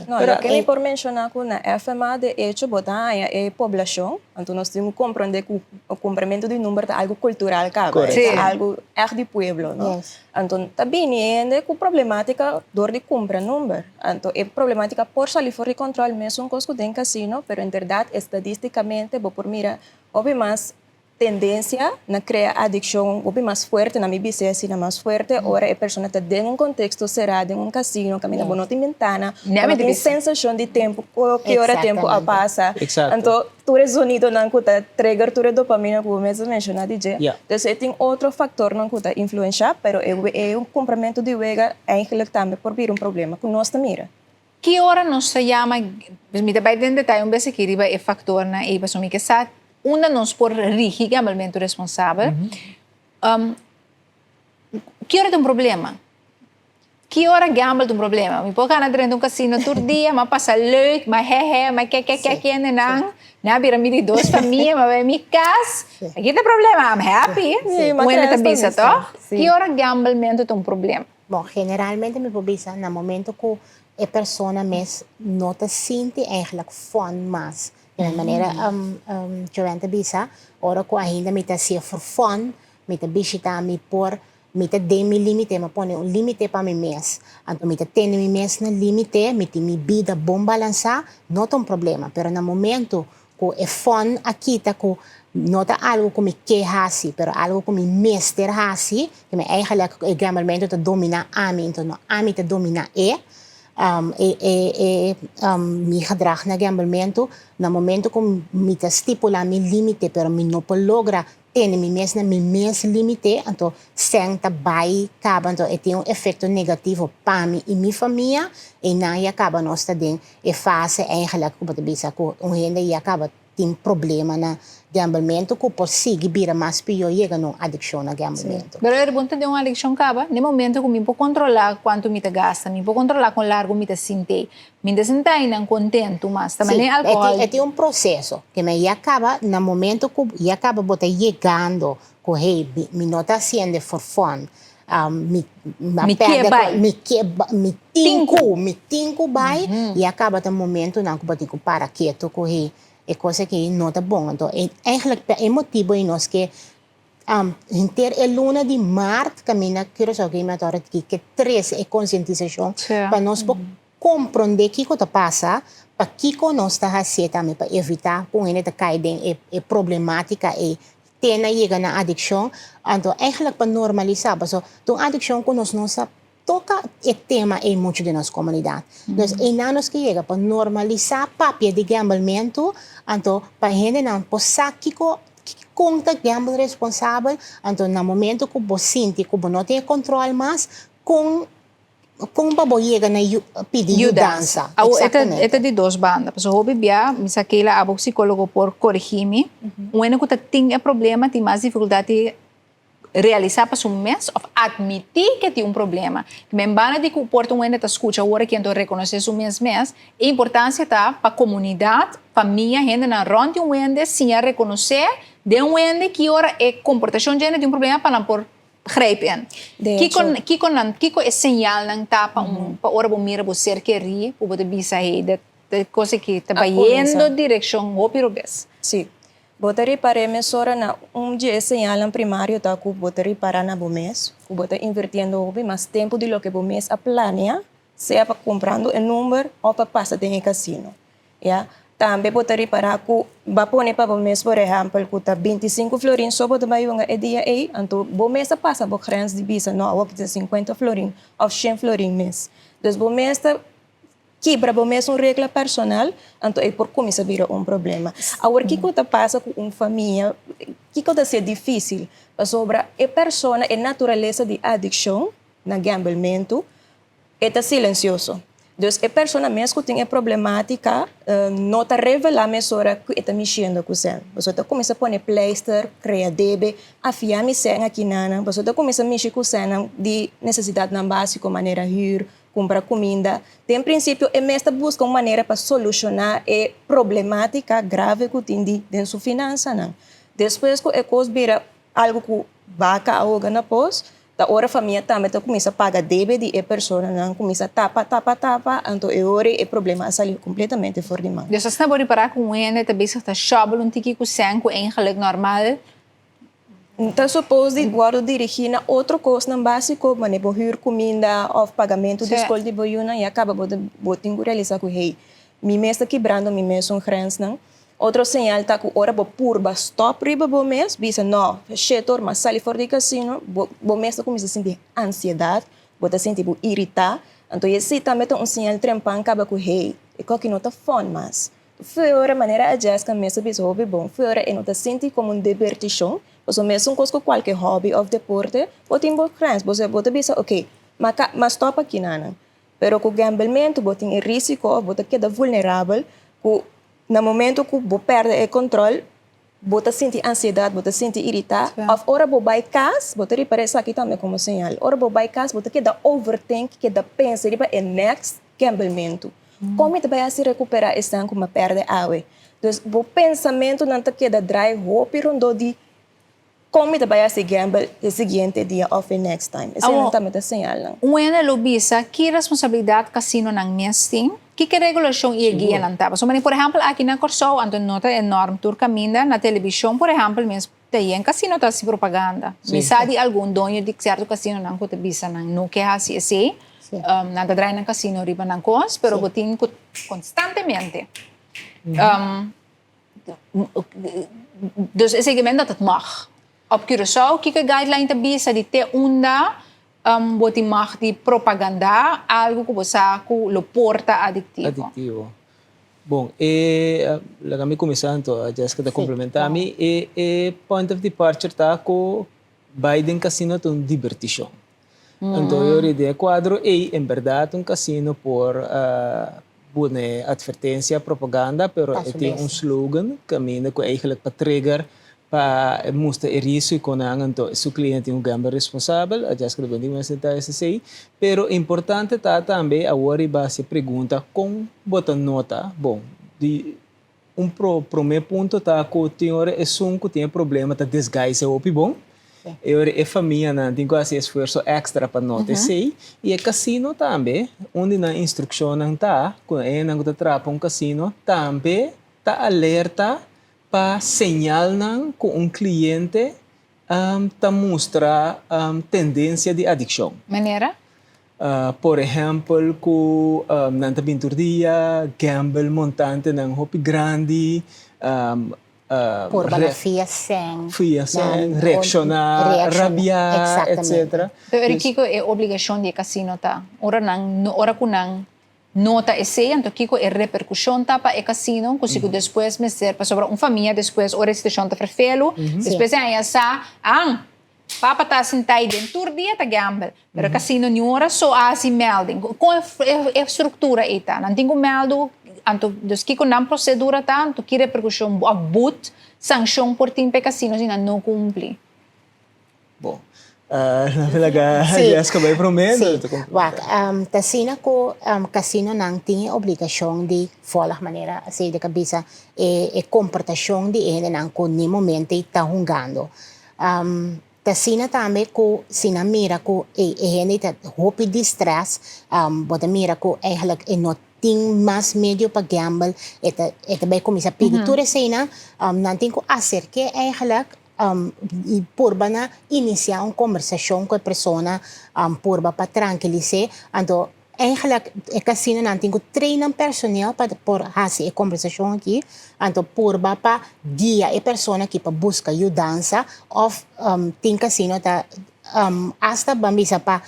No, loke mi por menshoná ku na FMA de echo bo ta haña e poblashon, anto nos tin ku komprondé ku kumpramentu di number ta algu kultural kaba, e ta algu ègt di pueblo, no? Anto ta bini hende ku problemátika dor di kumpra number. Anto e problemátika por sali for di kòntròl mesun kos ku den kasino, pero en bèrdat estadístikamente bo por mira hopi mas tendensia na krea adikshon hopi mas fuerte, na mi bis'é asina, mas fuerte ora e persona ta den un konteksto será, den un kasino kaminda bo no tin bentana, bo no tin sensashon di tempu, ki ora tempu a pasa. Anto tur e zonidonan ku ta trigger tur e dopamina ku bo mes a menshoná di dje. Dus e tin otro faktornan ku ta influenshá, pero e kumpramentu di wega eigentlik tambe por bira un problema ku nos ta mira. Ki ora nos ta yama, mi ta bai den detaye un bes aki riba e faktornan ei pasobra mi ke sa unda nos por rigi gambelmentu responsabel. Ki ora ta un problema? Ki ora gamble ta un problema? Mi por gana drenta un kasino tur dia, m'a pasa leuk, m'a hehe, m'a kekekek hendenan, nan a bira mi di dos famia, m'a bai mi kas. Aki ta problema? I'm happy. Un hende ta bisa tòg? Ki ora gambelmentu ta un problema? Bon, generalmente mi por bisa na momento ku e persona mes no ta sinti eigenlijk fun mas. Den e manera Joanne ta bisa, ora ku ainda mi ta hasié for fun, mi ta bishita, mi por, mi ta den mi límite, mi a pone un límite pa mi mes. Anto mi ta tene mi mes na límite, mi tin mi bida bon balansá, no ta un problema. Pero na momento ku e fon a kita ku no ta algu ku mi ke hasi, pero algu ku mi mester hasi, ku mi eigenlijk e gambelmentu ta dominá ami, enton no ami ta dominá e, e e e mi gedrag na gambelmentu, na momento ku mi ta stipulá mi límite pero mi no por logra tene mi mes na mi mes limite, anto sèn ta bai kaba, anto e tin un efekto negativo pa mi i mi famia, einan ya kaba nos ta den e fase eigenlijk ku bo ta bisa ku un hende ya kaba tin problema na gambelmentu ku por sigui bira mas pió yega na un adikshon na gambelmentu. Pero e pregunta den un adikshon kaba, den momento ku mi por kontrolá kuantu mi ta gasta, mi por kontrolá kon largu mi ta sinti, Mi ta sinta einan kontentu mas ta manera alkohòl. Sí, e tin un proseso ke men ya kaba na momento ku ya kaba bo ta yegando ku hey mi no ta hasiendo for fun mi Mi ke bai. Mi ke bai mi tin ku mi tin ku bai ya kaba ta momentonan ku bo tin ku para ketu ku hey e kos aki no ta bon anto eigenlijk pa e motibu ei nos ke Henter e luna di maart kaminda Curaçao Gaming Authority ke trese e konsientisashon pa nos por komprondé kiko ta pasa, pa kiko nos ta hasié tambe pa evitá ku un hende ta kai den e problematika ei te na yega na adikshon. Anto eigentlik pa normalisá, pasobra ta un adikshon ku nos no sa toka e tema ei muchu den nos komunidat. Dus einan nos ke yega pa normalisá papia di gambelmentu, anto pa hendenan por sa kiko kon ta gambel responsabel, anto na momento ku bo sinti ku bo no tin e kontrol mas, kon kon pa bo yega na pidi yudansa. Awor e ta e ta di dos banda, pasobra hopi bia mi sa Keila abo psikólogo por korigí mi, un hende ku ta tin e problema tin mas difikultat di realisá pa su mes òf atmití ke tin un problema. Men banda di ku por ta un hende ta skucha awor aki anto rekonosé su mes mes, e importansia ta pa komunidat, famia, hendenan rònt di un hende siña rekonosé den un hende ki ora e komportashon dje hende tin un problema pa nan por grijp in. Kiko kiko nan kiko e señalnan ta pa un pa ora bo mira bo ser kerí ku bo ta bisa hey dat e kos aki ta bayendo direkshon hopi robes. Sí. Bo ta ripar'é mesora na un dje e señalnan primario ta ku bo ta ripará na bo mes ku bo ta invirtiendo hopi mas tempu di loke bo mes a planea, sea pa kumprando e number òf pa pasa den e kasino. Ya. Tambe bo ta ripará ku bo a pone pa bo mes, por ehèmpel, ku ta 25 florin so bo ta bai yunga e dia ei, anto bo mes a pasa bo grens di bisa, no, awor ta 50 florin òf shen florin mes. Dus bo mes ta Kibra bo mes un regla personal, anto ei por kuminsá bira un problema. Awor, kiko ta pasa ku un famia? Kiko ta ser difísil? Pasobra e persona, e naturalesa di adikshon na gambelmentu, e ta silensioso. Dus e persona mes ku tin e problematika no ta revelá mesora ku e ta mishiendo ku sèn. Boso ta kuminsá pone pleister, krea debe, afia mi sèn aki nanan. Boso ta kuminsá mishi ku sènnan di nesesidatnan básiko manera hür, kumpra kuminda. Den prinsipio e mes ta buska un manera pa solushoná e problematika grave ku tin di den su finansanan. Despues ku e kos bira algu ku baka a hoga na pos, Ta ora famia tambe ta kuminsá paga debe di e personanan, kuminsá tapa, tapa, tapa, anto e ora ei e problema a sali kompletamente for di man. Dus asina bo ripará ku un hende ta bezig ta shòbel un tiki ku sèn ku eigenlik normal. Ta suppose di wòrdu dirigí na otro kosnan básiko, manera bo hür kuminda òf pagamentu di skol di bo yunan, ya kaba bo ta bo tin ku realisá ku hey, mi mes ta kibrando mi mesun grensnan. Otro señal ta ku ora bo purba stòp riba bo mes, bisa no, shit or mas sali for di kasino, bo bo mes ta kuminsá sinti ansiedat, bo ta sinti bo iritá, anto esei tambe ta un señal trempan kaba ku hey, e koki no ta fòn mas. Fuera, manera a Jessica mes a bisa hopi bon, fuera e no ta sinti komo un dibertishon, pasobra mesun kos ku kualke hòbi òf deporte, bo tin bo grens, bo bo ta bisa oke, m'a ka m'a stòp aki nanan. Pero ku gambelmentu bo tin e risiko òf bo ta keda vulnerabel ku Na momento ku bo pèrdè e kòntròl, bo ta sinti ansiedat, bo ta sinti iritá, òf ora bo bai kas, bo ta ripará esaki tambe komo señal, ora bo bai kas bo ta keda overthink, keda pensa riba e next gambelmentu. Kon mi ta bai hasi rekuperá esnan ku mi a pèrdè awe? Dus bo pensamentunan ta keda drai hopi rondó di Kon mi ta bai hasi gamble e siguiente dia of e next time? Eseinan tambe ta señalnan. Un hende lo bisa ki responsabilidat kasinonan mes tin? Kiko e regulashon i e guianan ta? Pasobra por ehèmpel aki na Kòrsou anto no ta e nòrm tur kaminda, na televishon por ehèmpel mes ta yen kasino ta hasi propaganda. Mi sa di algun doño di sierto kasinonan ku ta bisa nan no ke hasi esei, nan ta draai nan kasino riba nan kos, pero bo tin ku konstantemente. Dus esei ke men dat het mag. Op Curaçao kiko e guideline ta bisa di te unda bo tin mag di propagandá algu ku bo sa ku lo por ta adiktivo? Adiktivo. Bon, e laga mi kuminsá anto Jessica ta komplementá mi. E e point of departure ta ku bai den kasino ta un dibertishon. Anto e ora den e kuadro ei en bèrdat un kasino por pone atvertensia, propaganda, pero e tin un slogan kaminda ku eigentlik pa trigger pa mustra e risikonan, anto su kliente tin un gamble responsabel, a Jessica lo bendí mas detalles esei, pero importante ta tambe awor riba hasi e pregunta kon bo ta nota, bon, di Un promé punto ta ku tin ora esun ku tin e problema ta desgaise hopi bon. E ora e famianan tin ku hasi esfuerso èkstra pa nota esei. I e kasino tambe, un di nan instrukshonnan ta ku e hendenan ku ta traha pa un kasino tambe ta alerta pa señalnan ku un kliente ta mustra tendensia di adikshon. Manera? Por ehèmpel ku nan ta bin tur dia, gèmbel montantenan hopi grandi, Purba na fia sèn. Fia sèn, reakshoná, rabiá, etcetera. Pero eri kiko e obligashon di e kasino ta? Ora nan, ora ku nan nota esei, anto kiko e reperkushon ta pa e kasino ku si ku despues mester, pasobra un famia despues ora e situashon ta ferfelu, despues e haña sa, an! Papa ta sinta ei den tur dia ta gamble, pero casino ni ora so a hasi melding. Con e structura ei ta? Nan tin cu meldu, anto dus kico nan procedura ta, anto ki repercusion of boet, sancion por tin pa e casino si nan no cumpli? Bon, laat laga Jessica bay prome. Sí, wak, ta asina cu casinonan tin e obligacion di volg manera Cedric a bisa e comportacion di e hendenan cu ni momento ei ta hungando. Ta asina tambe ku si nan mira ku e hende ta hopi di stress, bo ta mira ku eigenlijk e no tin mas medio pa gamble, e ta e ta bai kuminsá pidi tur eseinan, nan tin ku aserk'é eigenlijk i purba na inisiá un kombersashon ku e persona, purba pa trankilis'é, anto Eigenlijk e casinonan tin cu train nan personeel pa por haci e conversacion aki, anto purba pa guia e persona aki pa busca yudansa of tin casino ta hasta ban bisa pa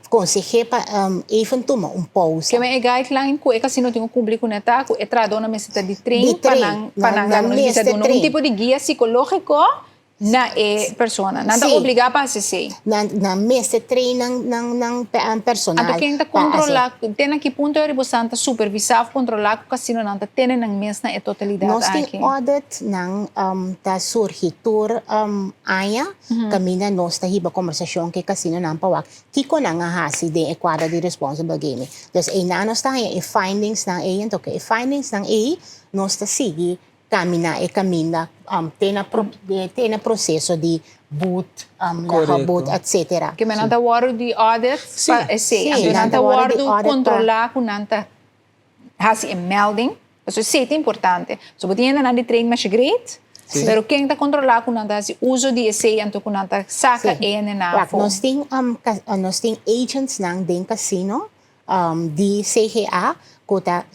consehe pa even tuma un pausa. Keme e guideline cu e casino tin cu cumpli cune ta cu e trahadornan mester ta di train pa nan, pa nan, nan mester duna un tipo di guia psicologico. Na e persona. Nan ta obliga pa hasi esei. Nan nan mester train nan nan nan personal. Anto ken ta kontrola, te na ki punto e ribosan ta supervisa of kontrola ku kasinonan ta tene nan mes na e totalidat Nos tin aki? audit nan ta surgi tur aña kaminda nos ta hiba kombersashon ku e kasinonan pa wak kiko nan a hasi den e kuadro di responsible gaming. Dus einan nos ta haña e findingsnan ei, anto ku e findingsnan ei nos ta sigui Camina e caminda te na te na proceso di boet, lega boet, etcetera. Ke men nan ta wordo di audit pa esey. Anto nan ta wordo controla cu nan ta haci e melding. Pasobra esey ta importante. So bo tin hendenan di train masha great, pero ken ta controla cu nan ta haci uso di esey anto cu nan ta saca e hendenan afo? Nos tin nos tin agentsnan den casino di CGA cu ta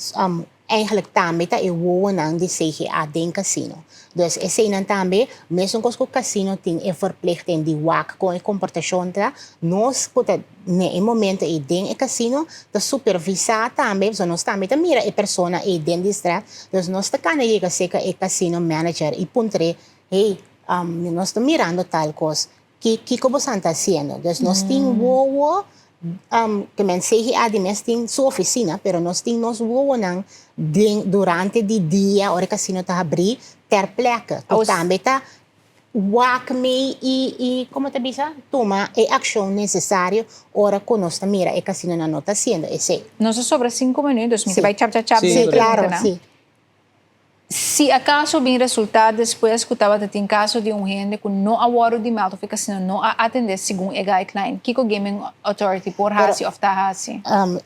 eigenlijk tambe ta e wowonan di CGA den casino. Dus eseinan tambe, mesun cos cu casino tin e verplichting di wak con e comportacion ta, nos cu ta ne e momento ey den e casino ta supervisa tambe, pasobra nos tambe ta mira e persona ey den di straat, dus nos ta cana yega cerca e casino manager y puntr'e, hey, nos ta mirando tal cos, Ki kiko bosan ta hasiendo? Dus nos tin wowo, ke men CGA di mes tin su ofisina, pero nos tin nos wowonan den durante di dia ora e kasino ta habrí ter plekke, ku tambe ta wak mee i i komo ta bisa? Tuma e akshon nesesario ora ku nos ta mira e kasinonan no ta hasiendo esei. Nos a sobra sinku minuut, dus mi ta bai chap chap chap Sí, klaro, sí. Si acaso bin resulta despues cu tabata tin caso di un hende cu no a wordo di meld of e casino no a atende segun e guideline, kico Gaming Authority por haci of ta haci?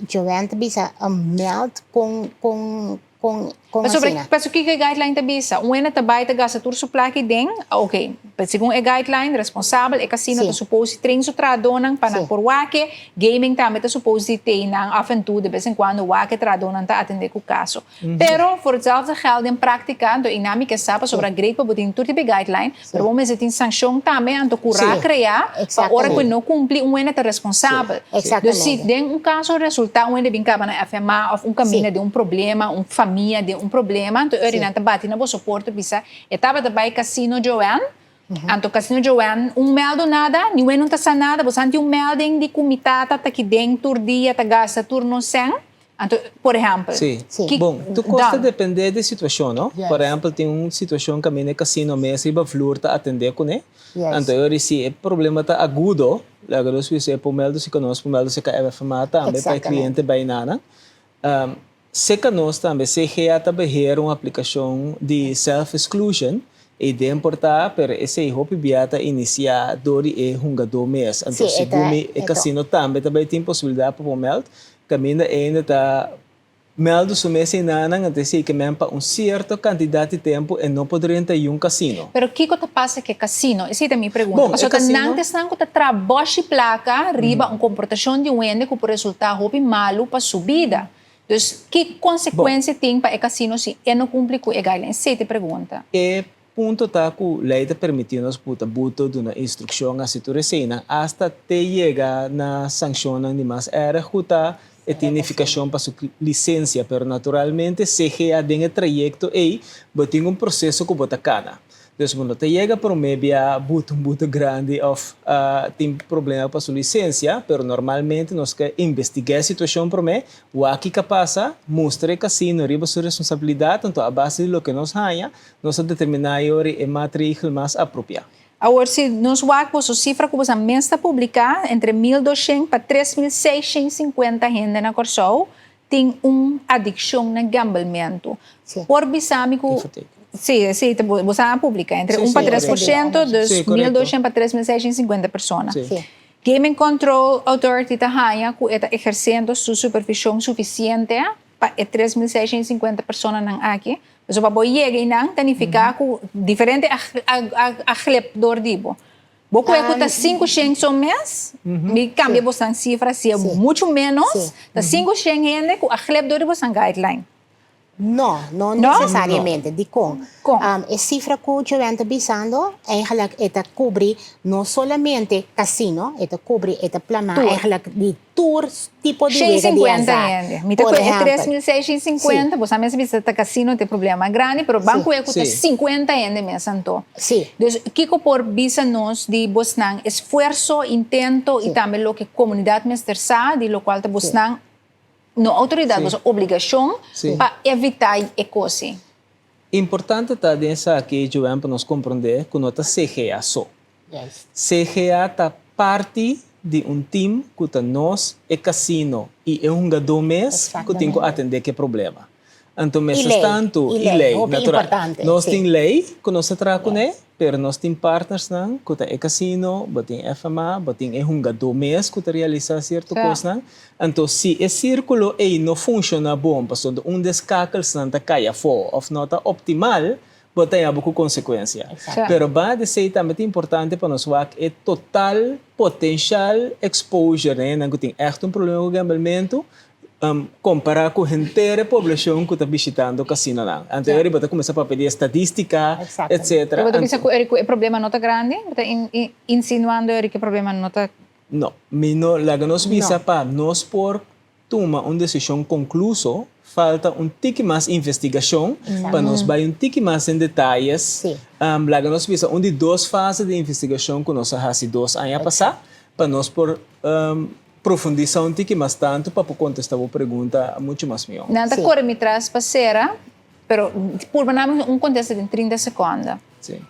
Joanne ta bisa meld con con con con Pasobra asina. pasobra kico e guideline ta bisa? Un hende ta bay ta gasta tur su plaki den, ok, segun e guideline responsabel e casino ta supos di train su trahadornan pa nan por wak-e, Gaming tambe ta supos di tei nan af en toe de bes en cuando wak e trahadornan ta atende cu caso. Pero voor hetzelfde geld den práktika, anto einan mi ke sa pasobra great pa bo tin tur tipo e guideline, pero bo mester tin sankshon tambe anto ku ra krea pa ora ku e no kumpli un hende ta responsabel. Dus si den un kaso resulta un hende bin kaba na FMA òf un kaminda den un problema, un famia den un problema, anto e ora nan ta bati na boso porta bisa e tabata bai Casino Joanne, anto Casino Joanne un mèldu nada, niun no ta sa nada, bo sa tin un mèlding di ku mi tata ta kiden tur dia ta gasta tur nos sèn. Anto, por ehèmpel, Sí. ki Bon, tur kos ta dan? dependé di situashon, no? Yes. Por ehèmpel, tin un situashon kaminda e kasino mes riba vloer ta atendé kuné. Yes. Anto e ora si e problema ta agudo, laga nos bisa e por mèldu si ka nos por mèldu si ka FMA tambe pa e kliente Exactamente. bai na nan. Seka nos tambe, CGA ta beheer un aplikashon di self-exclusion, e idea por ta, pero esei hopi bia ta inisiá dor di e hungadó mes. Anto Sí, e ta segun mi e e ta. kasino tambe ta bai tin posibilidat pa por mèld, Kaminda eende ta meldu su mes enanan anto esei ke men pa un sierto kantidat di tempu e no por drenta yun kasino. Pero kiko ta pasa ku e kasino? Esei ta mi pregunta. Bon, e Pasobra ta kasino. nan ta esnan ku ta traha bòshi plaka riba un komportashon di un hende ku por resultá hopi malu pa su bida. Dus ki konsekuensia tin pa e kasino si e no kumpli ku e guideline? Esei ta e pregunta. E Punto ta ku lei ta permití nos buta buto, duna instrukshon, hasi tur eseinan, asta te yega na sankshonnan di mas èrg ku ta e tin nifikashon pa su lisensia. Pero naturalmente CGA den e trayekto ei bo tin un proseso ku bo ta kana. Dus bo no ta yega promé bia buta un buto grandi òf tin problema pa su lisensia, pero normalmente nos ke investigá e situashon promé, wak kiko a pasa, mustra e kasino riba su responsabilidat, anto a base di loke nos haña, Nos a determiná e ora e maatregel mas apropiá. Awor si nos wak boso sifra ku boso mes ta publiká, entre 1200 pa 3650 hende na Kòrsou tin un adikshon na gambelmentu. Por bisa mi ku Sí, sí, boso a publiká entre un pa 3%, dus 1200 pa 3650 persona. Gaming Control Authority ta haña ku e ta ehersendo su supervishon sufisiente pa e 3650 personanan aki. Pasobra pa bo yega einan ta nifiká ku diferente a glep dor di bo. Bo kue ku ta 500 so mes, mi kambia bosan sifra si e muchu ménos, ta 500 hende ku a glep dor di bosan guideline. No, no necesariamente. Dikon? E sifra ku Joanne ta bisando, eigenlijk e ta kubri no solamente casino, e ta kubri, e ta plama eigenlijk di tur tipo di wega di azar. Mi ta kue e 3650, bo sa mes bisa ta casino ta e problema grandi, pero ban kue ku ta 50 hende mes anto. Dus kiko por bisa nos di bosnan esfuerso, intento i tambe loke komunidat mester sa di lokual ta bosnan No outoridat, boso obligashon pa evitá e kos ei. Importante ta den esaki, Joanne, pa nos komprondé ku no ta CGA so. CGA ta parti di un tim ku ta nos, e kasino i e hungadó mes ku tin ku atendé ku e problema. Anto mester tantu i lei, natural. Nos tin lei ku nos ta traha kuné, pero nos tin partnersnan ku ta e kasino, bo tin FMA, bo tin e hungadó mes ku ta realisá sierto kosnan. Anto si e sírkulo ei no funshoná bon pasobra un di e skakelsnan ta kai afó òf no ta optimal, bo ta yaba ku konsekuensia. Pero banda di esei tambe ta importante pa nos wak e total potenshal exposure na hendenan ku tin ègt un problema ku gambelmentu Kompará ku henter e poblashon ku ta bishitando kasinonan. Anto e riba ta kuminsá papia di estadístika, etsetera. Bo ta bisa ku e problema no ta grandi? Bo ta insinuando eri ku e problema no ta. No. Mi no laga nos bisa pa nos por tuma un desishon konkluso falta un tiki mas investigashon pa nos bai un tiki mas den detayes. Laga nos bisa un di dos fase di investigashon ku nos a hasi dos aña pasá pa nos por Profundisa un tiki mas tantu pa por kontestá bo pregunta muchu mas mihó. Nan ta kore mi tras pa sera, pero purba nan un kontesta den 30 sekonda. Sí.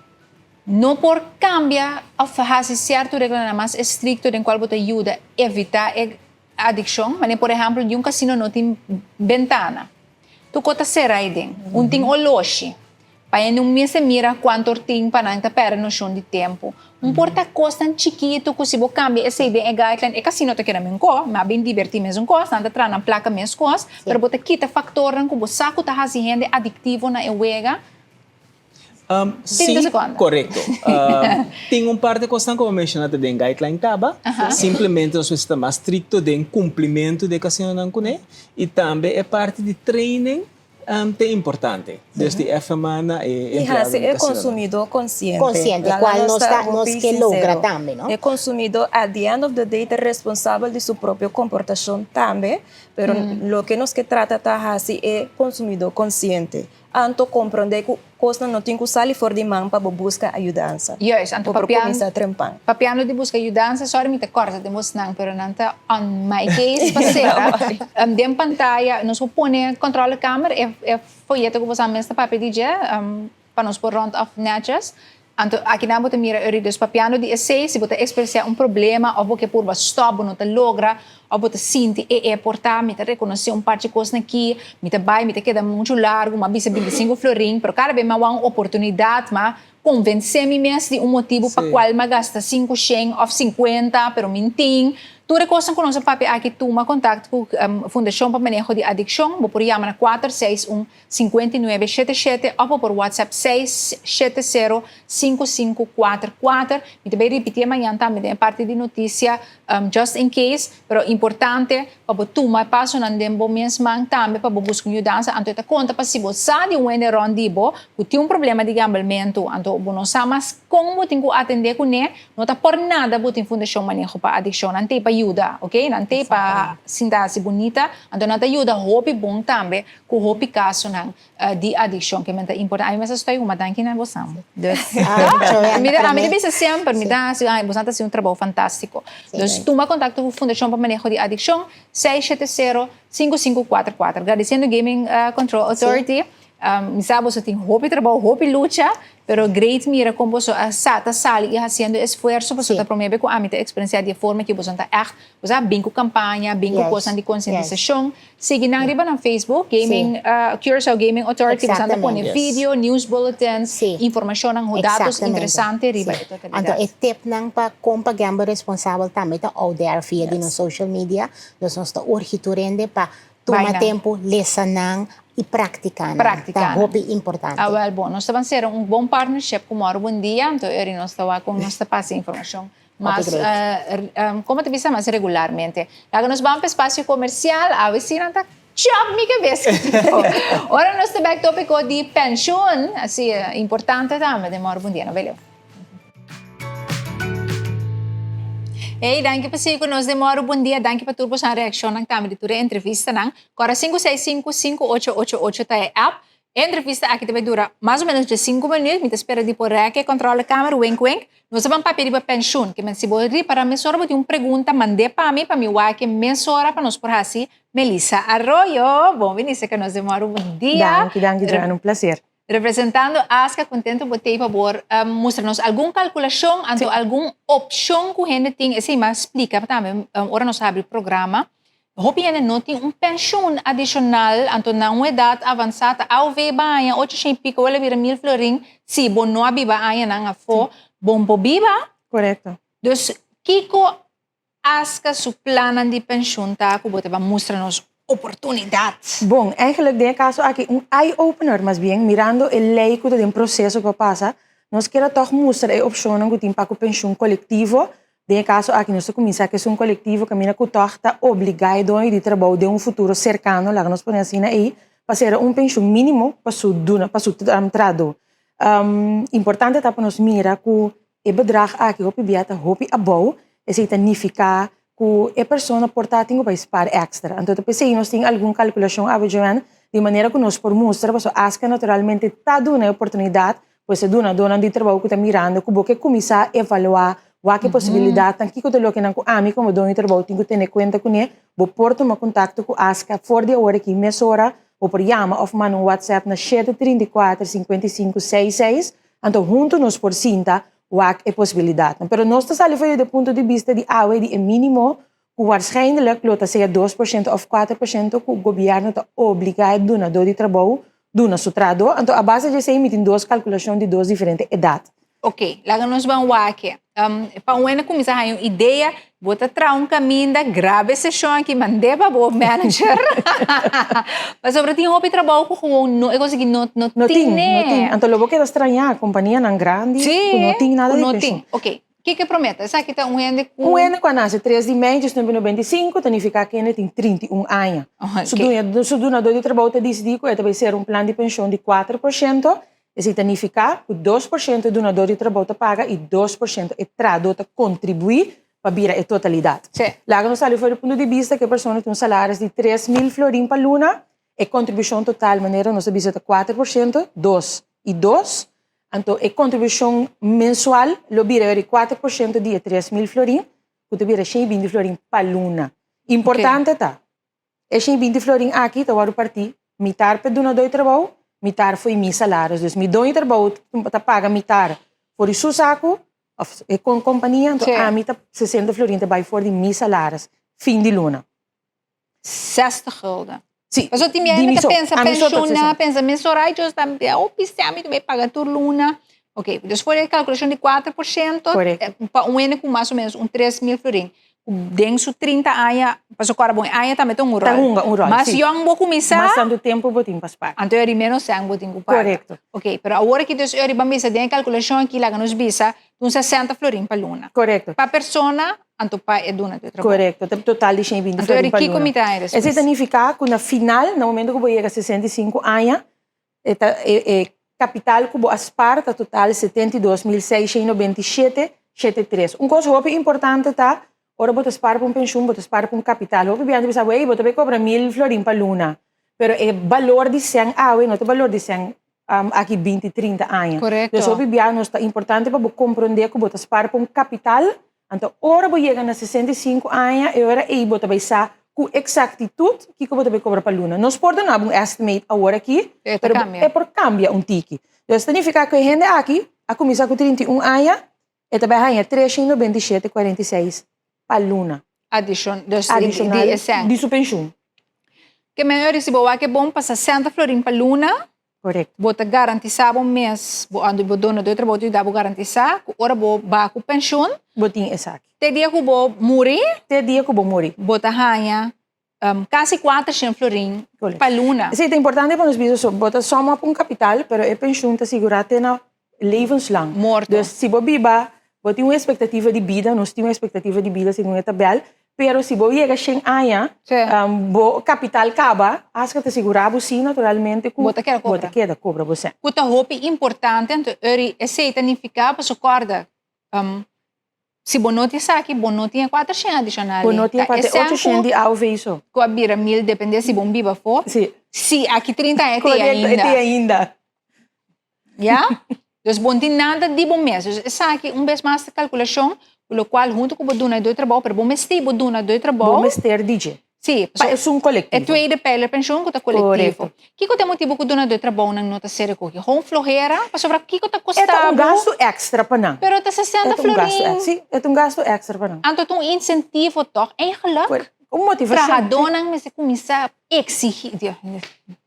No por kambia òf hasi sierto reglanan mas estrikto den kual bo ta yuda evitá e adikshon? Manera por ehèmpel di un kasino no tin bentana. Tur kos ta sera aiden. Un tin oloshi. Pa hende un mester mira cuanto or tin pa nan ta perde nocion di tempo. Un por ta cosnan chikito cu si bo cambia esey den e guideline e casino ta keda men co, ma bin diverti mesun cos, nan ta traha nan placa mes cos, pero bo ta kita factornan cu bo sa cu ta haci hende adictivo na e wega. Si, corecto. Tin un par di cosnan cu bo menciona ta den guideline caba, simplemente nos mester ta mas stricto den cumplimento di e casinonan cune y tambe e parti di training Ta importante. Dus di FMA na e I empleado hasi di e casino. consumidó consciente. Consciente, Laga cual nos nos ta ta, nos hopi ke logra sincero. tambe, no? E consumidó at the end of the day ta responsabel di su propio comportacion tambe, pero loke nos ke trata ta hasi e consumidó consciente. Anto comprende cu Kosnan no tin ku sali for di man pa bo buska ayudansa. Juist, anto Bo por papian, kuminsá trempan. papiando di buska yudansa, sorry mi ta kòrta den bosnan, pero nan ta on my case pa sera. Den pantaya nos por pone controlekamer, e e foyeto ku bosan mes ta papia di dje, pa nos por rond af netjes. Anto akinan bo ta mira eri, dus papiando di esei, si bo ta eksperensiá un problema òf bo ke purba stòp, bo no ta logra, òf bo ta sinti e e por ta, mi ta rekonosé un par di kosnan aki, mi ta bai, mi ta keda muchu largu, mi a bisa bintisingu florin, pero kada bes mi a wak un oportunidat, mi a konvensé mi mes di un motibu pa kual mi a gasta sinku shen òf sinkuenta, pero mi n'tin. Tur e kosnan ku nos a papia aki, tuma kontakto ku Fundashon pa Maneho di Adikshon, bo por yama na kuater seis un 59 shete shete òf bo por WhatsApp 670 5544. Mi ta bay ripitié mañan tambe den e parti di notisia just in case, pero importante pa bo tuma e pasonan den bo mes man tambe pa bo buska un yudansa. Anto e ta konta pa si bo sa di un hende rònt di bo ku tin un problema di gambelmentu anto bo no sa mas kon bo tin ku atendé kuné, No ta por nada bo tin Fundashon Maneho pa Adikshon. Nan t'ei pa yuda, ok? Nan t'ei pa sinta hasi bunita. Anto nan ta yuda hopi bon tambe ku hopi kasonan di adikshon ke men ta importa. Ami mester stoi huma danki na bosan. Dus, mi ta, ami ta bisa semper, mi ta hasi, bosan ta hasi un trabou fantastiko. Dus tuma kontakto ku Fundashon pa Maneho di Adikshon, 670 5544. Gradisiendo Gaming Control Authority. Mi sa boso tin hopi trabou, hopi lucha, pero great mira kon boso a sa ta sali i hasiendo esfuerso pasobra ta promé be ku ami ta eksperensiá di e forma ki boso ta ègt, boso a bin ku kampaña, bin ku kosnan di konsientisashon. Sigui nan riba nan Facebook, Gaming, Curaçao Gaming Authority, boso ta pone video, news bulletins, informashonnan, datos interesante riba e totalidat. Anto e tipnan pa kon pa gamble responsabel tambe ta out there via di nos social media, dus nos ta urgi tur hende pa Tuma tempu lesa nan i praktiká nan. Ta hopi importante. Awel bon, nos ta ban sera un bon partnership ku Mòru Bon Dia, anto eri nos ta wak kon nos ta pasa informashon mas, komo ta bisa, mas regularmente. Laga nos ban pa espasio komersial, awe si nan ta. Chop mi cabes. Ora nos ta back topico di pensioen, así importante tambe den Moro Bon Dia. No beleu. Hey, danki pa sigui ku nos den Moro Bon Dia. Danki pa tur boso reakshonnan tambe di tur e entrevistanan. Kora 565 5888 ta e app. E entrevista aki ta bai dura mas o menos 15 minuut. Mi ta spera di por rek e controle kamer, wink wink. Nos a ban papia riba pensioen. Ke men si bo ripara mesora bo tin un pregunta, mand'é pa mi, pa mi wak e mesora pa nos por hasi Melissa Arroyo. Bon bini serka nos den Moro Bon Dia. Danki, danki Joanne, un placer. Representando ASCA, contento bo t'ei pa por mustra nos algun calculacion, anto algun opcion cu hende tin. Esei mi a splica tambe ora nos a habri programa. Hopi hende no tin un pensioen adicional, anto na un edad avansa ta AOV baña ocho shen y pico, wela bira mil florin, si bo no a biba añanan afo, bo no por biba. Correcto. Dus kico ASCA su plannan di pensioen ta cu bo ta ban mustra nos oportunidad? Bon, eigenlijk den e caso aki un eye opener mas bien, mirando e ley cu ta den proceso pa pasa, nos kier a toch mustra e opcionnan cu tin pa cu pensioen colectivo. Den e kaso aki nos ta kuminsá ku esun kolektivo kaminda ku tòg ta obligá e doño di trabou den un futuro serkano, laga nos pone asina ei, pa sera un penshun mínimo pa su duna, pa su trahadó. Importante ta pa nos mira ku e bedrag aki hopi bia ta hopi abou, esei ta nifiká ku e persona por ta tin ku bai spar èkstra. Anto ta p'esei nos tin algun kalkulashon awe Joanne, di manera ku nos por mustra pasobra aska naturalmente ta duna e oportunidat Pues e dunadónan di trabou ku ta mirando ku bo ke kuminsá evaluá wak e posibilidatnan, kiko ta lokenan ku ami komo doño di trabou tin ku tene kuenta kuné, bo por tuma kontakto ku ASCA for di awor aki mesora, bo por yama òf manda un WhatsApp na shete 34 55 seis seis, anto huntu nos por sinta wak e posibilidatnan. Pero nos ta sali for di e punto di bista di awe di e mínimo ku waarschijnlijk lo ta sea 2% òf 4% ku gobièrnu ta obligá e dunadó di trabou duna su trahadó. Anto a base di esei mi tin dos kalkulashon di dos diferente edat. Oké, laga nos ban wak. Pa un hende kuminsá haña un idea, bo ta traha un kaminda, graba e seshon aki, mand'é pa bo manager. Pasobra tin hopi trabou ku gewoon no, e kos aki no no No tin, tin. no tin. Anto lo bo keda strañá, kompanianan grandi ku no tin nada ku di no penshun. tin. Oké, Kiko e promé ta? Esaki ta un hende ku. Un hende ku a nase tres di mei 1995 ta nifiká ku hende tin 31 aña. Su duño, su dunadó di trabou ta disidí ku e ta bai sera un plan di penshon di 4%. Esei ta nifiká ku 2% e dunadó di trabou ta paga i 2% e trahadó ta kontribuí pa bira e totalidat. Laga nos sali for di punto di bista ku e persona tin un salaris di 3000 florin pa luna, e kontribushon total manera nos a bisa ta 4%, dos i dos. Anto e kontribushon mensual lo bira di 4% di e 3000 florin, ku ta bira 120 florin pa luna. Importante ta, e 120 florin aki ta wòrdu partí mitar pa e dunadó di trabou, mitar for mi salaris. Dus mi doño di trabou ta paga mitar for di su saku òf e kompania, anto ami ta 60 florin ta bai for di mi salaris fin di luna. 60 gulden. Sí. Pasobra tin Di biaha mi ta so. pensa Ami so ta pensioen, 60. pensa mesora, ay Dios, ta hopi stem mi ta bay paga tur luna. Ok, dus for e calculacion di 4%, Correcto. pa un hende cu mas o menos un 3000 florin, cu den su 30 aña, pasobra cora bon, e aña tambe ta un Ta rol. hunga un rol, Mas sí. yong bo cuminsa, Mas tanto tempo bo tin pa spaar. anto e menos sèn bo tin cu paga. Correcto. Ok, pero awor aki dus e riba mesa den e calculacion aki laga nos bisa un 60 florin pa luna. Correcto. Pa persona, anto pa e duna di trabou. Correcto, ta total di 120 Anto florin pa kiko luna. mi ta haña despues? Esei ta nifiká ku na final, na momento ku bo yega 65 aña, e ta e e kapital ku bo a spar ta total 72.697, 73. Un kos hopi importante ta, ora bo ta spar pa un penshun, bo ta spar pa un kapital. Hopi biaha ta bisa bo, ey, bo ta bay kobra 1000 florin pa luna. Pero e balor di sèn awe no ta balor di sèn aki 20, 30 aña. Correcto. Dus hopi biaha nos ta importante pa bo comprende cu bo ta spar pa un capital, anto ora bo yega na 65 aña e ora ey bo ta bay sa cu exactitud kico bo ta bay cobra pa luna. Nos por duna bo un estimate awor aki, E ta pero cambia. e por cambia un tiki. Dus ta nifica cu e hende aki a cuminsa cu 31 aña, e ta bay haña 397,46 pa luna. Adicion, dus di, Adicional di e cent. di su pensioen. Ke men ora si bo wak e bon pa 60 florin pa luna, Correcto. bo ta garantisa bo mes, bo ando bo dono di trabou ta yuda bo garantisa ku ora bo ba ku pensioen, Bo tin esaki. te dia ku bo muri, Te dia ku bo muri. bo ta haña kasi 400 florin pa luna. Esei ta importante pa nos bisa so, bo ta sòm op un kapital, pero e penshun ta sigurá te na levenslang. Morto. Dus si bo biba, bo tin un espektativa di bida, nos tin un espektativa di bida segun e tabèl, Pero si bo yega 100 aña, bo capital caba, ASKA ta sigura bo si naturalmente cu Bo ta keda bo cobra. ta keda cobra bo cen. Cu ta hopi importante, anto eri esey ta nifica paso corda, si bo no tin esaki, bo no tin e 400 adicional. Bo no tin Ta e e cen 800 di AOV so. Cu a bira 1000, depende si bo biba afo. Si. Si, aki 30 aña e tin Correcto, e ainda. tin ainda. Ya? Dus bo no tin nada di bo mes. Dus esaki un bes mas ta calculacion, cu locual hunto cu bo duna e trabou, pero bo mester bo duna e trabou. Bo mester di dje. Si, Pa esun colectivo. E tweede pijler pensioen cu ta colectivo. Correcto. Kico ta e motibo cu duna e trabounan no ta ser recogi? Gewoon flojera? Pasobra kico ta E ta un costa bo? gasto extra pa nan. Pero ta 60 E ta un gasto florin. ex-, si, e ta un gasto extra pa nan. Anto ta un incentivo toch? Eigenlijk, Bueno, un motivacion. trahadornan mester cuminsa exigi, Dios,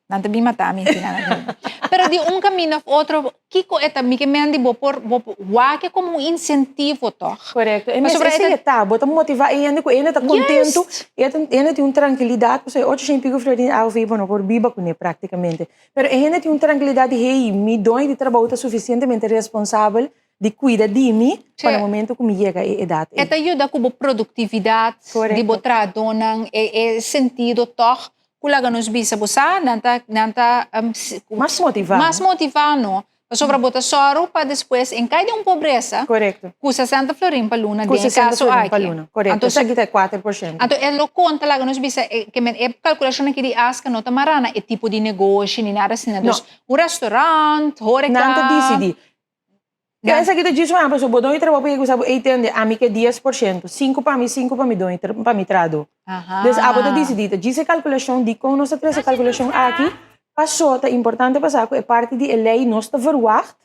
nan ta bin mata mi si nan. Pero di un camino of otro, kico e ta, mi ke men di bo por, bo por wak como un incentivo toch? Correcto. E mes Pasobra e esey ta e ta, bo ta motiva e hende cu e hende ta contento, e ta, e hende tin un tranquilidad, pasobra e 800 y pico florin AOV bo no por biba cune practicamente. Pero e hende tin un tranquilidad di hey, mi doño di trabou ta suficientemente responsabel di cuida di mi pa na momento cu mi yega e edad E ey. ta yuda cu bo productividad di bo trahadornan, e, e sentido toch cu laga nos bisa bo sa, nan ta, nan ta, Mas motiva. Mas motiva no. Pasobra bo ta sòru pa despues en kai den un pobresa Correcto. cu 60 florin pa luna Cu den e 60 caso florin pa aki. luna, correcto. Anto Esaki ta e 4%. Anto e lo conta laga nos bisa e ke men e calculacion aki di ASKA no ta mara na e tipo di negoshi ni nada asina. No. Dus un restaurant, horeca. Nan ta dicidi. Ja. Esaki ta djis un ehempel, so bo doño trabou pa yega usa bo ey tende, ami ke 10%, 5 pa mi, 5 pa mi doño pa mi trahadó. Dus abo ta disidí, ta djis e kalkulashon, dikon nos ta trese e kalkulashon aki, paso ta importante pa sa ku e parti di e lei nos ta verwagt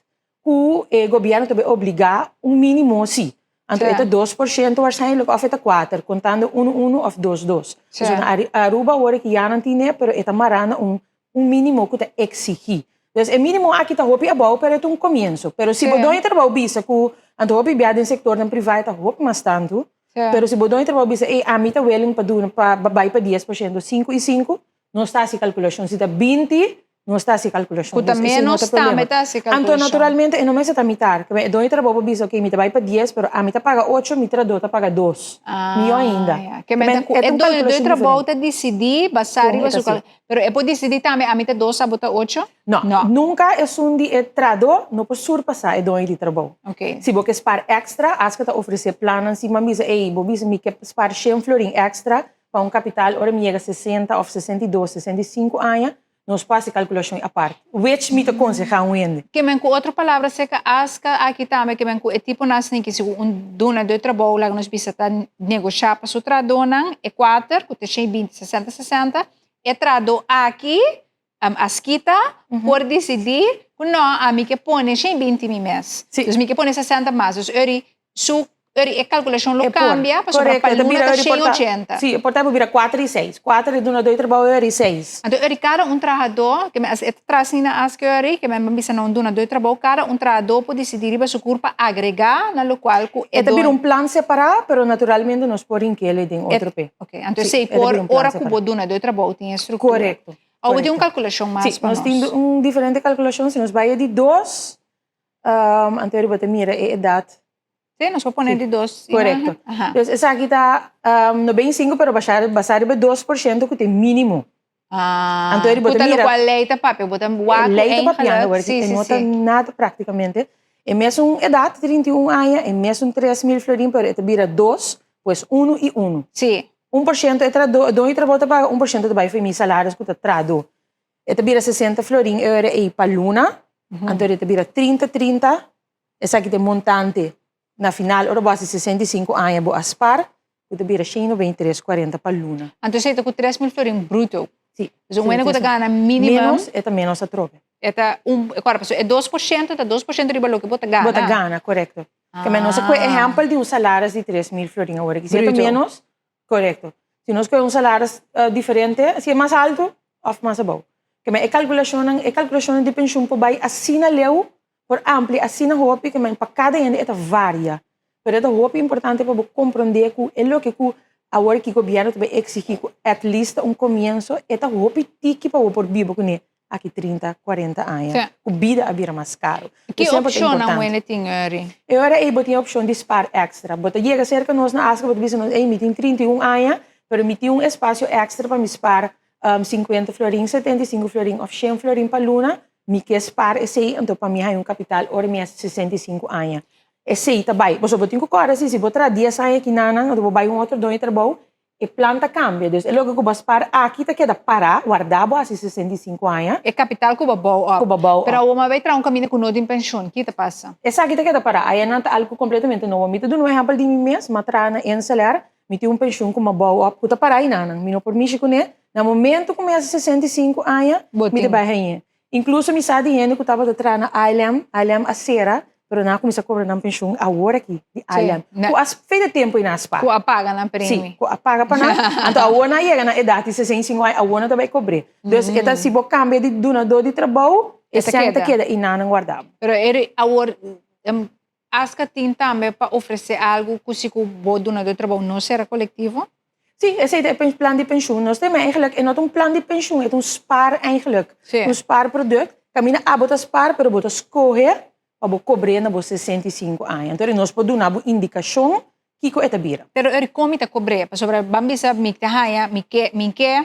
ku e gobièrnu ta bai obligá un mínimo si. Anto e ta 2% waarschijnlijk òf e ta kuater, kontando unu unu òf dos dos. Pasobra na Aruba awor ki ya nan tine, pero e ta mará na un un mínimo ku ta eksigí. Dus e mínimo aki ta hopi abou, pero e ta un komienso. Pero si bo doño trabou bisa ku, anto hopi bia den sektornan privá e ta hopi mas tantu, pero si bo doño trabou bisa, ey, ami ta willing pa duna pa bai pa 10%, sinku i sinku, nos ta hasi kalkulashon. Si ta 20, nos ta hasi kalkulashon. Ku ta Dus esei no ménos ta problema. tambe ta hasi Anto kalkulashon. naturalmente e no mester ta mitar. E doño trabou por bisa, ok, mi ta bai pa 10, pero ami ta paga ocho, mi trahadó ta paga dos. Mihó ainda. Ah, ya. Ke men ta Men, ku e ta e un doño doño kalkulashon trabou diferente. ta disidí basá Kon riba e ta su kal. hasi. Pero e por disidí tambe ami ta dos, abo ta ocho? No, No. nunka esun di e trahadó no por surpasá e doño di trabou. Ok. Si bo ke spar èkstra, aska ta ofresé plannan si man bisa, ey, bo bisa mi ke spar shen florin èkstra pa un kapital ora mi yega 60 òf 62, 65 aña, nos por hasi kalkulashon apart. Which mi ta konsehá un hende. Ke men ku otro palabra seka aska aki tambe ke men ku e tipo nan asina ki si ku un duna di trabou laga nos bisa ta negoshá pa su trahadónan e kuater ku ta shen i binti 60 60 e trahadó aki askita por disidí ku no ami ke pone shen i binti mi mes. Si. Dus mi ke pone 60 mas dus eri su eri e kalkulashon lo E por. kambia pasobra Correcto, pa e ta luna bira ta eri shen por i ta ochenta. Si, e por ta bira kuater i seis. Kuater e dunadó di trabou eri seis. Anto eri kada un trahadó ke men as e ta traha asina ask eri ke men bisa na un dunadó di trabou kada un trahadó por disidí riba su kur pa agregá na lokual ku e E ta bira don un plan separá, pero naturalmente nos por hink'el den E otro pe. Ok, anto Si, esei e ta por bira un plan ora ku separá. bo dunadó di trabou tin e struktura. Korekto, Awor bo tin un korekto. kalkulashon mas Si, pa nos tin nos. un diferente kalkulashon. Si nos bai e di dos, anto eri bo ta mira e edat. Sí, nos por pone di dos. Korekto. Aha. Dus esaki ta 95, pero basá basá riba 2% ku ta e mínimo. Ah, Anto eri bo ku ta ta mira. lokual lei ta papia, bo ta wak E ku lei ta papiando eigenlijk. awor, Sí, e sí, no ta sí. nada práktikamente. E mesun edat, 31 aña, e mesun 3000 florin, pero e ta bira dos, pues unu i unu. Sí. 1% e trahadó, e doño di trabou ta paga, 1% ta bai for mi salaris ku ta trahadó. E ta bira 60 florin e ora ei pa luna, anto e ta bira 30, 30, esaki ta e montante na final ora bo hasi 65 aña bo a spar, ku ta bira 193, 40 pa luna. Anto esei ta ku 3000 florin bruto. Si. Dus un hende ku ta gana minimum. Menos, e ta menos atrobe. E ta un, kòrda pasobra e 2% ta 2% riba loke bo ta gana. Bo ta gana, korekto. Ke men nos a kohe ehèmpel di un salaris di 3000 florin awor aki. Si e ta menos, Korekto. Si nos kohe un salaris diferente, si e mas altu òf mas abou. Ke men e kalkulashonnan, e kalkulashonnan di penshun por bai asina leu, por amplia asina hopi, ke men pa kada hende e ta varia. Pero e ta hopi importante pa bo komprondé ku e loke ku awor ki gobièrnu ta bai eksigí ku at least ta un komienso, e ta hopi tiki pa bo por biba kuné. aki 30, 40 aña. Ku bida a bira mas karu. Ki opshonnan wende tin ori? E ora ei bo tin e opshon di spar èkstra. Bo ta yega serka nos na Aska, bo ta bisa nos, ey, mi tin 31 aña, pero mi tin un espasio èkstra pa mi spar 50 florin, 75 florin òf 100 florin pa luna. Mi ke spar esei, anto pa mi haña un kapital ora mi hasi 65 aña. Esei ta bai. Pasobra bo tin ku kòrda si, si bo traha dies aña kinanan, anto bo bai un otro doño di trabou, E plan ta cambia, dus e loke cu bo a spaar aki ta keda para, warda bo haci 65 aña. E capital cu bo bou op. Cu bo bou op. Pero awor mi a bay traha un caminda cu no tin pensioen, ki ta pasa? Esaki ta keda para, ayanan ta algo completamente nobo. Mi ta duna un ehempel di mi mes, mi a traha na Inselair, mi tin un pensioen cu mi a bou op cu ta para ayinanan, mi no por mishi cune, na momento cu mi haci 65 aña, mi ta bay hañ'e. Incluso mi sa di hende cu tabata traha na ILM, ILM a cera, pero nan a cuminsa cobra nan pensioen awor aki di ILM. Cu a fei de tempo y nan a spaar. Cu a paga nan premi. Si, cu a paga pa nan. Anto awor nan a yega na edad di 65 aña, awor nan ta bay cobr'é. Dus e ta si bo cambia di dunador di trabou, e sèn ta keda y nan nan guarda bo. Pero eri awor Aska tin tambe pa ofresé algu ku si ku bo dunadó di trabou no sera kolektivo? Sí, esei ta e plan di penshun. Nos tema eigenlijk e no ta un plan di penshun, e ta un spaar eigenlijk. Sí. Un spaarproduct. Kaminda abo ta spaar, pero bo ta skohe pa bo kobr'é na bo 65 aña. Entonces nos por duna bo indikashon kiko e ta bira. Pero eri kon mi ta kobr'é? Pasobra ban bisa mi ta haña, mi ke, mi ke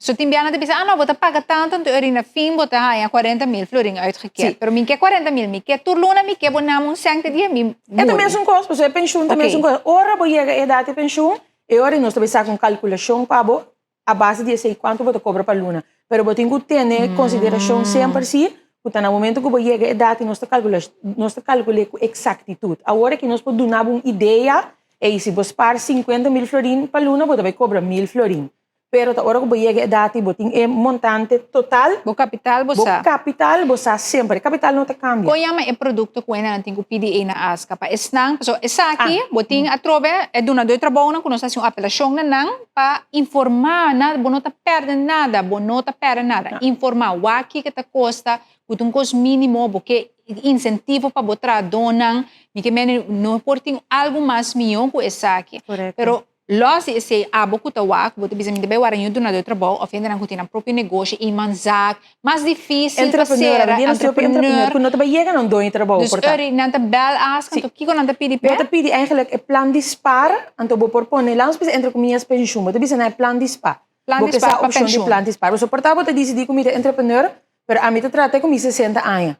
So tin bianan ta bisa, ah no, bo ta paga tantu, anto eri na fin bo ta haña 40 mil florin uitgekeerd. Sí. Pero mi ke 40 mil, mi ke tur luna mi ke bo nam un sèn te dia mi E ta muri. mesun kos, pasobra e penshun ta Oké. mesun kos. Ora bo yega e edat di penshun, e ora nos ta bay saka un kalkulashon pa bo a base di esei kuantu bo ta kobra pa luna. Pero bo tin ku tene konsiderashon semper si ku ta na momento ku bo yega e edat nos ta kalkula, nos ta kalkul'é ku eksaktitut. Awor aki nos por duna bo un idea, ey si bo spar 50 mil florin pa luna bo ta bay kobra mil florin. Pero ta ora ku bo yega e edat i bo tin e montante total. Bo kapital bo sa. Bo kapital bo sa semper. E kapital no ta kambia. Kon yama e produkto ku hendenan tin ku pidi ei na Aska pa esnan? Pasobra esaki bo tin atrobe e dunadó di trabounan ku nos ta hasi un apelashon na nan pa informá na bo no ta pèrdè nada, bo no ta pèrdè nada. Informá wak kiko ta kosta, ku ta un kos mínimo, bo ke insentivo pa bo trahadónan. Mi ke mende no por tin algu mas mihó ku esaki. Pero Los di esei, abo ku ta wak, bo ta bisa mi ta bai wara ño dunadó di trabou òf hendenan ku tin nan propio negoshi, imanzaak, mas difísil pa Entrepreneur, sera, awendia nos tin hopi entrepreneur ku no ta bai yega na un doño di trabou Dus por ta. ori nan ta bèl ask, anto kiko nan ta pidi p'e? Bo ta pidi eigenlijk e plan di spar, anto bo por pone, laat ons bisa entre comillas penshun, bo ta bisa nan e plan di spar. Plan Bo di ke spar sa pa opshon di penshun. plan di spar. Pasobra por ta bo ta disidí ku mi ta entrepreneur, pero ami ta trata ku mi 60 aña.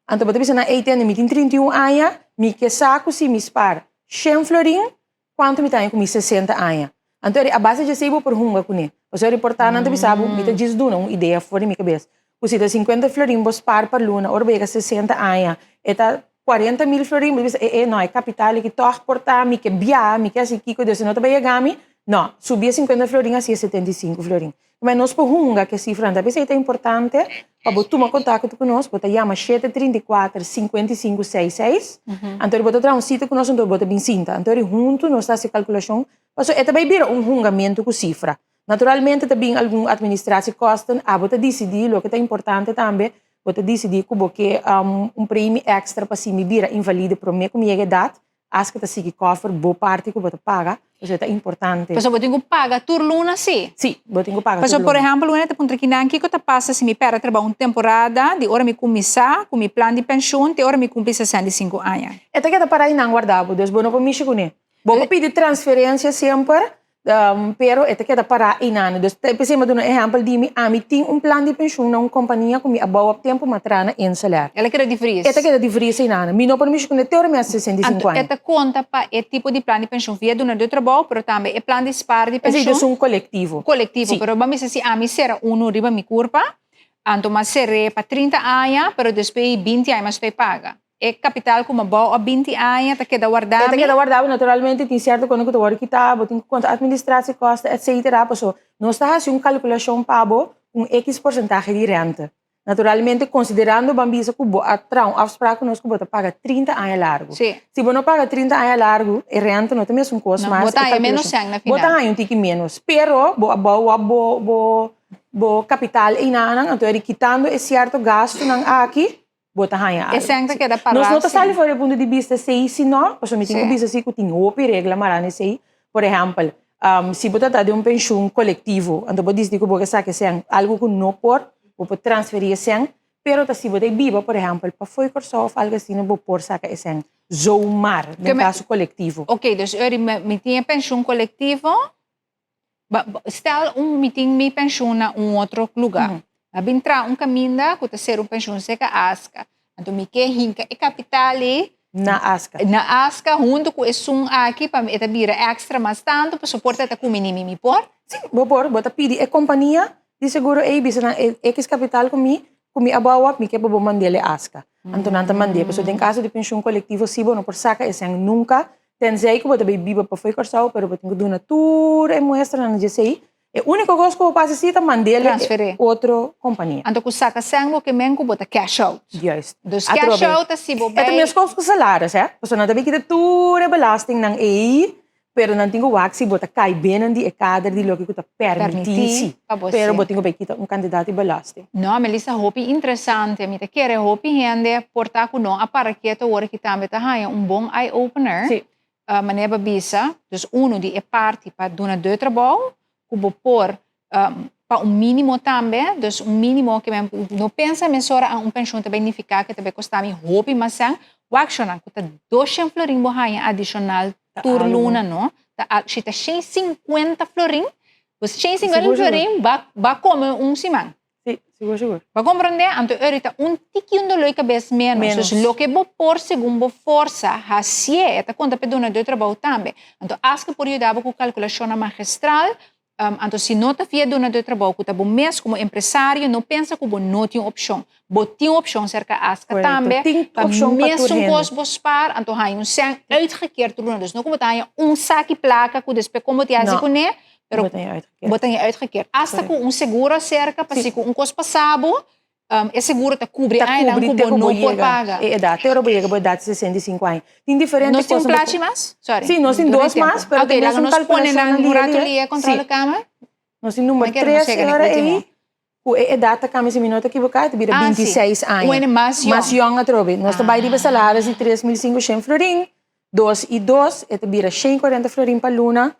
Anto bo ta bisa nan, ey tende, mi tin 31 aña, mi ke sa ku si mi spar shen florin, kuantu mi ta haña ku mi 60 aña? Anto a base di esei bo por hunga kuné. Pasobra riportá nan ta bisa bo, mi ta djis duna un idea for di mi kabes, ku si ta 50 florin bo spar pa luna, ora bo yega 60 aña, e ta 40 mil florin, bo ta bisa, e e, no, e kapital aki tòg por ta, mi ke bia, mi ke hasi kiko, dus e no ta bai yega mi, no, subi e 50 florin hasi e 75 florin. Ma nos por hunga ku e sifranan. Ta p'esei ta importante pa bo tuma kontakto ku nos. Bo ta yama 734 55 66. Anto bo ta traha un sita ku nos, anto bo ta bin sinta. Anto huntu nos ta hasi kalkulashon. Pasobra e ta bai bira un hungamentu ku sifra. Naturalmente ta bin algun administratiekosten. Abo ta disidí loke ta importante tambe. Bo ta disidí ku bo ke un premi èkstra pa si mi bira invalide promé ku mi yega edat. Aske ta sigui kòfer bo parti ku bo ta paga, pasobra e ta importante. Pasobra bo tin ku paga tur luna, si? Si, bo tin ku paga tur luna. Pasobra, por ehèmpel, un hende ta puntra kinan kiko ta pasa si mi pèrdè trabou un temporada di ora mi kuminsá ku mi plan di penshun te ora mi kumpli 65 aña. E ta keda pará einan wardá bo, dus bo no por mishi kuné. Bo por pidi transferensia semper, Pero e ta keda pará einan. Dus p'esei mi a duna un ehèmpel di mi, ami tin un plan di penshun na un kompania ku mi a bou op tempu mi a traha na Inselair. El a keda di vries. E ta keda di vries einan. Mi no por mishi kuné te ora mi a 65 Anto aña. e ta konta pa e tipo di plan di penshun via dunadó di trabou, pero tambe e plan di spar di Esei penshun. ta un kolektivo. Kolektivo, Si. pero bo a mester si ami sera unu riba mi kurpa, anto mi a ser'é pa 30 aña, pero despues di 20 aña mi a stoi paga. E kapital ku mi bou a 20 aña ta keda wardá E ta mi. keda wardá bo, naturalmente tin sierto kosnan ku ta wòrdu kitá, bo tin ku konta administratiekosten etcetera, paso nos ta hasi un kalkulashon pa bo ku un ekis porsentahe di rente. Naturalmente konsiderando ban bisa ku bo a traha un afsprak ku nos ku bo ta paga 30 aña largu. Sí. Si bo no paga 30 aña largu, e rente no ta mesun kos No, mas bo e ta haña ménos kalkulashon. sèn na Bo ta final. haña un tiki ménos, pero bo a bou wòp bo bo bo kapital einan, anto eri kitando e sierto gastunan aki, bo ta haña E algo. sèn ta keda pará Nos no ta si. sali for di e punto di bista esei si no, pasobra mi tin ku Sí. bisa si ku tin hopi regla mará na esei. Por ehèmpel, si bo ta trata di un penshun kolektivo, anto bo disidí ku bo ke saka e sèn, algu ku no por. Bo por transferí e sèn, pero ta si bo ta biba, por ehèmpel, pafó di Kòrsou òf algu asina, bo por saka e sèn zomaar, den kaso kolektivo. Oké, dus ori mi tin e penshun kolektivo, stel un mi tin mi penshun na un otro lugá. Mi a bin traha un kaminda ku ta ser un penshun seka Aska. Anto mi ke hinka e kapital ei Na Aska. Na Aska huntu ku esun aki pa e ta bira èkstra mas tantu pasobra por ta ta kumini mi. Mi por? Sí, bo por. Bo ta pidi e kompania di seguro ei bisa nan e X kapital ku mi ku mi a bou op mi ke pa bo mand'el e Aska. Anto nan ta mand'é. Pasobra den kaso di penshun kolektivo sí bo no por saka esei nunka tenzij ku bo ta bai biba pafó di Kòrsou pero bo tin ku duna tur e muestranan dje esei. E úniko kos ku bo por hasi sí ta mand'el e otro kompania. Anto ku saka sèn bo ke men ku bo ta cash out. Juist. Dus cash out ta si bo bai. E ta meskos ku salaris hè. Pasobra nan ta bin kita tur e belastingnan ei, pero nan tin ku wak si bo ta kai binnen di e kader di loke ku ta permití sí. Pero bo tin ku bai kita un kantidat di belasting. No, Melissa, hopi interesante. Mi ta kere hopi hende por ta ku no a para keto awor aki tambe ta haña un bon eye opener. Sí. Manera bo a bisa, dus unu di e parti pa duna deu trabou, ku bo por pa un mínimo tambe, dus un mínimo ke men no pensa mesora a un penshun ta bai nifiká ke ta bai kosta mi hopi mas sèn, wak shonnan ku ta doshen florin bo haña adishonal tur luna no, ta si ta shen sinkuenta florin, pues shen sinkuenta florin ba kome un siman. Sí, sigur, sigur. Bo a comprende? Anto eri ta un tiki un dolor di cabes menos. Menos. Dus loke bo por segun bo forsa hacié, e ta conta p'e dunador di trabou tambe. Anto aske por yuda bo cu calculacionnan magistral, anto si no ta via dunador di trabou cu ta bo mes como empresario, no pensa cu bo no tin opcion. Bo tin opcion cerca aske Correcto. tambe, Tin pa opcion pa tur mesun hende. cos bo spaar, anto haña un cen uitgekeerd tur luna. Dus no cu bo ta haña un saki placa cu despues con bo tin haci No. cune, Pero Bo ta uitgekeerd. bo ta uitgekeerd. Hasta ku un seguro aserka, pa si ku un kos pasa bo, e seguro ta kubri Ta añanan kubri ku te bo ku no bo por yega paga. e edat. Te ora bo yega bo edat 65 aña. Tin diferente Nos tin un kos bo plachi mas? Sorry. Sí, nos tin Dura dos tempo. mas, pero Ok, tin laga mesun nos pone kalkulashonnan nan un dia rato dia. lie controle Sí. kamer. Nos tin number Ma kere nos tres yega e na e ora ultimo. ei, ku e edat ta kambia si mi no ta ekiboká, ta bira Ah, sí. 26 aña. Un mas yòn. Mas yòn atrobe. Nos ta bai riba salaris di 3500 florin, dos i dos, e ta bira 140 florin pa luna.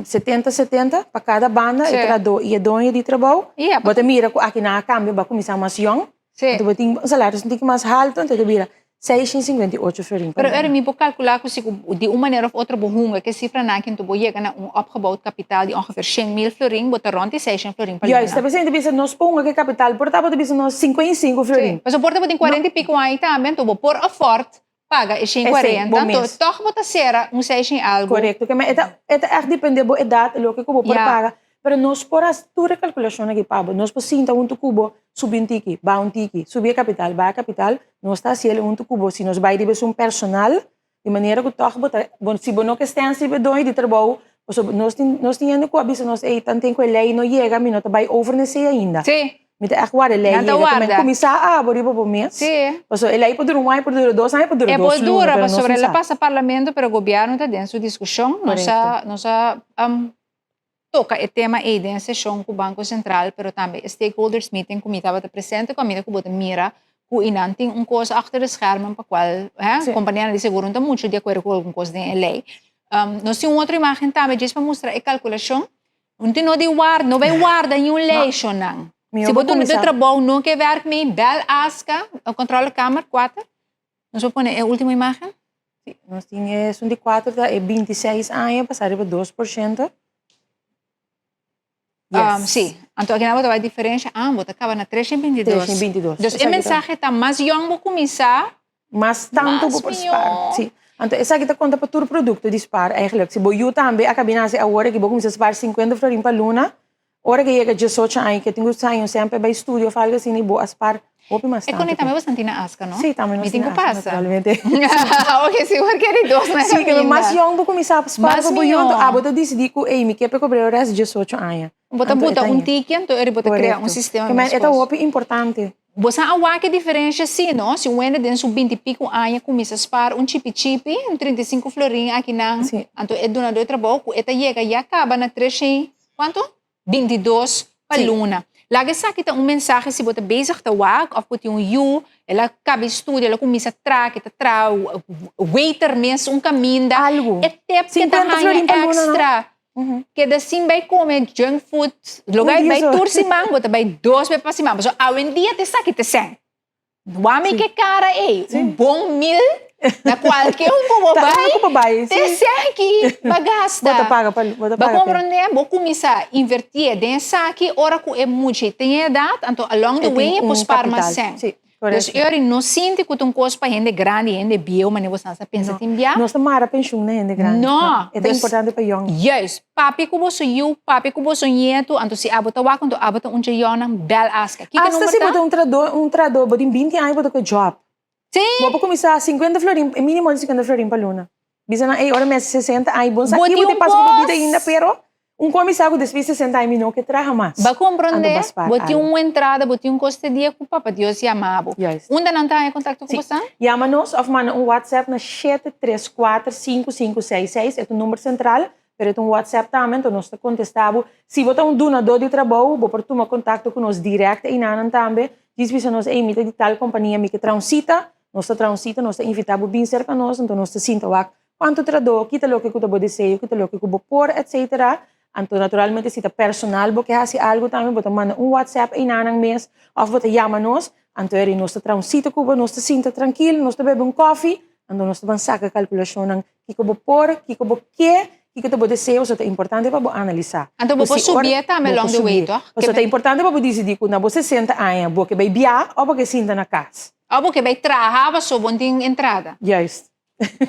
70 70 pa kada banda, e trahadó i e doño di trabou. Bo ta mira ku aki nan a kambia, bo a kuminsá mas yòn. Anto bo tin un salaris un tiki mas haltu, anto ta bira 658 florin pa Pero luna. ora mi por kalkulá ku si ku di un manera òf otro bo hunga ku e sifranan aki, anto bo yega na un opgebouwd kapitaal di ongeveer 100 mil florin, bo ta rònt di 600 florin pa luna. Juist, ta p'esei ta bisa nos por hunga ku e kapital, por ta bo ta bisa nos 55 florin. Sí, pasobra por ta bo tin 40 i piko aña tambe, anto bo por afford paga e 140, anto tòg bo ta sera un 6 i algu. Korekto, ke men e ta e ta ègt depende bo edat, loke ku bo por paga, pero nos por hasi tur e kalkulashon aki pa bo, nos por sinta huntu ku bo, subi un tiki, baha un tiki, subi e kapital, baha e kapital, nos ta hasiel huntu ku bo, si nos bai riba esun personal, di manera ku tòg bo ta, bo si bo no ke stèns riba e doño di trabou, pasobra nos tin nos tin hende ku a bisa nos ey tanten ku e lei no yega mi no ta bai over na esei ainda. Mi ta ègt warda e lei Nan ta yega. warda. Tambe kuminsá a abo riba bo mes. Sí. Pasobra e lei por dura un aña, por dura dos aña, por dura E dos por luna, dura, pero nos pasobra no el a sa. pasa parlamento, pero gobièrnu ta den su diskushon. Nos a, Korekto. nos a toka e tema ei den e seshon ku Banko Sentral, pero tambe e stakeholders meeting ku mi tabata presente, ku a mira ku bo ta mira ku i nan tin un kos achter de schermen pa kual, hè, Sí. kompanianan di seguro no ta muchu di akuerdo ku algun kos den e lei. Nos tin un otro imágen tambe djis pa mustra e kalkulashon. Un tin no di warda, no bai warda ni un lei shonnan. Si bo duna de trabou no ke werk mee, bel Aska, controlekamer, kuater. Nos por pone e ultimo imagen? Si, nos tin esun di kuater ta e 26 aña pasa riba 2%. Yes. Si, anto aki nan bo ta bai diferensha, ah, bo ta kaba na 322. 322. Dus e mensahe ta mas yong bo kuminsá, Mas tantu bo por spaar. Sí. Anto esaki ta konta pa tur produkto di spaar eigenlijk. Si bo yu tambe a kabi nase awor aki bo kuminsá spaar sinkuenta florin pa luna, ora ke yega diesocho aña ke tin ku sa aña semper bai studio of algu asina bo a spaar hopi mas E tantu. kone tambe bo santi na aska no? Sí, tambe nos Mi tin tin ku aska pasa. naturalmente. Ok, si porque di dos na Sí, ke kaminda. mas yong bo kuminsá spaar Mas pa bo yu, anto mihó. abo ta disidí ku ey mi ke pa e kobr'é ora es diesocho aña. Bo ta Anto e buta ta un aña. tiki anto eri bo ta krea un Korekto. sistema Ke men e ta meskos. hopi importante. Bo sa a wak e diferencia si no? Si un hende den su binti pico aña cuminsa spaar un chipi chipi, un 35 florin aki nan, Sí. anto e dunador di trabou cu e ta yega ya caba na treshen, cuanto? 22 pa Sí. luna. Laga esaki ta un mensahe si bo ta bezig ta wak of bo tin un yu, el a caba e studio, el a cuminsa traha, ke ta traha waiter mes un caminda, Algo. e tip ke ta 50 haña florin pa luna, no? extra. Keda sin bai come junk food, loga bai tur siman, bo ta bai dos bes pa siman. Pasobra awendia ta esaki ta sèn. Wami ke kara ei, un bon meal na kualke un ku bo bai, ta esaki ba gasta. Bo komprende? Bo kuminsá invertié den esaki ora ku e mucha tin e edat, anto along the way e por spar mas sèn. Dus Eury, no sinti ku ta un kos pa hende grandi, hende bieu, manera boso sa pensa tin bia. Nos ta mara penshun na hende grandi. No. E ta importante pa yòn. Juist. Papia ku boso yu, papia ku boso nietu, anto si abo ta wak, anto abo ta un dje yònnan, bèl aska. Kiko Asta number si bo ta? ta un trahadó, un trahadó, bo tin binti aña bo ta ku e jòb. Sí. Bo por kuminsá sinkuenta florin, e mínimo di sinkuenta florin pa luna. Bisa nan, ey, ora mi hasi sesenta aña, bon sa Bo ki tin bo tin un pasa ku bo bida kos. ainda, pero un komi sa ku despues di sesenta aña mi no ke traha mas. Bo Anto komprondé, bo spar bo tin algu. un entrada, bo tin un kos te dia ku Papa Dios yama bo. Juist. Unda nan ta haña kontakto ku Sí. bo sa? Yama nos òf manda un WhatsApp na shete tres kuater sinku sinku seis seis, e ta un number sentral, pero e ta un WhatsApp tambe, anto nos ta kontestá bo. Si bo ta un dunadó di trabou, bo por tuma kontakto ku nos dirèkt einanan tambe. Djis bisa nos, ey, mi ta di tal kompania, mi ke traha un sita. Nos ta traha un sita, nos ta invitá bo bin serka nos, anto nos ta sinta wak kuantu trahadó, kita loke ku ta bo deseo, kita loke ku bo por, etcetera. Anto naturalmente si ta personal bo ke hasi algu tambe bo ta manda un whatsapp einanan mes òf bo ta yama nos, anto eri nos ta traha un sita ku bo, nos ta sinta trankil, nos ta bebe un kòfi, anto nos ta ban saka kalkulashonnan kiko bo por, kiko bo ke, kiko ta bo deseo, so ta importante pa bo analisá. Anto bo por subié tambe along the way, tòg? Pasobra ta importante pa bo disidí ku na bo sesenta aña bo ke bai bia òf bo ke sinta na kas. Abo ke bai traha paso bo tin entrada. Juist.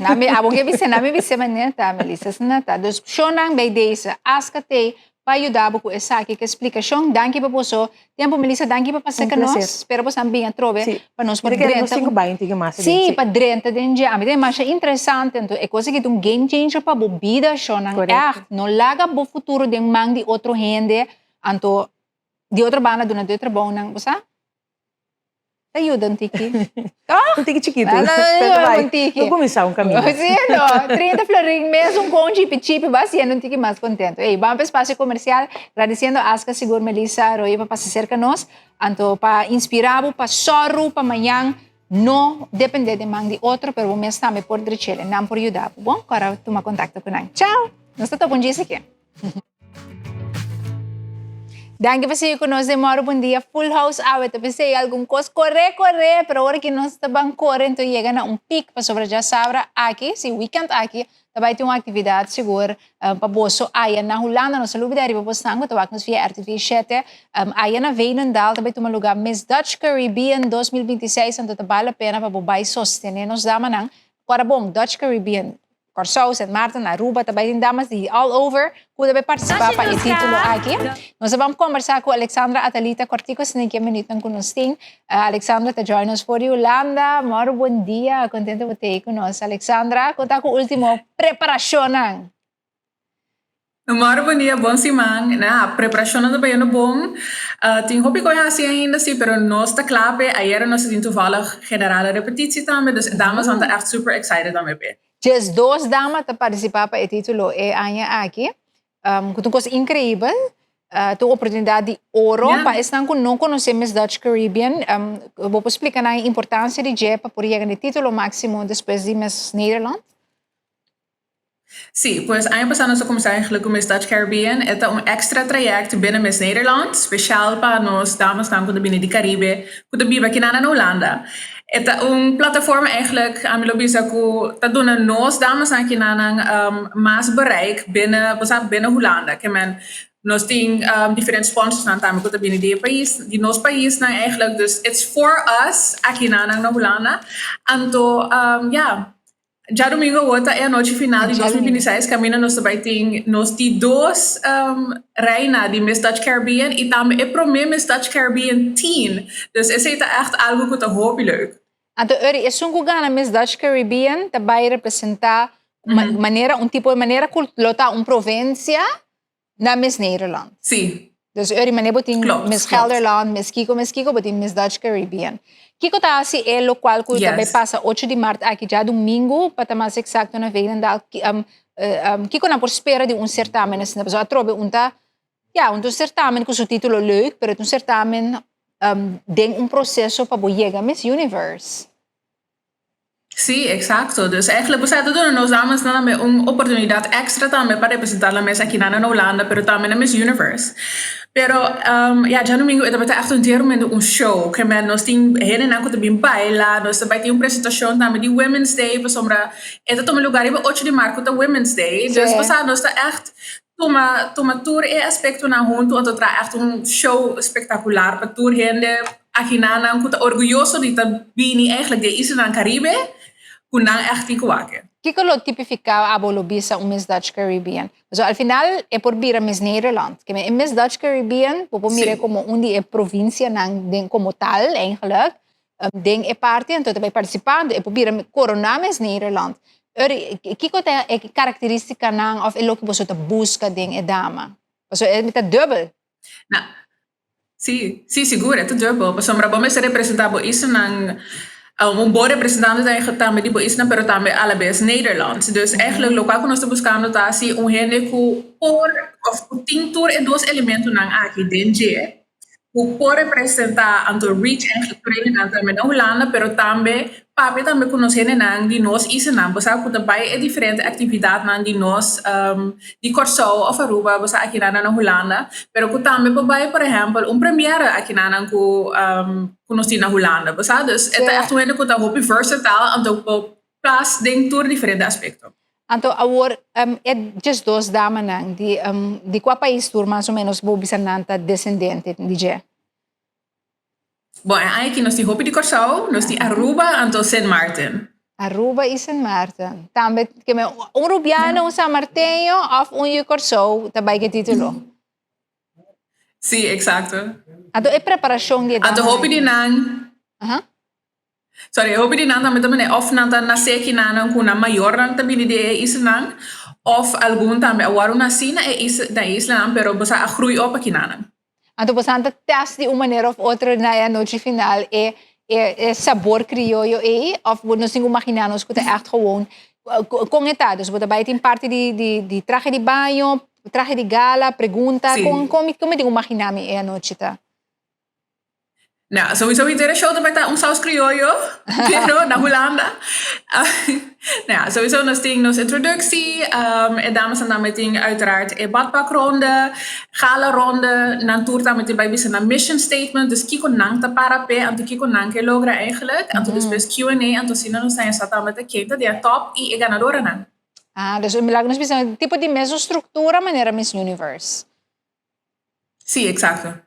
Na mi, abo ke bisa, na mi bisa manera ta, Melissa, asina ta. Dus shownan bij deze, aska tei pa yuda bo ku esaki, ku e splikashon. Danki pa boso tempu, Melissa, danki pa pasa Un ku nos. placer. Spero boso nan bin atrobe Sí. pa nos por Mi ta kere nos drenta tin ku un bai un tiki mas aden, Sí, sí. pa drenta den dje. Ami ta masha interesante, anto e kos aki ta un game changer pa bo bida, shownan. Korekto. Ègt, no laga bo futuro den man di otro hende, anto di otro banda duna di e trabounan, bo sa? Ta yuda un tiki. Toch? Un tiki chikitu. No, no, Pero bai, un tiki. No kuminsá un kaminda. Sí, no. 30 florin mes un kon chipi chipi ba siendo un tiki mas kontento. Ey, ban pa espacio komersial. Gradisiendo Aska sigur Melissa Arroyo pa pasa serka nos. Anto pa inspirá bo, pa sòru pa mañan no dependé den man di otro, pero bo mes tambe por drech'el. Nan por yuda bo. Bon, kòrda tuma kontakto ku nan. Chao! Nos ta topa un djis aki. Danki pa sigui ku nos den Mòru Bon Dia Full House awe ta pensei algun kos kore kore pero ora ki nos ta ban kore enton yega na un pik pasobra djasabra aki si weekend aki ta bai tin un aktividat sigur pa boso aya na Hulanda nos ta lubida riba bosnan ku ta wak nos via RTV shete aya na Veenendaal ta bai tuma luga Miss Dutch Caribbean 2026 anto ta bal la pena pa bo bai sostene nos damanan kòrda bon Dutch Caribbean Kòrsou, Sint Maarten, Aruba ta bai tin damas di all over ku ta bai partisipá pa e título aki. Nos ta ban kombersá ku Alexandra Atalita kòrtiku asina ke minütnan ku nos tin. Alexandra ta join nos for di Hulanda. Mòru bon dia, kontentu bo ta ei ku nos. Alexandra, kon ta ku último preparashonnan? Mòru bon dia, bon siman. Na, preparashonnan ta bayendo bon. Tin hopi koe hasi ainda si, pero nos ta kla p'e. Ayera nos a tin toevallig generale repetitie tambe, dus e damasnan ta ègt super excited tambe p'e. 12 dama ta partisipá pa e título e aña aki, ku ta un kos inkreibel. Ta un oportunidat di oro pa esnan ku no konosé Miss Dutch Caribbean. Bo por splika nan e importansia di dje pa por yega na e título máksimo despues di Miss Nederland? Sí, pues aña pasá nos a kuminsá eigenlijk ku Miss Dutch Caribbean. E ta un èkstra trayèkt binnen Miss Nederland, spesial pa nos damesnan ku ta bini di Karibe ku ta biba kinan na Hulanda. E ta un plataforma eigenlijk, ami lo bisa ku ta duna nos damesnan kinanan mas bereik binnen, bo sa, binnen Hulanda. Ke men nos tin diferente sponsorsnan tambe ku ta bini di e pais, di nos paisnan eigenlijk. Dus it's for us akinanan na Hulanda. Anto, ya. Djadumingu awor ta e anochi final di 2026 kaminda nos ta bai tin nos di dos reina di Miss Dutch Caribbean i tambe e promé Miss Dutch Caribbean Teen. Dus esei ta ègt algu ku ta hopi leuk. Anto Uri, esun ku gana Miss Dutch Caribbean ta bai representá manera un tipo manera ku lo ta un provensia na Miss Nederland. Sí. Dus Uri, manera bo tin Klopt, Miss klopt. Gelderland, Miss Kiko, Miss Kiko, bo tin Miss Dutch Caribbean. Kiko ta hasi e lokual ku ta bai pasa ocho di mart aki djadumingu, pa ta mas eksakto na Veenendaal, kiko nan por spera di un sertamen asina? Pasobra atrobe un ta, ya, un ta un sertamen ku su titulo leuk, pero ta un sertamen den un proseso pa bo yega Miss Universe. Sí, exacto. Dus eigenlijk bo sa ta duna nos damesnan tambe un oportunidad extra tambe pa representa nan mes akinan na Hulanda, pero tambe na Miss Universe. Pero, ya, djadomingo e tabata echt enteramente un show. Ke men nos tin hendenan ku ta bin baila, nos ta bai tin un presentacion tambe di Women's Day, pasobra e ta tuma lugar riba ocho di mart ku ta Women's Day. Dus bo sa nos ta echt tuma tuma tur e aspectonan hunto anto traha echt un show spectacular pa tur hende akinanan ku ta orguyoso di ta bini eigenlijk di e islanan Caribe ku nan echt tin ku wak. Kiko lo tipifiká abo lo bisa un Miss Dutch Caribbean? Pasobra al final e por bira Miss Nederland. Ke men e Miss Dutch Caribbean bo por mira komo un di e provinsianan den komo tal eigenlijk den e parti anto ta bai partisipando e por bira koroná Miss Nederland. Ori kiko ta e karakteristikanan òf e loke boso ta buska den e dama? Pasobra e ta dubbel. Na, sí, sí sigur e ta dubbel pasobra bo mester representá bo islanan, un bon representante ta eigenlijk tambe di bo isla pero tambe alabes Nederland. Dus eigenlijk lokual ku nos ta buskando ta si un hende ku por òf ku tin tur e dos elementonan aki den dje. Ku por representá anto reach eigenlijk tur hendenan tambe na Hulanda, pero tambe papia tambe ku nos hendenan di nos islanan. Bo sa ku ta bai e diferente aktividatnan di nos di Kòrsou òf Aruba, bo sa akinanan na Hulanda, pero ku tambe por bai por ehèmpel un première akinanan ku ku nos tin na Hulanda, bo sa. Dus e ta ègt un hende ku ta hopi versatile anto por plas den tur diferente aspekto. Anto awor e diesdos damanan di di kua pais tur mas o menos bo bisa nan ta desendente di dje? Bon, e aña aki nos tin hopi di Kòrsou, nos tin Aruba anto Sint Maarten. Aruba i Sint Maarten. Tambe ke men un Rubiano, un San Marteño òf un yu Kòrsou ta bai ku e título. Sí, eksakto. Anto e preparashon di e damanan. Anto hopi di nan. Sorry, hopi di nan tambe ta mane of nan ta nase aki nan ku nan mayornan ta bini di e islanan of algun tambe a wòrdu nasi na e isla na e islanan pero boso a grui op aki nan. Anto boso ta tèst di un manera of otro na e anochi final e e sabor krioyo ei of nos tin ku imaginá nos ku ta ègt gewoon kon e ta? Dus bo ta bai tin parti di di di trahe di baño, trahe di gala, pregunta, kon kon mi tin ku imaginá mi e anochi ta? Nou, sowieso henter e show ta bai ta un saus crioyo, pero na Hulanda. Nou ja, sowieso nos tin nos introductie, e damesnan tambe tin uiteraard e badpakronde, galaronde, nan tur tambe tin bai bisa nan mission statement, dus kiko nan ta para p'e, anto kiko nan ke logra eigenlijk. Anto despues Q and A, anto asina nos ta hesa tambe ta ken ta di e top y e ganadoranan. Ah, dus laga nos bisa tipo di mesun structura manera Miss Universe. Sí, exacto.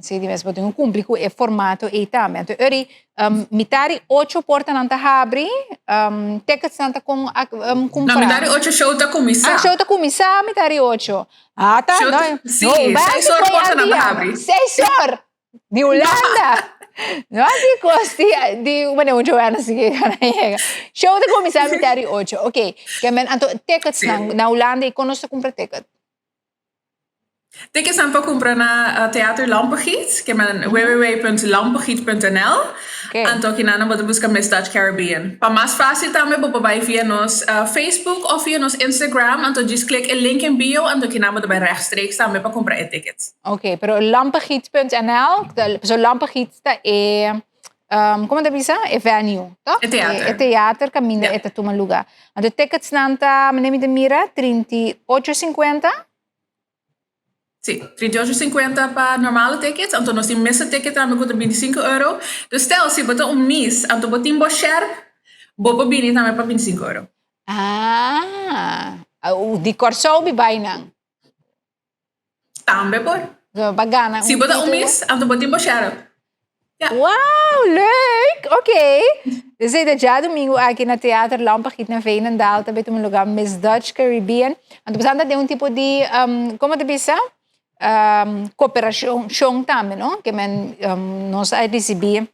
Sí, di mes bo tin ku kumpli ku e formato ei tambe. Anto eri um, mitari ocho portanan ta habri, um, ticketsnan ta kon um, kumpra. No, mitari ocho show ta kuminsá. Ah, show ta kuminsá mitari ocho. Ah, ta, Show no, ta- sí, no, seis or portanan ta habri. Seis or! Di Hulanda! No así kos di, di bueno, un Joanna si que gana yega. Show ta kuminsá mitari ocho. Ok, ke men, anto ticketsnan na Hulanda i kon nos ta kumpra ticket? Tickets nan por kumpra na Theater Lampegiet, ke men www.lampegiet.nl. Anto kinan nan bo ta buska Miss Dutch Caribbean. Pa mas fácil tambe bo por bai via nos Facebook òf via nos Instagram, anto djis klik e link in bio anto kinan bo ta bai rechtstreeks tambe pa kumpra e tickets. Ok, pero lampegiet.nl, so Lampegiet ta e, komo ta bisa? E venue, toch? E teater. E teater kaminda e ta tuma luga. Anto ticketsnan ta, mane mi ta mira, 38,50? Sí, 38,50 pa normale tickets, anto nos tin mesa ticket tambe ku ta 25 euro. Dus stel si bo ta un mis, anto bo tin bo sherp, bo por bini tambe pa 25 euro. Ah, di Kòrsou bi bai nan? Tambe por. Pa gana un Si bo ta un mis, anto bo tin bo sherp. Ja. Wow, leuk! Oké. Dus e djadomingo aki na Theater Lampegiet na Veenendaal ta bay tuma lugar Miss Dutch Caribbean. Anto bo ta den un tipo di, um, como ta bisa? Um, cooperacion tambe, no? Ke men um, nos a ricibi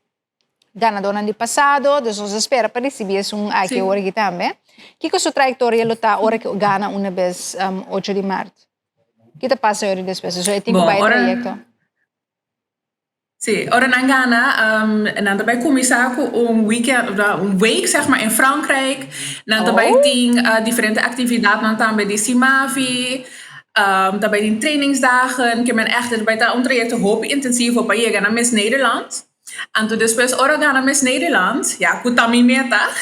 ganadornan di pasado, dus nos a spera pa ricibi esun aki awor aki tambe. Kiko su trayectoria lo ta ora ke gana una bes um, 8 di maart? Ki ta pasa ora despues? So e tin ku bai trayecto. Sí, ora nan gana, nan ta bai kuminsá ku un weekend, un week zeg maar in Frankrijk. Nan ta bai tin diferente aktividatnan tambe di Simavi, ta bai tin trainingsdagen, ke men ègt ta bai ta un trayekto hopi intensivo pa yega na Miss Nederland. Anto despues ora gana Miss Nederland, ya ku ta mi meta.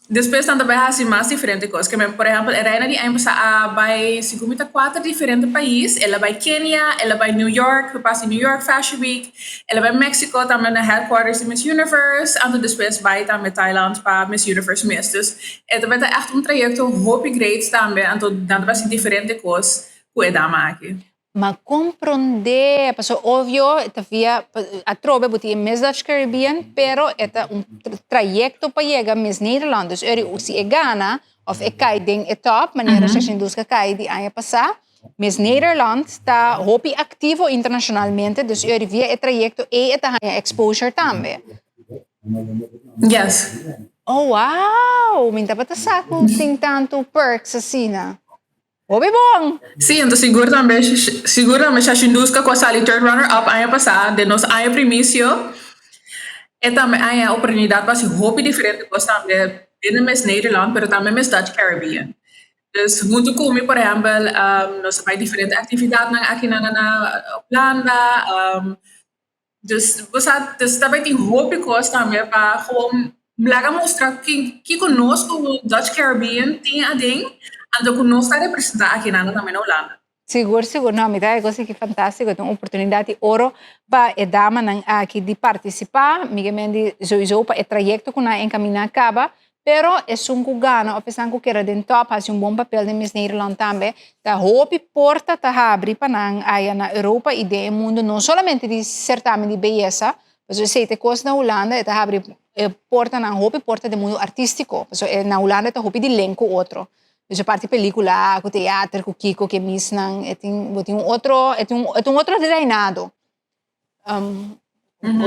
Despues nan ta bai hasi mas diferente kos. Ke men, por ehèmpel, e reina di aña pasá a bai segun mi ta kuater diferente pais. El a bai Kenia, el a bai New York pa pasa New York Fashion Week, el a bai Mexico tambe na headquarters di Miss Universe, anto despues bai tambe Thailand pa Miss Universe mes. Dus e ta bai ta ègt un trayekto hopi great tambe, anto nan ta bai hasi diferente kos ku e dama aki. Ma comprende, paso obvio e ta via, atrobe bo tin e Miss Dutch Caribbean, pero e ta un trayecto pa yega Miss Nederland. Dus eri si e gana of e cay den e top, manera Shashinduska cay di aña pasa, Miss Nederland ta hopi activo internacionalmente, dus eri via e trayecto ey e ta haña exposure tambe. Yes. Oh wow! Mi tabata sa cu tin tanto perks asina. Hopi bon! Sí, anto sigur tambe sigur tambe Shashinduska ku a sali third runner up aña pasá den nos aña primisio e tambe aña oportunidat pa hasi hopi diferente kos tambe den e mes Nederland pero tambe mes Dutch Caribbean. Dus huntu ku mi por ehèmpel nos a bai diferente aktividatnan aki na na Hulanda. Dus bo sa, dus ta bai tin hopi kos tambe pa gewoon laga mustra kiko nos komo Dutch Caribbean tin aden, anto ku nos ta representá akinan tambe na Hulanda. Sigur, sigur. No, mi ta e kos aki fantástiko. Ta un oportunidat di oro pa e damanan aki di partisipá. Mi ke men di souiso pa e trayekto ku nan a enkaminá kaba. Pero esun ku gana of esnan ku keda den top hasi un bon papel den Miss Nederland tambe, ta hopi porta ta habri pa nan aya na Europa i den e mundo no solamente di sertamen di beyesa, pasobra esei ta e kos na Hulanda, e ta habri e portanan, hopi porta den mundo artístiko, pasobra na Hulanda ta hopi di link ku otro. Dus e parti pelikula, ku teater, ku kiko, ku e Missnan, e tin, bo tin un otro, e tin un otro reinado. Um,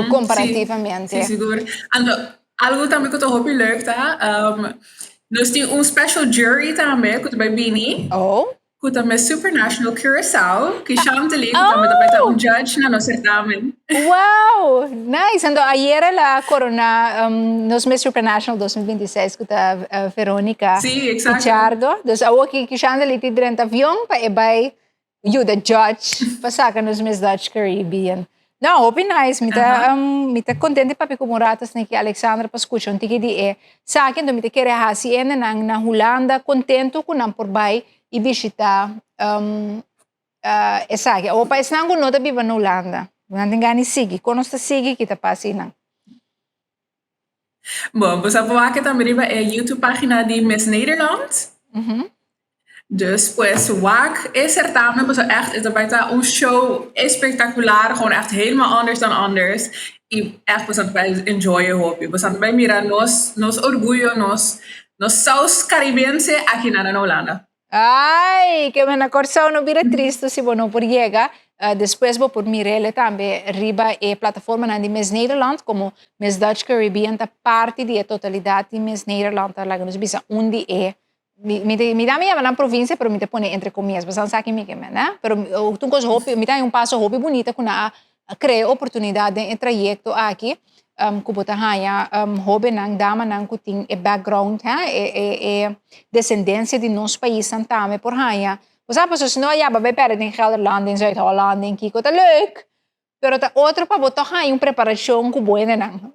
comparativamente. Sí, sí, sigur. Anto, algo tambe ku ta hopi leuk ta, um, nos tin un special jury tambe ku ta bai bini. Oh. Ku ta Miss Supranational Curaçao, ku Chantelie, ku tambe ta bai ta un judge na nos certamen. Wow, nice. Anto, ayer el a corona um, nos Miss Supranational 2026 ku ta uh, Veronica Sí, exacto. Pichardo. Dus awor ki Chantelie ti drenta avion pa e bai Yuda judge pa saka nos Miss Dutch Caribbean. No, hopi nice. Mi ta, um, mi ta contente papia ku un rato sneki Alexandra pa skucha un tiki di e saki. Enton mi ta kere hasi hendenan na Hulanda contento ku nan por bai i bishita um, uh, esaki. Awor pa esnan ku no ta biba na Hulanda, nan tin gana di sigui. Kon nos ta sigui ki ta pasa einan? Bon, bo sa por wak tambe riba e YouTube pagina di Miss Nederland. Dus pues wak e certamen pasobra echt e ta bai ta un show espectacular, gewoon echt helemaal anders dan anders. Y echt boso ta bai enjoy e hopi. Boso ta bai mira nos nos orguyo, nos nos saus caribense aki na na Hulanda. Ay, ke na Kòrsou no bira tristu si bo no por yega. Despues bo por mir'el tambe riba e plataformanan di Miss Nederland, komo Miss Dutch Caribbean ta parti di e totalidat di Miss Nederland, ta laga nos bisa un di e, mi mi mi ta mi yama nan provinsia pero mi ta pone entre komias, pasobra nan sa ki mi ke men, ne? Pero un kos hopi, mi ta haña un paso hopi bunita ku nan a krea oportunidat den e trayekto aki ku bo ta haña hóbennan, damanan ku tin e background, e e e desendensia di nos paisnan tambe por haña. Bo sa pasobra si no a yaba bai pèrdè den Gelderland, den Zuid-Holland, den kiko, ta leuk, pero ta otro pa bo tòg haña un preparashon ku bo hendenan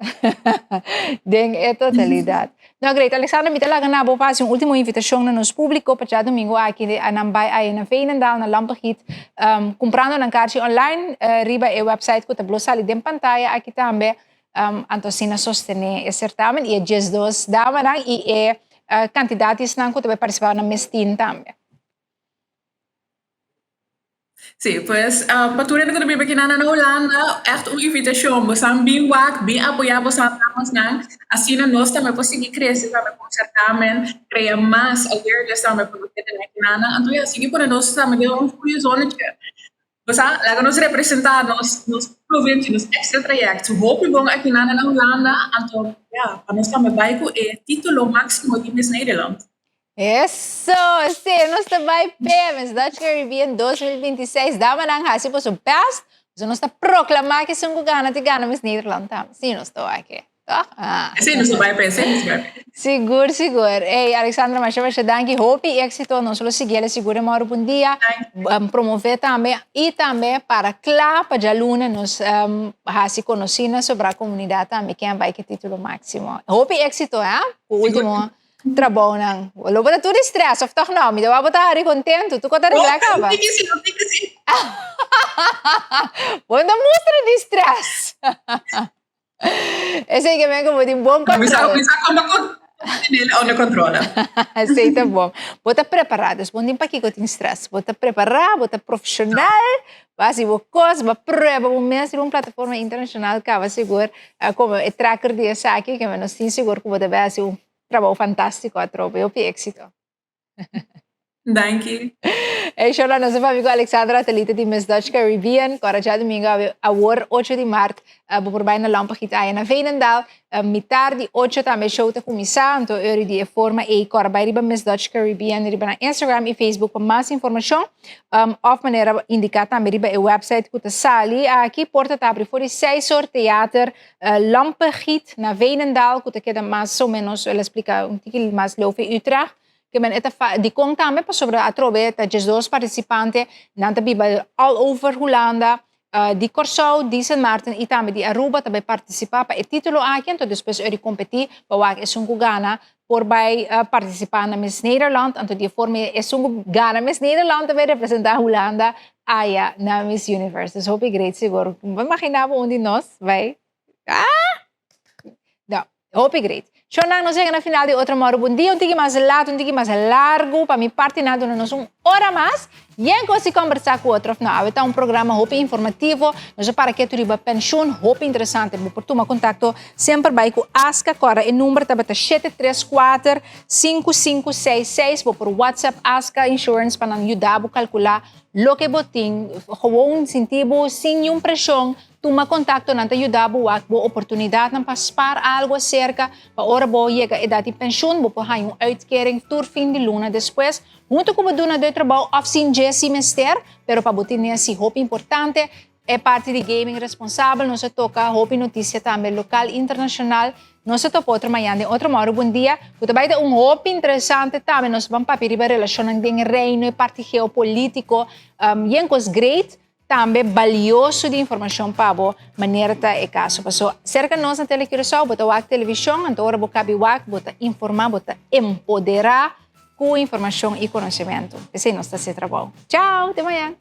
den e totalidat. No, great. Alexandra, mi ta laga na bo pa hasi un ultimo invitashon na nos públiko pa djadumingu aki di nan bai aya na Veenendaal, na Lampegiet, um, kumprando nan karchi online uh, riba e website ku ta blo sali den pantaya aki tambe, um, anto asina sostené e sertamen i e 12 damanan i e uh, kantidat di esnan ku ta bai partisipá na mes tin tambe. Sí, pues uh, pa tur hende ku ta biba aki na Hulanda, echt un invitashon. Bosan bin wak, bin apoyá bosan damesnan. Asina nos tambe por sigui krese tambe ku certamen, krea mas awareness tambe pa nos hende aki nan. Anto ya, sigui pone nos tambe den un goeie zonnetje. Bosa, laga nos representá nos, nos provinsia, nos extra traject. Hopi bon aki nan na Hulanda, anto ya, pa nos tambe bai ku e título máximo di Miss Nederland. Eso! Sí, nos ta bai p'e Miss Dutch Caribbean 2026. Damanan hasi boso best. Boso nos ta proclama ki esun ku gana ti gana Miss Nederland tambe. Sí, nos ta wak e. Toch? Ah. Sí, nos ta bai p'e. Sí, nos ta bai p'e. Sigur, sigur. Ey, Alexandra, masha masha danki. Hopi éxito. Nos lo sigui ele sigur moro bom dia. Promove tambe y tambe para kla pa djaluna nos hasi conoci na sobra comunidad tambe ken bai ke título máximo. Hopi éxito, hè? Ku último trabounan. Lo bo ta tur di stress, of toch no? Mi ta wak bo ta hari contento. Tu ko ta relax aba? Tiki si, tiki si. Bo no mustra di stress. Esei ke men ku bo tin bon control. Mi sa kon tenele onder controle. Esei ta bon. Bo ta prepará, dus bo no tin pakiko tin stress. Bo ta prepará, bo ta profesional, bo hasi bo kos, bo prueba bo mes riba un plataforma internashonal kaba sigur komo e tracker di esaki ke nos tin sigur ku bo ta bai hasi un trabou fantástiko atrobe. Hopi éksito. Danki. Hey Shona, nos papia ku Alexandra Atalita di Miss Dutch Caribbean. Kora djadumingu awe awor 8 di mart bo por bai na Lampegiet aya na Veenendaal. Mitar di 8 tambe show ta kuminsá, anto ori di e forma ei kora bai riba Miss Dutch Caribbean riba nan Instagram i Facebook pa mas informashon. Òf manera indiká tambe riba e website ku ta sali aki. Porta ta abri for di 6 or Theater Lampegiet na Veenendaal ku ta keda mas o ménos, el a splika un tiki mas leu fi Utrecht. Ke men e ta fa dikon tambe pasobra atrobe ta 12 partisipante, nan ta biba all over Hulanda, di Kòrsou, di Sint Maarten i tambe di Aruba ta bai partisipá pa e título aki, anto despues ora di kompetí pa wak esun ku gana por bai partisipá na Miss Nederland, anto di e forma esun ku gana Miss Nederland ta bai representá Hulanda aya na Miss Universe. Dus hopi great sigur. Bo imaginá bo un di nos bai? Ah! No, hopi great. Shonnan, nos yega na final di otro Mòru Bon Dia. Un tiki mas lat, un tiki mas largu. Pa mi parti nan duna nos un ora mas. Yen kos di kombersá ku otro of no. Awe ta un programa hopi informativo. Nos a para ketu riba penshun, hopi interesante. Bo por tuma kontakto semper bai ku Aska. Kòrda e number tabata 734 5566. Bo por WhatsApp Aska Insurance pa nan yuda bo kalkulá loke bo tin. Gewoon sinti bo sin niun preshon. Tuma kontakto, nan ta yuda bo wak bo oportunidatnan pa spar algu aserka pa ora bo yega edat di penshun bo por haña un uitkering tur fin di luna despues huntu ku bo duna doi trabou òf sin dje si mester, pero pa bo tene si hopi importante e parti di gaming responsabel. Nos a toka hopi notisia tambe lokal internashonal. Nos a topa otro mañan den otro Mòru Bon Dia ku ta bai ta un hopi interesante tambe. Nos ban papia riba relashonnan den reino e parti geopolitiko yen kos great. Tambe balioso di informacion pa bo manera ta e caso. Paso cerca nos na Tele Curaçao bo ta wak television, anto ora bo cabi wak bo ta informa, bo ta empodera cu informacion y conocimento. Esey nos ta haci trabou. Ciao, te mañan.